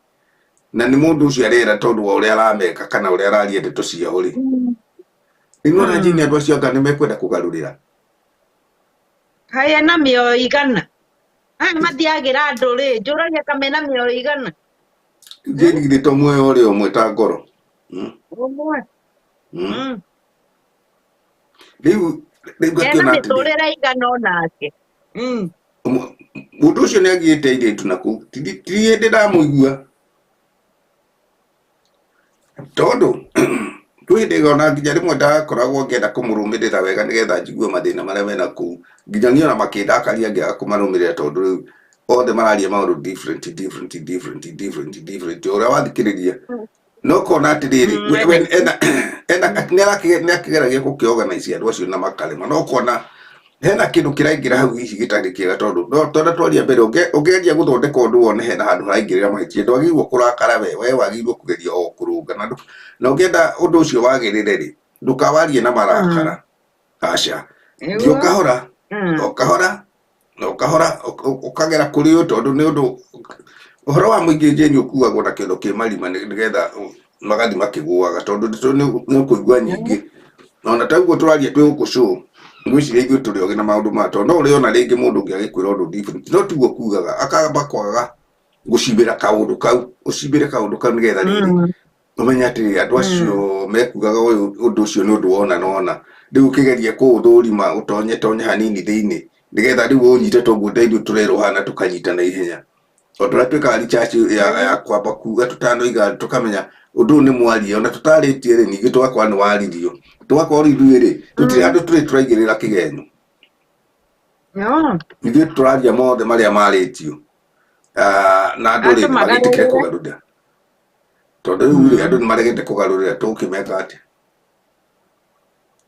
na nĩ mũndũ ũcio arera tondũ wa ũrĩa arameka kana ũrĩa araria ndeto ciao rĩ. Rĩu nĩwona Jane andũ acio anga nĩ mekwenda kũgarũrĩra. Kaĩ ena mĩoyo igana? Aya mathiagĩra andũ rĩ, njũragia ka mena mĩoyo igana? Jane githĩ to muoyo ũrĩa ũmwe ta ngoro. Ũmwe. Rĩu rĩu Ena ngakĩona atĩrĩ. mĩtũrĩre igana onake. Mũndũ ũcio nĩ agĩte airĩtu na kũu, ti hĩndĩ ndamũigua. Tondũ kwĩ hĩndĩ ona nginya rĩmwe ndakoragwo ngĩenda kũmũrũmĩrĩra wega nĩgetha njigue mathĩna marĩa mena kũu. Nginya niĩ ona makĩndakaria ngĩaga kũmarũmĩrĩra tondũ rĩu othe mararia maũndũ different different different different different. Ũrĩa wathikĩrĩria no ũkona atĩrĩrĩ, we ena ena nĩ akĩgeragia gũkĩ organize andũ acio na makarema, no ũkona hena kĩndũ kĩraingĩra hau hihi gĩtarĩ kĩega tondũ no tondũ twaria mbere ũngĩgeria gũthondeka ũndũ wone hena handũ haraingĩrĩra mahĩtia ndwagĩrĩirwo kũrakara we wagĩrĩirwo kũgeria o kũrũnga na ũngĩenda ũndũ ũcio wagĩrĩre rĩ, ndũkawarie na marakara. Aca. Thiĩ o kahora, o kahora, o kahora ũkagera kũrĩ ũyũ tondũ nĩ ũndũ ũhoro wa mũingĩ Jane ũkuagwo na kĩndũ kĩ marima nĩgetha magathiĩ makĩgũaga tondũ nĩ ũkũigua nyingĩ. Ona ta ũguo tũraria twĩ gũkũ show, ngwĩciria ithuĩ tũrĩ ogĩ na maũndũ maya tondũ no ũrĩona rĩngĩ mũndũ ũngĩ agĩkwĩra ũndũ different, no tiguo kugaga, akamba kwaga gũcimbĩra kaũndũ kau, ũcimbĩre kaũndũ kau nĩgetha rĩrĩ. Ũmenye atĩrĩrĩ, andũ acio mekugaga ũyũ ũndũ ũcio nĩ ũndũ wona nona. Rĩu ũkĩgerie kũũthũrima ũtonye tonye hanini thĩinĩ nĩgetha rĩu ũnyite toguo ta ithuĩ tũrerũha na tũkanyita na ihenya. O ta ũrĩa twĩkaga research ya kwamba kuga tũtanoiga tũkamenya ũndũ ũyũ nĩ mwarie ona tũtarĩtie rĩ ningĩ tũgakorwo nĩ waririo. Tũgakorwo rĩu ithuĩ rĩ tũtirĩ handũ tũrĩ tũraigĩrĩra kĩgenyo. No. Ithuĩ tũraria mothe marĩa marĩtio. Ah, na andũ rĩ Andũ nĩ magĩtĩkĩre magarũrĩre. kũgarũrĩra. Tondũ rĩu rĩ andũ nĩ maregete kũgarũrĩra tũgũkĩmeka atĩa?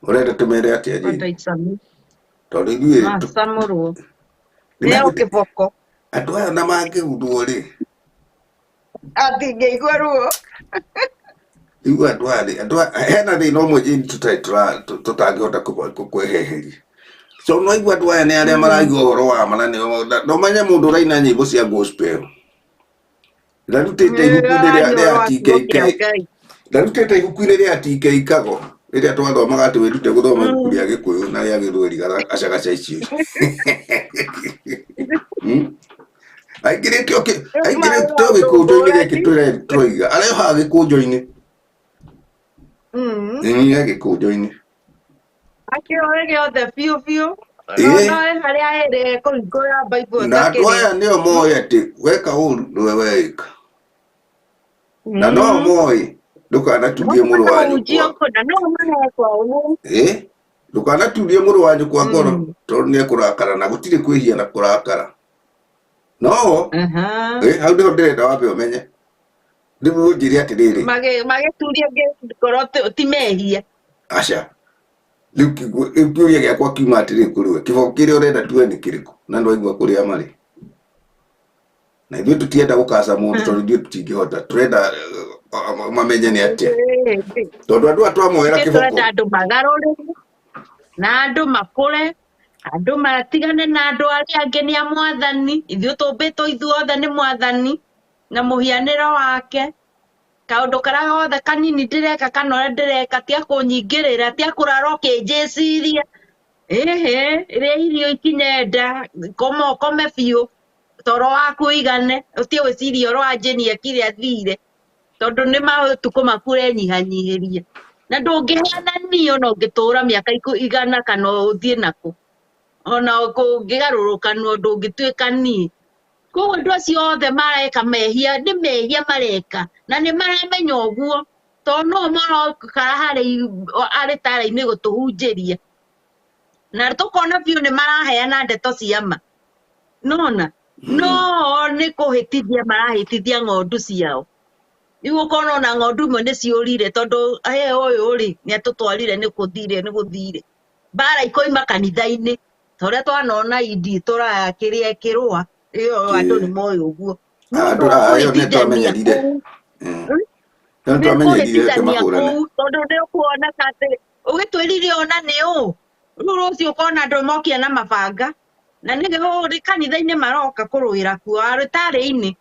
Ũrenda tũmere atĩa Jane? Onda icamũ. Tondũ ithuĩ Macamũrwo. nĩ Heo megũtĩ- kĩboko. andũ aya na mangĩgundwo rĩ Atingĩigua ruo. rĩu andũ aya rĩ andũ aya hena thĩna ũmwe Jane tũtarĩ tũtangĩhota kweheria. So no igua andũ aya nĩ arĩa maraigua ũhoro wa ma na nĩo na ũmenye mũndũ ũraina nyĩmbo cia gospel. Ndarutĩte ibuku-inĩ rĩa Ũraria rĩa ũhoro wa kiugo TKK kĩa Ngai. ndarutĩte ibuku-inĩ rĩa TK Kago rĩrĩa twathomaga atĩ wĩrute gũthoma ibuku rĩa Gĩkũyũ na rĩa Gĩthweri gacagaca icio. Hmm? Aingĩrĩte aingĩrĩte o gĩkũnjo-inĩ gĩkĩ tũroiga arehoga gĩkũnjo-inĩ nĩ gĩkũnjo-inĩ. Akĩoe gĩothe biũ biũ. Ĩĩ. No no harĩa ĩrĩ kũhingũra Bible Na andũ ũtakĩrĩ. aya nĩo moĩ atĩ weka ũru nĩwe weĩka na no moĩ ndũkanaturie mũrũ wa Mahunjio nyũkwa kũna no marekwo ũguo. ĩ ndũkanaturie mũrũ wa nyũkwa ngoro tondũ nĩ ekũrakara na gũtirĩ kwĩhia na kũrakara no Aha. ĩ, hau nĩho ndĩrenda wambe ũmenye rĩu ũnjĩre atĩrĩrĩ Magĩturia ngoro ti mehia. aca rĩu rĩu kĩũria gĩakwa kiuma atĩrĩ kũrĩ we kĩboko kĩrĩa ũrenda tuwe nĩ kĩrĩkũ na ndwaigua kũrĩa marĩ na ithuĩ tũtienda gũkaca mũndũ tondũ ithuĩ tũtingĩhota tũrenda mamenye nĩ atĩa tondũ andũ aya twamoera Ithuĩ kĩboko tũrenda andũ magarũrĩre na andũ makũre andũ matigane na andũ arĩa angĩ nĩ a mwathani ithuĩ tũmbĩtwo ithuothe nĩ mwathani na mũhianĩro wake kaũndũ karĩa gothe kanini ndĩreka kana ũrĩa ndĩreka tia kũnyingĩrĩra tia kũrara ũkĩnjĩciria ĩhĩ rĩa irio ikinye nda koma ũkome biũ toro waku ũigane ũtige gwĩciria ũhoro wa Jane ekire athire tondũ nĩ matukũ maku ũrenyihanyihĩria na ndũngĩhananio ona ũngĩtũra mĩaka igana kana ũthiĩ nakũ ona kũngĩgarũrũkanwo ndũngĩtuĩka niĩ koguo andũ acio othe mareka mehia nĩ mehia mareka na nĩ maramenya ũguo tondũ no marokara harĩ arĩtarĩ-inĩ gũtũhunjĩria na tũkona biũ nĩ maraheana ndeto cia ma nona no nĩ kũhĩtithia marahĩtithia ng'ondu ciao rĩu ũkona ona ng'ondu imwe nĩ ciũrire tondũ he ũyũ rĩ nĩ atũtwarire nĩ kũthire nĩ gũthire mbara ikoima kanitha-inĩ ta ũrĩa twanona indi tũraya kĩrĩa kĩrũa ĩyo andũ nĩ moĩ ũguo nĩ ũndũ andũ wa aya ĩyo nĩ kũhĩtithania twamenyerire kũu Mm. Nĩ nĩ twamenyerire reke kũhĩtithania mahũrane kũu tondũ nĩ ũkuona ta atĩ ũgĩtwĩrire ona nĩ ũ rĩu rũciũ ũkona andũ mokia na mabanga na nĩ nĩ kanitha-inĩ maroka kũrũĩra kuo arĩtarĩ-inĩ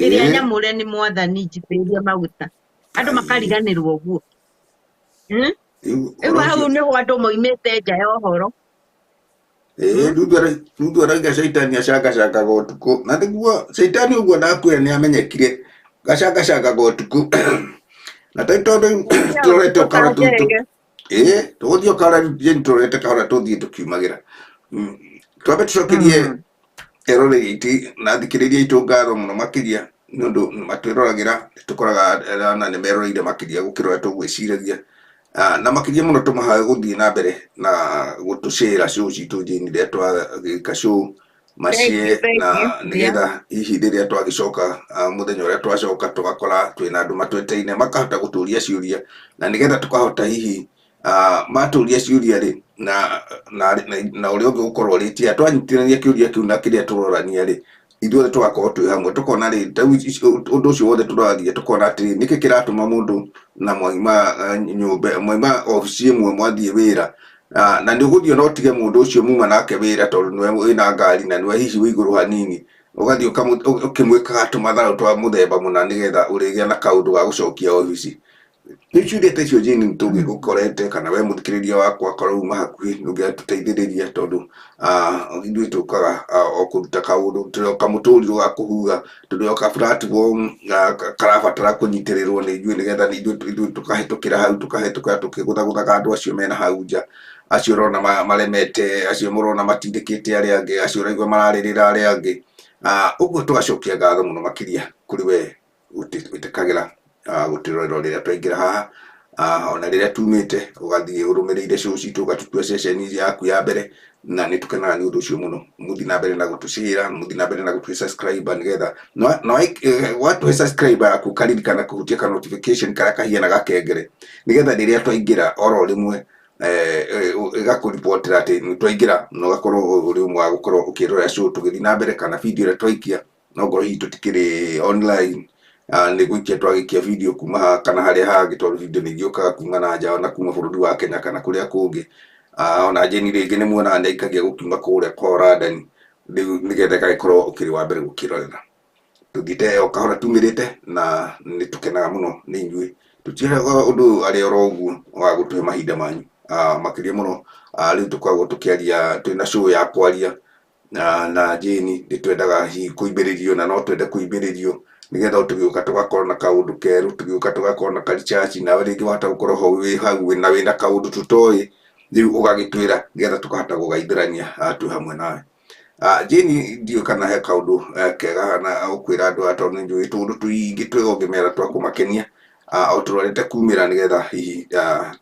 ĩrĩa ĩĩ nyamũre nĩ mwathani njitĩrĩrie maguta andũ ai makariganĩrwo ũguo Hmm? rĩu Rĩu ũhoro hau ũcio nĩho andũ moimĩte nja ya ũhoro. Ĩĩ Ruthu arauga caitani acangacangaga ũtukũ na nĩguo caitani ũguo ndakwĩra nĩ amenyekire gacangacangaga ũtukũ na tai tondũ Gũthiaga tũrorete ũtukũ o kahora ta tũu njege. ĩĩ tũgũthiĩ o kahora rĩu tũrorete kahora tũthiĩ tũkiumagĩra. Twambe tũcokerie eroreri aitũ na athikĩrĩria aitũ ngatho mũno makĩria nĩ ũndũ matwĩroragĩra tũkoraga na nĩ meroreire makĩria gũkĩra ũrĩa tũgwĩciragia. Ah, na makĩria mũno tũmahoe gũthiĩ na mbere na gũtũcĩra show citũ Jane rĩrĩa twagĩka show Thank you, macie thank na you. Yeah. nĩgetha hihi rĩrĩa twagĩcoka mũthenya ũrĩa twacoka tũgakora twĩna andũ matweteine makahota gũtũria ciũria na nĩgetha tũkahota hihi matũria ciũria rĩ na na na, na ũrĩa ũngĩ gũkorwo ũrĩtie twanyitithania kĩũria kĩu na kĩrĩa tũrorania rĩ ithuothe tũgakorwo twĩ hamwe tũkona rĩ ta rĩu ũndũ ũcio wothe tũraria tũkona atĩrĩ nĩkĩ kĩratũma mũndũ na mwaima nyũmba mwaima obici ĩmwe mwathiĩ wĩra. Ah, na nĩ ũgũthiĩ no ũtige mũndũ ũcio muma nake wĩra tondũ nĩwe wĩna ngari na nĩwe hihi wĩ igũrũ hanini ũgathiĩ ũkĩmwĩkaga tũmatharũ twa mũthemba mũna nĩgetha ũrĩgĩa na kaũndũ ga gũcokia obici. Rĩu ciũria ta icio Jane tũngĩgũkorete kana we mũthikĩrĩria wakwa korwo uma hakuhĩ nĩũngĩatũteithĩrĩria tondũ ithuĩ tũkaga o kũruta kaũndũ tũrĩ o kamũtũrirũ ga kũhuha tũrĩ o ka platform karabatara kũnyitĩrĩrwo nĩ ithuĩ nĩgetha ithuĩ tũkahĩtũkĩra hau tũkahĩtũka tũkĩgũthagũthaga andũ acio mena hau nja acio ũrona maremete acio mũrona matindĩkĩte arĩa angĩ acio ũraigua mararĩrĩra arĩa angĩ ũguo tũgacokia ngatho mũno makĩria kũrĩ we wĩtĩkagĩra gũtwĩrorera rĩrĩa twaingĩra haha ona rĩrĩa tumĩte ũgathiĩ ũrũmĩrĩire show citũ ũgatũtua ceceni yaku ya mbere na nĩ tũkenaga nĩ ũndũ ũcio mũno mũthiĩ na mbere na gũtũcĩra mũthiĩ na mbere na gũtũhe subscribe nĩgetha watũhe subscribe yaku ũkaririkana kũhutia ka notification karĩa kahiana gakengere nĩgetha rĩrĩa twaingĩra oro rĩmwe ĩgakũribotera atĩ nĩ twaingĩra na ũgakorwo ũrĩ ũmwe wa gũkorwo ũkĩrora show tũgĩthiĩ na mbere kana video ĩrĩa twaikia no ngorwo hihi tũtikĩrĩ online nĩ gũikia twagĩikia video kuma haha kana harĩa hangĩ tondũ video nĩ igĩũkaga kuma na nja na kuma bũrũri wa Kenya kana kũrĩa kũngĩ ona Jane rĩngĩ nĩ muonaga nĩ aikagia gũkiuma kũrĩa kwa London rĩu nĩgetha ĩgagĩkorwo ũkĩrĩ wa mbere gũkĩrorera tũthiĩte o kahora tumĩrĩte na nĩ tũkenaga mũno nĩ inyuĩ tũtiĩraga ũndũ arĩ oro ũguo wa gũtũhe mahinda manyu makĩria mũno rĩu tũkoragwo tũkĩaria twĩna show ya kwaria na Jane nĩ twendaga hihi kũimbĩrĩrio na no twende kũimbĩrĩrio nĩgetha tũgĩũka tũgakorwo na kaũndũ kerũ tũgĩũka tũgakorwo na ka-research nawe rĩngĩ wahota gũkorwo ho wĩ hau na wĩna kaũndũ tũtoĩ rĩu ũgagĩtwĩra nĩgetha tũkahota gũgaithĩrania twĩ hamwe nawe. Jane ndiũĩ kana he kaũndũ kega na ũkwĩra andũ aya tondũ nĩ njũĩ tũũndũ tũingĩ twega ũngĩmera twa kũmakenia o tũrorete kumĩra nĩgetha hihi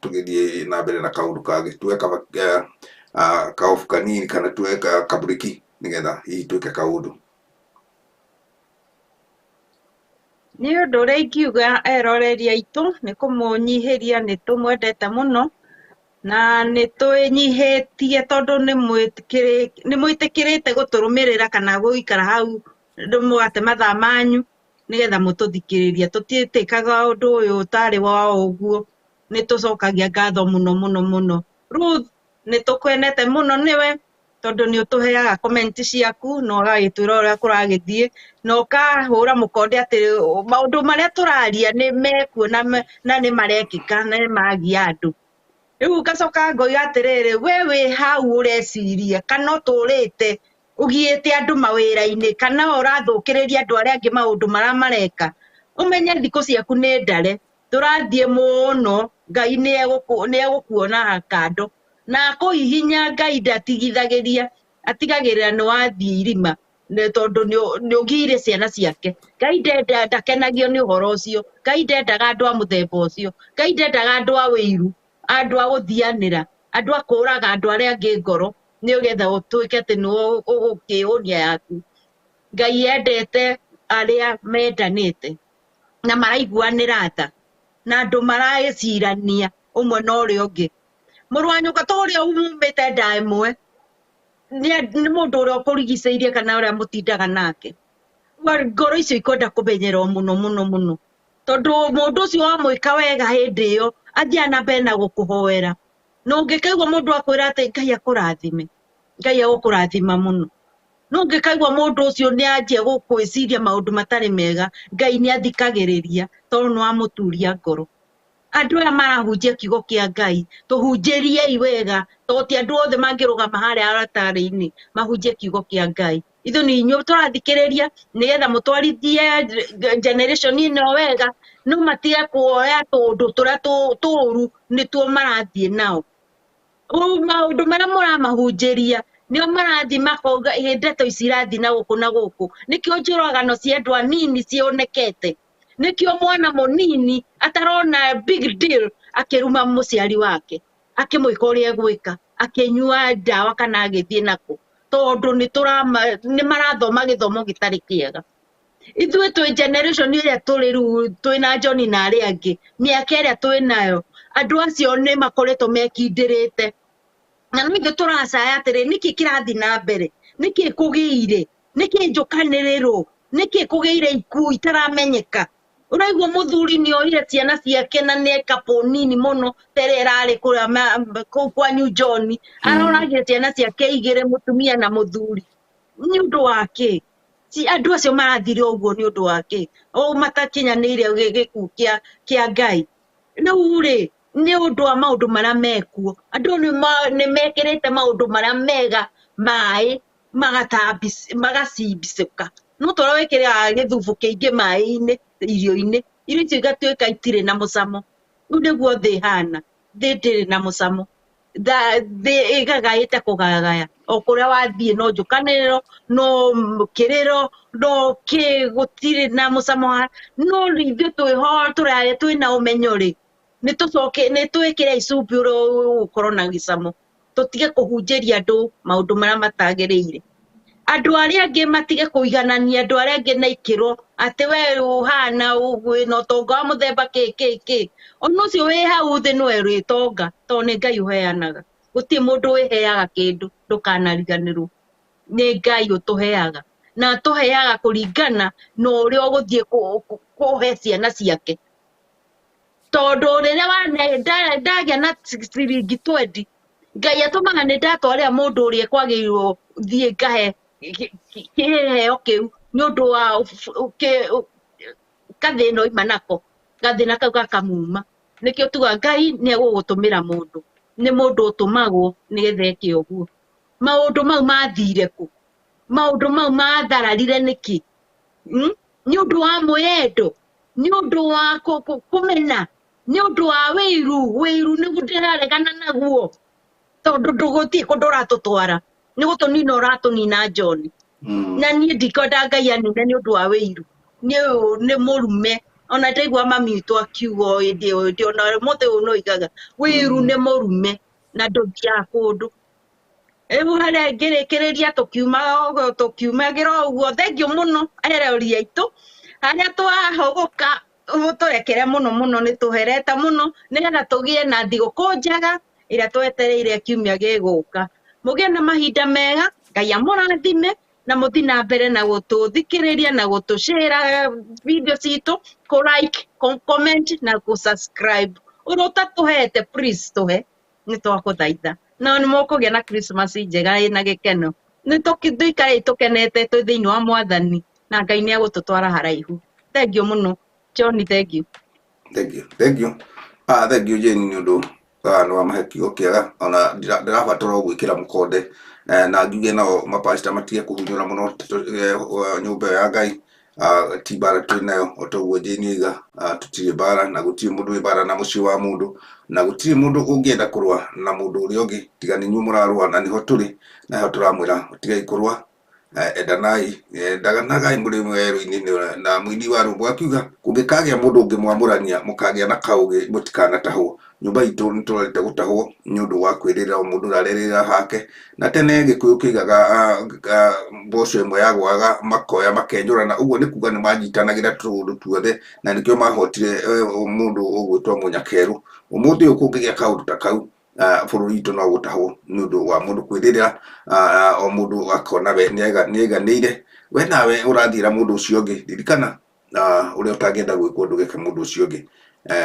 tũgĩthiĩ na mbere na kaũndũ kangĩ tuoe kaobu kanini kana tuoe kaburiki nĩgetha hihi twĩke kaũndũ. Nĩ ũndũ ũrĩa ingiuga eroreri aitũ nĩ kũmũnyihĩria nĩ tũmwendete mũno na nĩ twĩnyihĩtie tondũ nĩ mwĩtĩkĩrĩte gũtũrũmĩrĩra kana gũikara hau mũgate mathaa manyu nĩgetha mũtũthikĩrĩrie. Tũtiĩtĩkaga ũndũ ũyũ ũtarĩ wa ũguo, nĩ tũcokagia ngatho mũno mũno mũno. Ruth nĩ tũkenete mũno nĩwe tondũ nĩ ũtũheaga comment ciaku na ũgagĩtwĩra ũrĩa kũragĩthiĩ na ũkahũra mũkonde atĩ maũndũ marĩa tũraria nĩ mekuo na nĩ marekĩka na nĩ magia andũ. Rĩu ngacoka ngoiga atĩrĩrĩ, we wĩ hau ũreciria kana ũtũrĩte ũgiĩte andũ mawĩra-inĩ kana ũrathũkĩrĩria andũ arĩa angĩ maũndũ marĩa mareka, ũmenye thikũ ciaku nĩ ndare, tũrathiĩ mũno, Ngai nĩ egũkuona kando na akũhihinya. Ngai ndatigithagĩria, atigagĩrĩra nĩ wathiĩ irima tondũ nĩ ũgiire ciana ciake. Ngai ndakenagio nĩ ũhoro ũcio. Ngai ndendaga andũ a mũthemba ũcio. Ngai ndendaga andũ a wĩiru, andũ a gũthianĩra, andũ a kũraga andũ arĩa angĩ ngoro nĩgetha ũtuĩke atĩ nĩ ũgũkĩũnia yaku. Ngai endete arĩa mendanĩte na maraiguanĩra tha na andũ maragĩcirania ũmwe na ũrĩa ũngĩ. Mũrũ wa nyũkwa to ũrĩa umĩte nda ĩmwe nĩ mũndũ ũrĩa ũkũrigicĩirie kana ũrĩa mũtindaga nake. Ngoro icio ikwenda kũmenyerwo mũno mũno mũno tondũ mũndũ ũcio wamwĩka wega hĩndĩ ĩyo athiaga na mbere na gũkũhoera. Na ũngĩkaigua mũndũ akwĩra atĩ Ngai akũrathime, Ngai egũkũrathima mũno. No ũngĩkaigua mũndũ ũcio nĩ anjia gũkwĩciria maũndũ matarĩ mega, Ngai nĩ athikagĩrĩria tondũ nĩ wamũturia ngoro. Andũ aya marahunjia kiugo kĩa Ngai, tũhunjĩriei wega tondũ ti andũ othe mangĩrũgama harĩa altarĩ-inĩ mahunjie kiugo kĩa Ngai. Ithuĩ nĩ inyuĩ tũrathikĩrĩria nĩgetha mũtwarithie generation ĩno wega, no matige kuoya tũũndũ tũrĩa tũũru nĩtuo marathiĩ nao. Maũndũ marĩa mũramahunjĩria nĩo marathiĩ makauga ĩ ndeto ici irathiĩ na gũkũ na gũkũ. Nĩkĩo njũragano cia andũ anini cionekete. Nĩkĩo mwana mũnini atarona big deal akĩruma mũciari wake, akĩmwĩka ũrĩa egwĩka, akĩnyua ndawa kana agĩthiĩ nakũ, tondũ nĩ marathoma gĩthomo gĩtarĩ kĩega. Ithuĩ twĩ generation ĩrĩa tũrĩ rĩu twĩna John na arĩa angĩ, mĩaka ĩrĩa twĩnayo, andũ acio nĩ makoretwo mekindĩrĩte. Na no ithuĩ tũracaya atĩrĩ, nĩkĩ kĩrathiĩ na mbere? Nĩkĩ kũgĩire? Nĩkĩ njũkanĩrĩro? Nĩkĩ kũgĩire ikuũ itaramenyeka? Ũraigua mũthuri nĩ oire ciana ciake na nĩ couple nini mũno ta ĩrĩa ĩrarĩ kũrĩa kũu kwanyu John, aroragire ciana ciake igĩrĩ, mũtumia na mũthuri. Nĩ ũndũ wa kĩ? Andũ acio marathire ũguo nĩ ũndũ wa kĩ? O matakinyanĩire gĩkuũ kĩa Ngai. Rĩu rĩ nĩ ũndũ wa maũndũ marĩa mekuo, andũ nĩ mekĩrĩte maũndũ marĩa mega maĩ magacimbicũka. No ta ũrĩa wĩkĩraga gĩthubu kĩingĩ maĩ-inĩ irio-inĩ, irio icio igatuĩka itirĩ na mũcamo. Rĩu nĩguo thĩ ĩhana, thĩ ndĩrĩ na mũcamo. Thĩ ĩgagaĩte kũgagaya, o kũrĩa wathiĩ no njũkanĩrĩro, no kĩrĩro, no kĩ, gũtirĩ na mũcamo. No ithuĩ twĩho tũrarĩa twĩna ũmenyo rĩ, nĩ tũcoke nĩ twĩkĩre icumbĩ ũrĩa ũgũkorwo na gĩcamo, tũtige kũhunjĩria andũ maũndũ marĩa matagĩrĩire. Andũ arĩa angĩ matige kũiganania andũ arĩa angĩ na ikĩro atĩ we ũhana wĩna ũtonga wa mũthemba kĩ kĩ kĩ. Ona ũcio wĩ hau thĩ nĩwe wĩtonga, tondũ nĩ Ngai ũheanaga. Gũtirĩ mũndũ wĩheaga kĩndũ, ndũkanariganĩrwo. Nĩ Ngai ũtũheaga, na atũheaga kũringana na ũrĩa ũgũthiĩ kũhe ciana ciake. Tondũ rĩrĩa ndagĩa na ciringi 20, Ngai atũmaga nĩ ndatwarĩra mũndũ ũrĩa kwagĩrĩirwo thiĩ ngahe kĩheo kĩu nĩ ũndũ wa gathĩna oima nako, gathĩna kau gakamuma. Nĩkĩo tugaga Ngai nĩ egũgũtũmĩra mũndũ, nĩ mũndũ ũtũmagwo nĩgetha eke ũguo. Maũndũ mau mathire kũ? Maũndũ mau mathararire nĩkĩ? Nĩ ũndũ wa mwĩyendo, nĩ ũndũ wa kũmena, nĩ ũndũ wa wĩiru. Wĩiru nĩguo ndĩraregana naguo, tondũ ndũgũthiĩ kũndũ ũratũtwara, nĩ gũtũnina ũratũnina John. Na niĩ ndikwenda Ngai anine nĩ ũndũ wa wĩiru. Nĩ mũrume. Ona ndaigua mami witũ akiuga o hĩndĩ o hĩndĩ, ona ũmũthĩ ũyũ no oigaga wĩiru nĩ mũrume na ndũthiaga kũndũ. Rĩu harĩa ngĩrĩkĩrĩria tũkiumagĩra ũguo, thengiũ mũno erori aitũ, harĩa twahũgũka tũrekere mũno mũno, nĩ tũherete mũno, nĩgetha tũgĩe na thigũkũ njega ĩrĩa twetereire kiumia gĩgũka. Mũgĩe na mahinda mega, Ngai amũrathime, na mũthiĩ na mbere na gũtũthikĩrĩria na gũtũshare video citũ, kũ like, kũ comment na kũ subscribe. Ũrĩa ũtatũhete please tũhe, nĩ twakũthaitha. Na nĩ mũkũgĩa na Christmas njega ĩna gĩkeno. Nĩ tũikarei tũkenete twĩ thĩinĩ wa Mwathani, na Ngai nĩ egũtũtwara haraihu. Thank you mũno. John, thank you. Thank you. Thank you. Thank you Jane nĩ ũndũ nĩ wamahe kiugo kĩega, ona ndĩrabatara o gwĩkĩra mũkonde, na ngiuge nao mapasta matige kũhunyũra mũno nyũmba ĩyo ya Ngai. Ti mbara twĩ nayo, o ta ũguo Jane oiga, tũtirĩ mbara na gũtirĩ mũndũ wĩ mbara na mũciĩ wa mũndũ, na gũtirĩ mũndũ ũngĩenda kũrũa na mũndũ ũrĩa ũngĩ tiga nĩ inyuĩ mũrarũa, na nĩho tũrĩ, na nĩho tũramwĩra tigai kũrũa. Endanaai, endanagai mũrĩ werũ-inĩ, na mũini wa rwĩmbo akiuga kũngĩkagĩa mũndũ ũngĩmwamũrania mũkagĩa na kaũgĩ mũtikanatahwo. Nyũmba itũ nĩ tũrorete gũtahwo nĩ ũndũ wa kwĩrĩra o mũndũ ũrarĩrĩra hake, na tene Gĩkũyũ kĩigaga mboco ĩmwe yagũaga makoya makenyũrana, ũguo nĩ kuga nĩ manyitanagĩra tũũndũ tuothe, na nĩkĩo mahotire mũndũ ũgwĩtwo Mũnyakerũ. Ũmũthĩ ũyũ kũngĩgĩa kaũndũ ta kau, bũrũri witũ no gũtahwo nĩ ũndũ wa mũndũ kwĩrĩra, o mũndũ akona we nĩ aiganĩire. We nawe ũrathiĩra mũndũ ũcio ũngĩ, ririkana ũrĩa ũtangĩenda gwĩkwo ndũgeke mũndũ ũcio ũngĩ.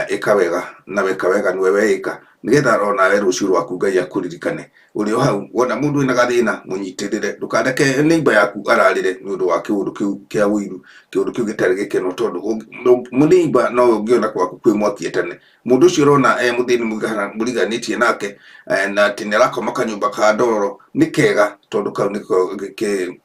Ĩka wega na weka wega nĩwe weĩka, nĩgetha onawe rũciũ rwaku Ngai akũririkane. Ũrĩ o hau wona mũndũ wĩna gathĩna mũnyitĩrĩre, ndũkareke neighbor yaku ararĩre nĩ ũndũ wa kĩũndũ kĩu kĩa ũiru, kĩũndũ kĩu gĩtarĩ gĩkeno, tondũ mũneighbor no ũngĩona gwaku kwĩ mwaki etene. Mũndũ ũcio ũrona e mũthĩni mũriganĩtie nake, na atĩ nĩ arakoma kanyũmba ka ndoro, nĩ kega tondũ kau nĩko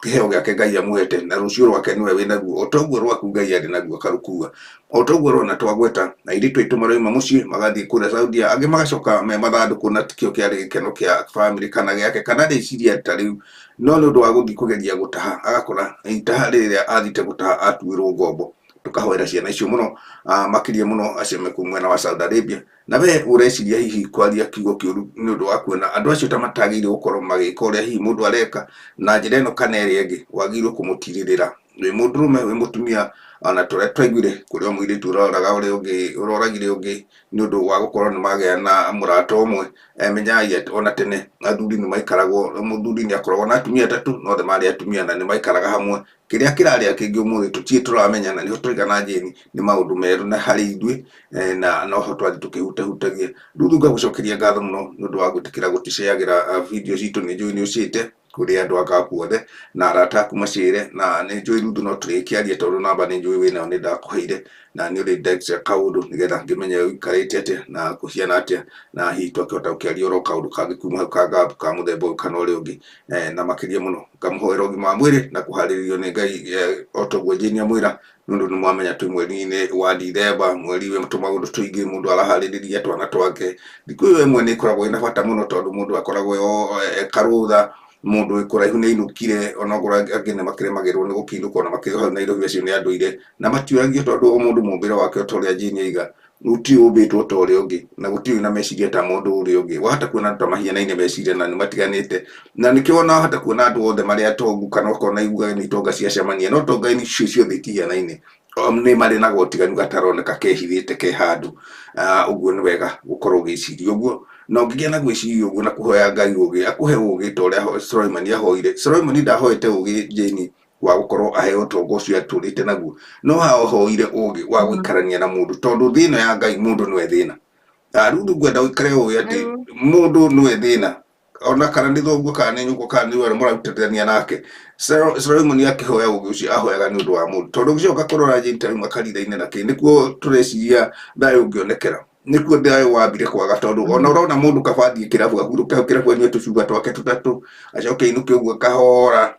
kĩheo gĩake Ngai amũhete, na rũciũ rwake nĩwe wĩnaguo, o ta ũguo rwaku Ngai arĩ naguo akarũkua. O ta ũguo ũrona twagweta, airĩtu aitũ marauma mũciĩ magathiĩ kũrĩa Saudia, angĩ magacoka me mathandũkũ, na tikĩo kĩarĩ gĩkeno kĩa bamĩrĩ kana gĩake kana rĩciria ta rĩu, no nĩ ũndũ wa gũthiĩ kũgeria gũtaha, agakora itaha rĩrĩa athiĩte gũtaha atuĩrwo ngombo. Tũkahoera ciana icio mũno, makĩria mũno acio me kũu mwena wa Saudi Arabia. Na we ũreciria hihi kwaria kiugo kĩũru nĩ ũndũ wa kuona andũ acio ta matagĩrĩire gũkorwo magĩka ũrĩa hihi mũndũ areka na njĩra ĩno kana ĩrĩa ĩngĩ, wagĩrĩirwo kũmũtirĩrĩra. Wĩ mũndũrũme, wĩ mũtumia, ona tũrĩa twaiguire kũrĩ o mũirĩtu ũroraga ũrĩa ũngĩ, ũroragire ũngĩ nĩ ũndũ wa gũkorwo nĩ magĩa na mũrata ũmwe. Menyai atĩ ona tene athuri nĩ maikaragwo, mũthuri nĩ akoragwo na atumia atatũ, na othe marĩ atumia na nĩ maikaraga hamwe. Kĩrĩa kĩrarĩa kĩngĩ ũmũthĩ tũtirĩ tũramenya, na nĩho tũraiga na Jane nĩ maũndũ merũ na harĩ ithuĩ, na noho twathiĩ tũkĩhutahutagia. Rĩu ngagũcokeria ngatho mũno nĩ ũndũ wa gwĩtĩkĩra gũtũceagĩra video citũ, nĩ njũĩ nĩ ũcĩte. Kũrĩ andũ aka othe na arata aku macĩre, na nĩ njũĩ Ruthu no tũrĩkĩaria tondũ namba nĩ njũĩ wĩnayo nĩ ndakũheire, na nĩ ũrĩ text kaũndũ nĩgetha ngĩmenye ũikarĩte atĩa na kũhiana atĩa, na hihi twakĩhota gũkĩaria oro kaũndũ kangĩ kuma hau ka gap ka mũthemba ũyũ kana ũrĩa ũngĩ. Na makĩria mũno ngamũhoera ũgima wa mwĩrĩ na kũharĩrĩrio nĩ Ngai, o toguo Jane amwĩra, nĩ ũndũ nĩ mwamenya twĩ mweri-inĩ wa Dithemba, mweri wĩ tũmaũndũ tũingĩ, mũndũ araharĩrĩria twana twake. Thikũ ĩyo ĩmwe nĩ ĩkoragwo ĩna bata mũno tondũ mũndũ akoragwo e karũtha, mũndũ wĩ kũraihu nĩ ainũkire, onokorwo angĩ nĩ makĩremagĩrwo nĩ gũkĩinũka ona makĩrĩ hau Nairobi, acio nĩ andũire na matiũragio tondũ o mũndũ mũmbĩre wake, o ta ũrĩa Jane aiga, gũtirĩ ũmbĩtwo ta ũrĩa ũngĩ na gũtirĩ na meciria ta mũndũ ũrĩa ũngĩ. Wahota kuona andũ ta mahianaine meciria na nĩ matiganĩte, na nĩkĩo wona wahota kuona andũ othe marĩ atongu kana ũkona iugaga nĩ itonga ciacemania, no tonga icio ciothe itihianaine, nĩ marĩ na gotiganu gataroneka kehithĩte ke handũ. Ũguo nĩ wega gũkorwo ũgĩciria ũguo, na ũngĩgĩa na gwĩciria ũguo na kũhoya Ngai ũgĩ, akũhe ũgĩ ta ũrĩa Solomon ahoire. Solomon ndahoete ũgĩ, Jane, wa gũkorwo aheo ũtonga ũcio atũrĩte naguo, no ahoire ũgĩ wa gũikarania na mũndũ, tondũ thĩ ĩno ya Ngai mũndũ nĩwe thĩna. Rĩu ngwenda ũikare ũĩ atĩ mũndũ nĩwe thĩna, ona kana nĩ thoguo kana nĩ nyũkwa kana nĩ ũrĩa mũrarutithania nake. Solomon akĩhoya ũgĩ ũcio ahoyaga nĩ ũndũ wa mũndũ, tondũ ũgĩcoka kũrora Jane ta rĩu makanitha-inĩ na kĩ nĩkuo tũreciria thayũ ũngĩonekera, nĩkuo thayũ wambire kwaga, tondũ ona ũrona mũndũ kaba athiĩ kĩrabu ahurũke hau kĩrabu anyue tũcuba twake tũtatũ, acoke ainũke ũguo kahora,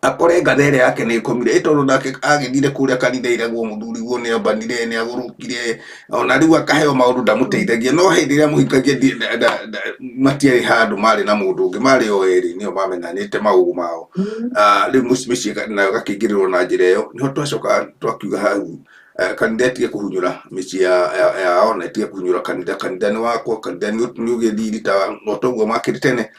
akore ngatha ĩrĩa yake nĩ ĩkomire, ĩ tondũ nake agĩthire kũrĩa kanitha ĩragwo mũthuriguo nĩ ambanire nĩ agũrũkire, ona rĩu akaheo maũndũ ndamũteithagia. No hĩndĩ ĩrĩa mũhikagia matiarĩ handũ marĩ na mũndũ ũngĩ, marĩ o erĩ nĩo mamenyanĩte maũgũ mao. Rĩu mĩciĩ nayo ĩgakĩingĩrĩrwo na njĩra ĩyo, nĩho twacoka twakiuga hau kanitha ĩtige kũhunyũra mĩciĩ yao na ĩtige kũhunyũra kanitha. Kanitha nĩ wakwo, kanitha nĩ ũgĩthiri ta o toguo makĩrĩ tene,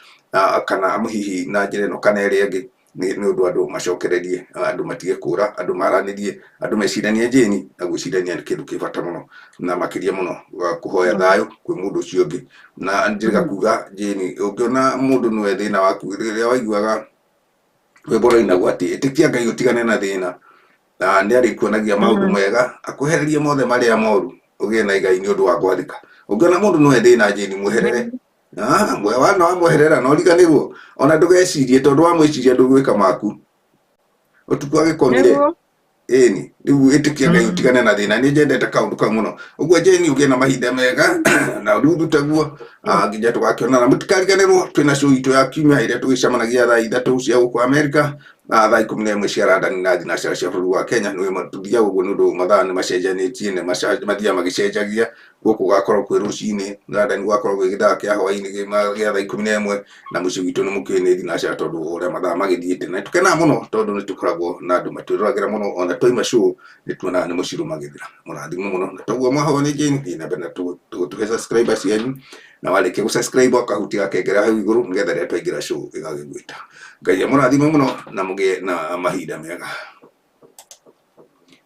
kana hihi na njĩra ĩno kana ĩrĩa ĩngĩ, nĩ ũndũ andũ macokererie, andũ matige kũra, andũ maranĩrie, andũ meciranie Jane, na gwĩcirania nĩ kĩndũ kĩ bata mũno, na makĩria mũno kũhoya thayũ kwĩ mũndũ ũcio ũngĩ. Na njĩrĩga kuga Jane, ũngĩona mũndũ nĩwe thĩna waku, rĩrĩa waiguaga rwĩmbo rwainagwo atĩ ĩtĩkia Ngai ũtigane na thĩna, na nĩ arĩkuonagia maũndũ mega, akwehererie mothe marĩa moru, ũgĩe na igai nĩ ũndũ wa gwathĩka. Ũngĩona mũndũ nĩwe thĩna, Jane, mweherere. Wana wamweherera na ũriganĩrwo, ona ndũgecirie, tondũ wamwĩciria ndũgwĩka maku ũtukũ agĩkomire. Ĩni rĩu ĩtĩkia Ngai ũtigane na thĩna. Nĩ njendete kaũndũ kau mũno. Ũguo Jane, ũgĩe na mahinda mega na Ruthu taguo, nginya tũgakĩonana. Mũtikariganĩrwo twĩna show itũ ya kiumia ĩrĩa tũgĩcemanagia thaa 3 cia gũkũ Amerika na thaa 11 cia London na thinacara cia bũrũri wa Kenya. Nĩ tũthiaga ũguo nĩ ũndũ mathaa nĩ macenjanĩtie, nĩ mathiaga magĩcenjagia. Gũkũ gũgakorwo kwĩ rũcinĩ, London gũgakorwo gwĩ gĩthaa kĩa hwaĩ-inĩ gĩa thaa 11, na mũciĩ gwitũ nĩ mũkĩũĩ nĩ thinacara, tondũ ũrĩa mathaa magĩthiĩte. Na tũkenaga mũno tondũ nĩ tũkoragwo na andũ matwĩroragĩra mũno, ona twaima show nĩ tuonaga nĩ mũcirũmagĩrĩra. Mũrathimwo mũno, na toguo mwahoya nĩ Jane, thiĩ na mbere na tũhe subscriber cianyu, na warĩkia gũ-subscribe ũkahutia gakengere hau igũrũ nĩgetha rĩrĩa twaingĩra show ĩgagĩgwĩta. Ngai amũrathime mũno na mũgĩe na mahinda mega.